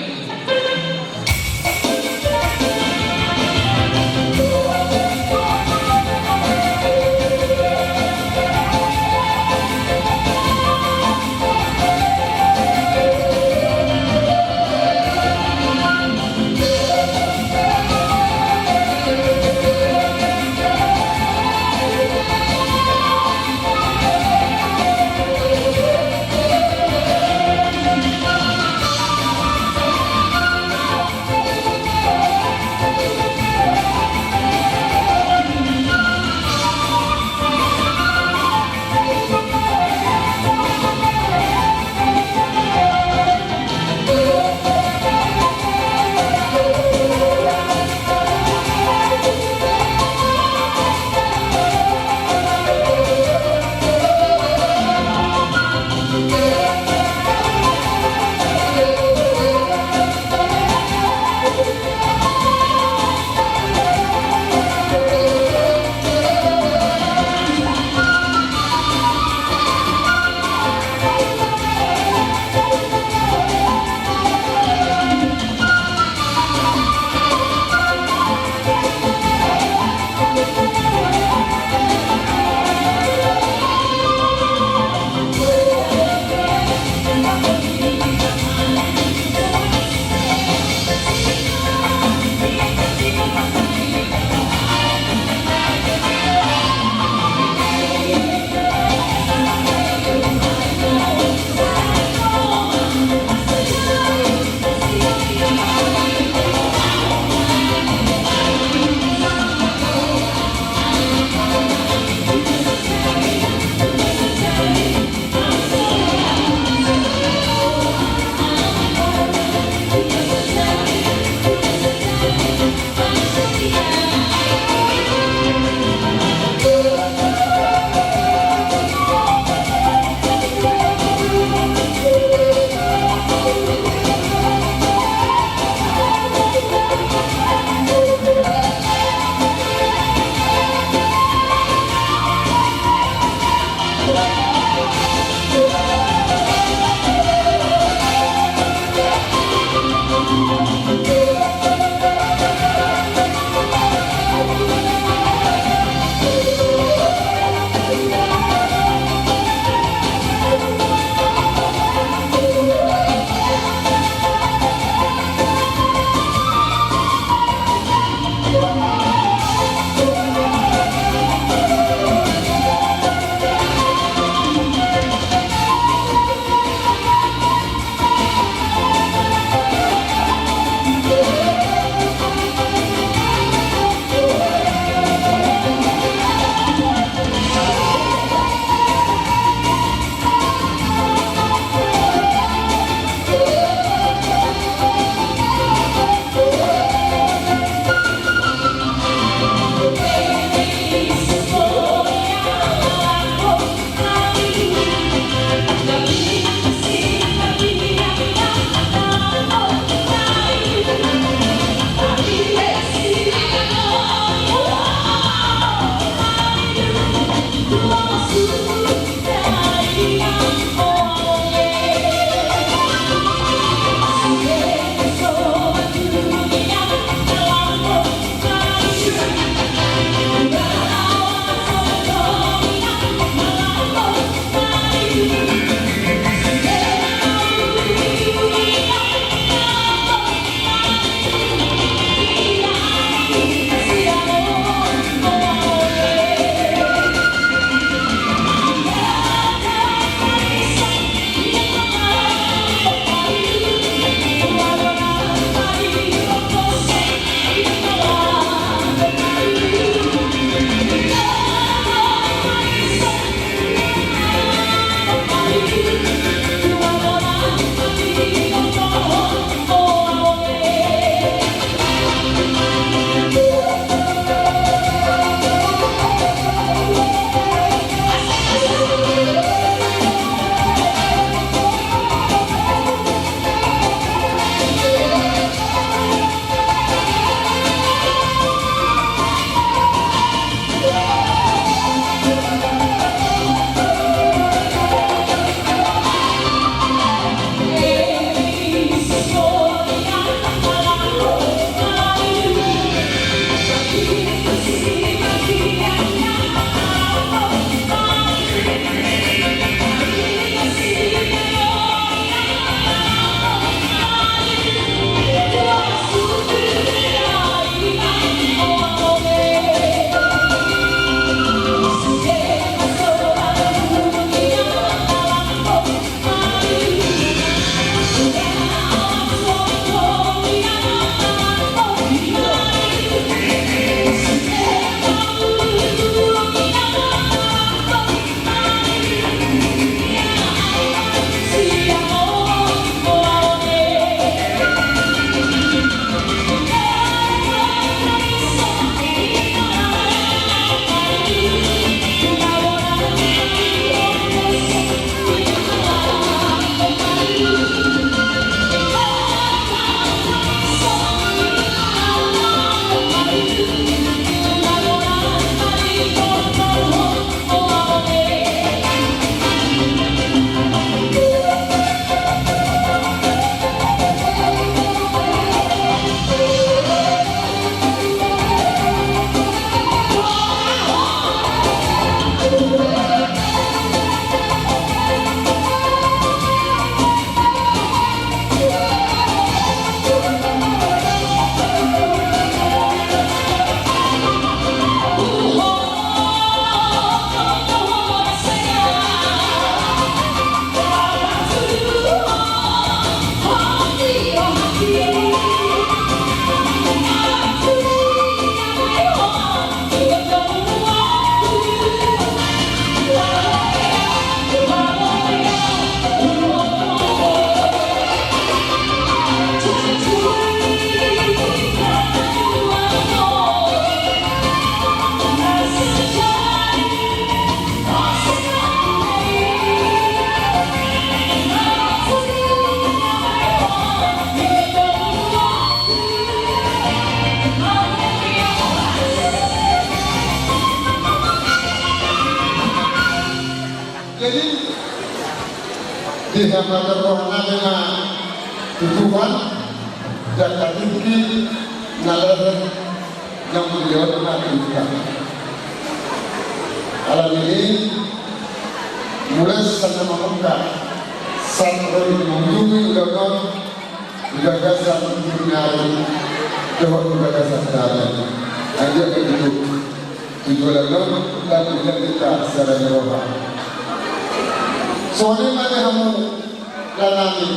Di hamater roha nami ma tu Tuhan, dangka tingki na leher na mulia on na tu hita. Alani i, mulai sian na mamungka sahat ro di na mangujungi ulaon on, di bagasan tingki nari dohot di bagasan dame. Anggiat ma tutu tujuan on, dan di hita sada ni roha. Songon i ma di hamu raja nami,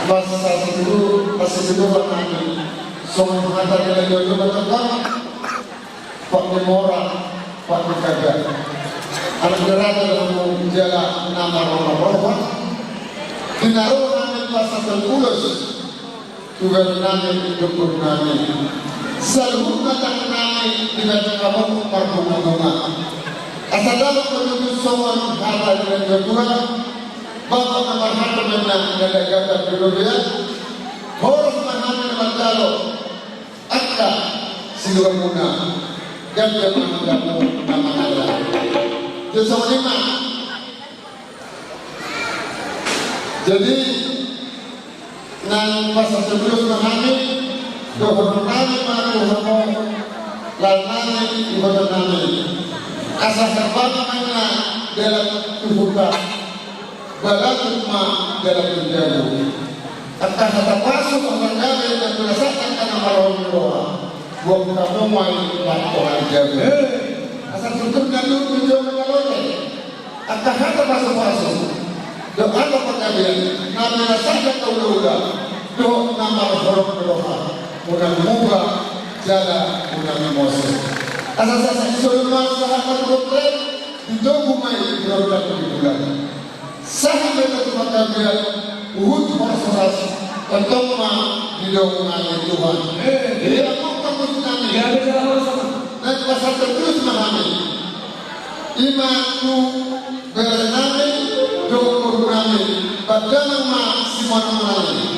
masa situ, masa situ raja nami, songon hata ni raja nami, masa situ, Pak ni mora, Pak ni kaga. Anak ni raja do hamu jala na marroha-roha. Di na ro hami pasahathon ulos tu bere nami, tu boru nami. Saluhutna tangan nami dibahen hamu marbunga-bunga. Asa dapot hamu songon hata ni natua-tua, Bapak na marhata ma inna na dagapan di robean. Horas ma hami na manjalo angka siluamuna, ganda ma hamu na manjalo. Jadi songon i ma. Jadi nang pasahathon ulos ma hami, dohonon nami ma tu hamu raja nami, iboto nami. Asa herbang ma inna dalan tu huta, balatuk ma dalan tu jabu. Angka hata pasu, hata gabe na pinasahat angka na marroha ni roha, buang hamu ma i marroha ni jabu. Asa tutur na luhut tu jolo na lote. Angka hata pasu-pasu dohot angka panggabean na pinasahat angka ula-ula dohot na marroha ni roha, unang muba jala unang mose. Asa sahat-sahat ni solu ma sahat ma tu bontean, di togu ma i di rondang di bulan. Sahat ma hita tu panggabean huhut horas-horas, tongtong ma didongani Tuhan. Ia mungka musik nami. Ia bicara horas sama. Nang pasahathon ulos ma hami. I ma tu bere nami dohot boru nami, pardongan ma simonang-monang i.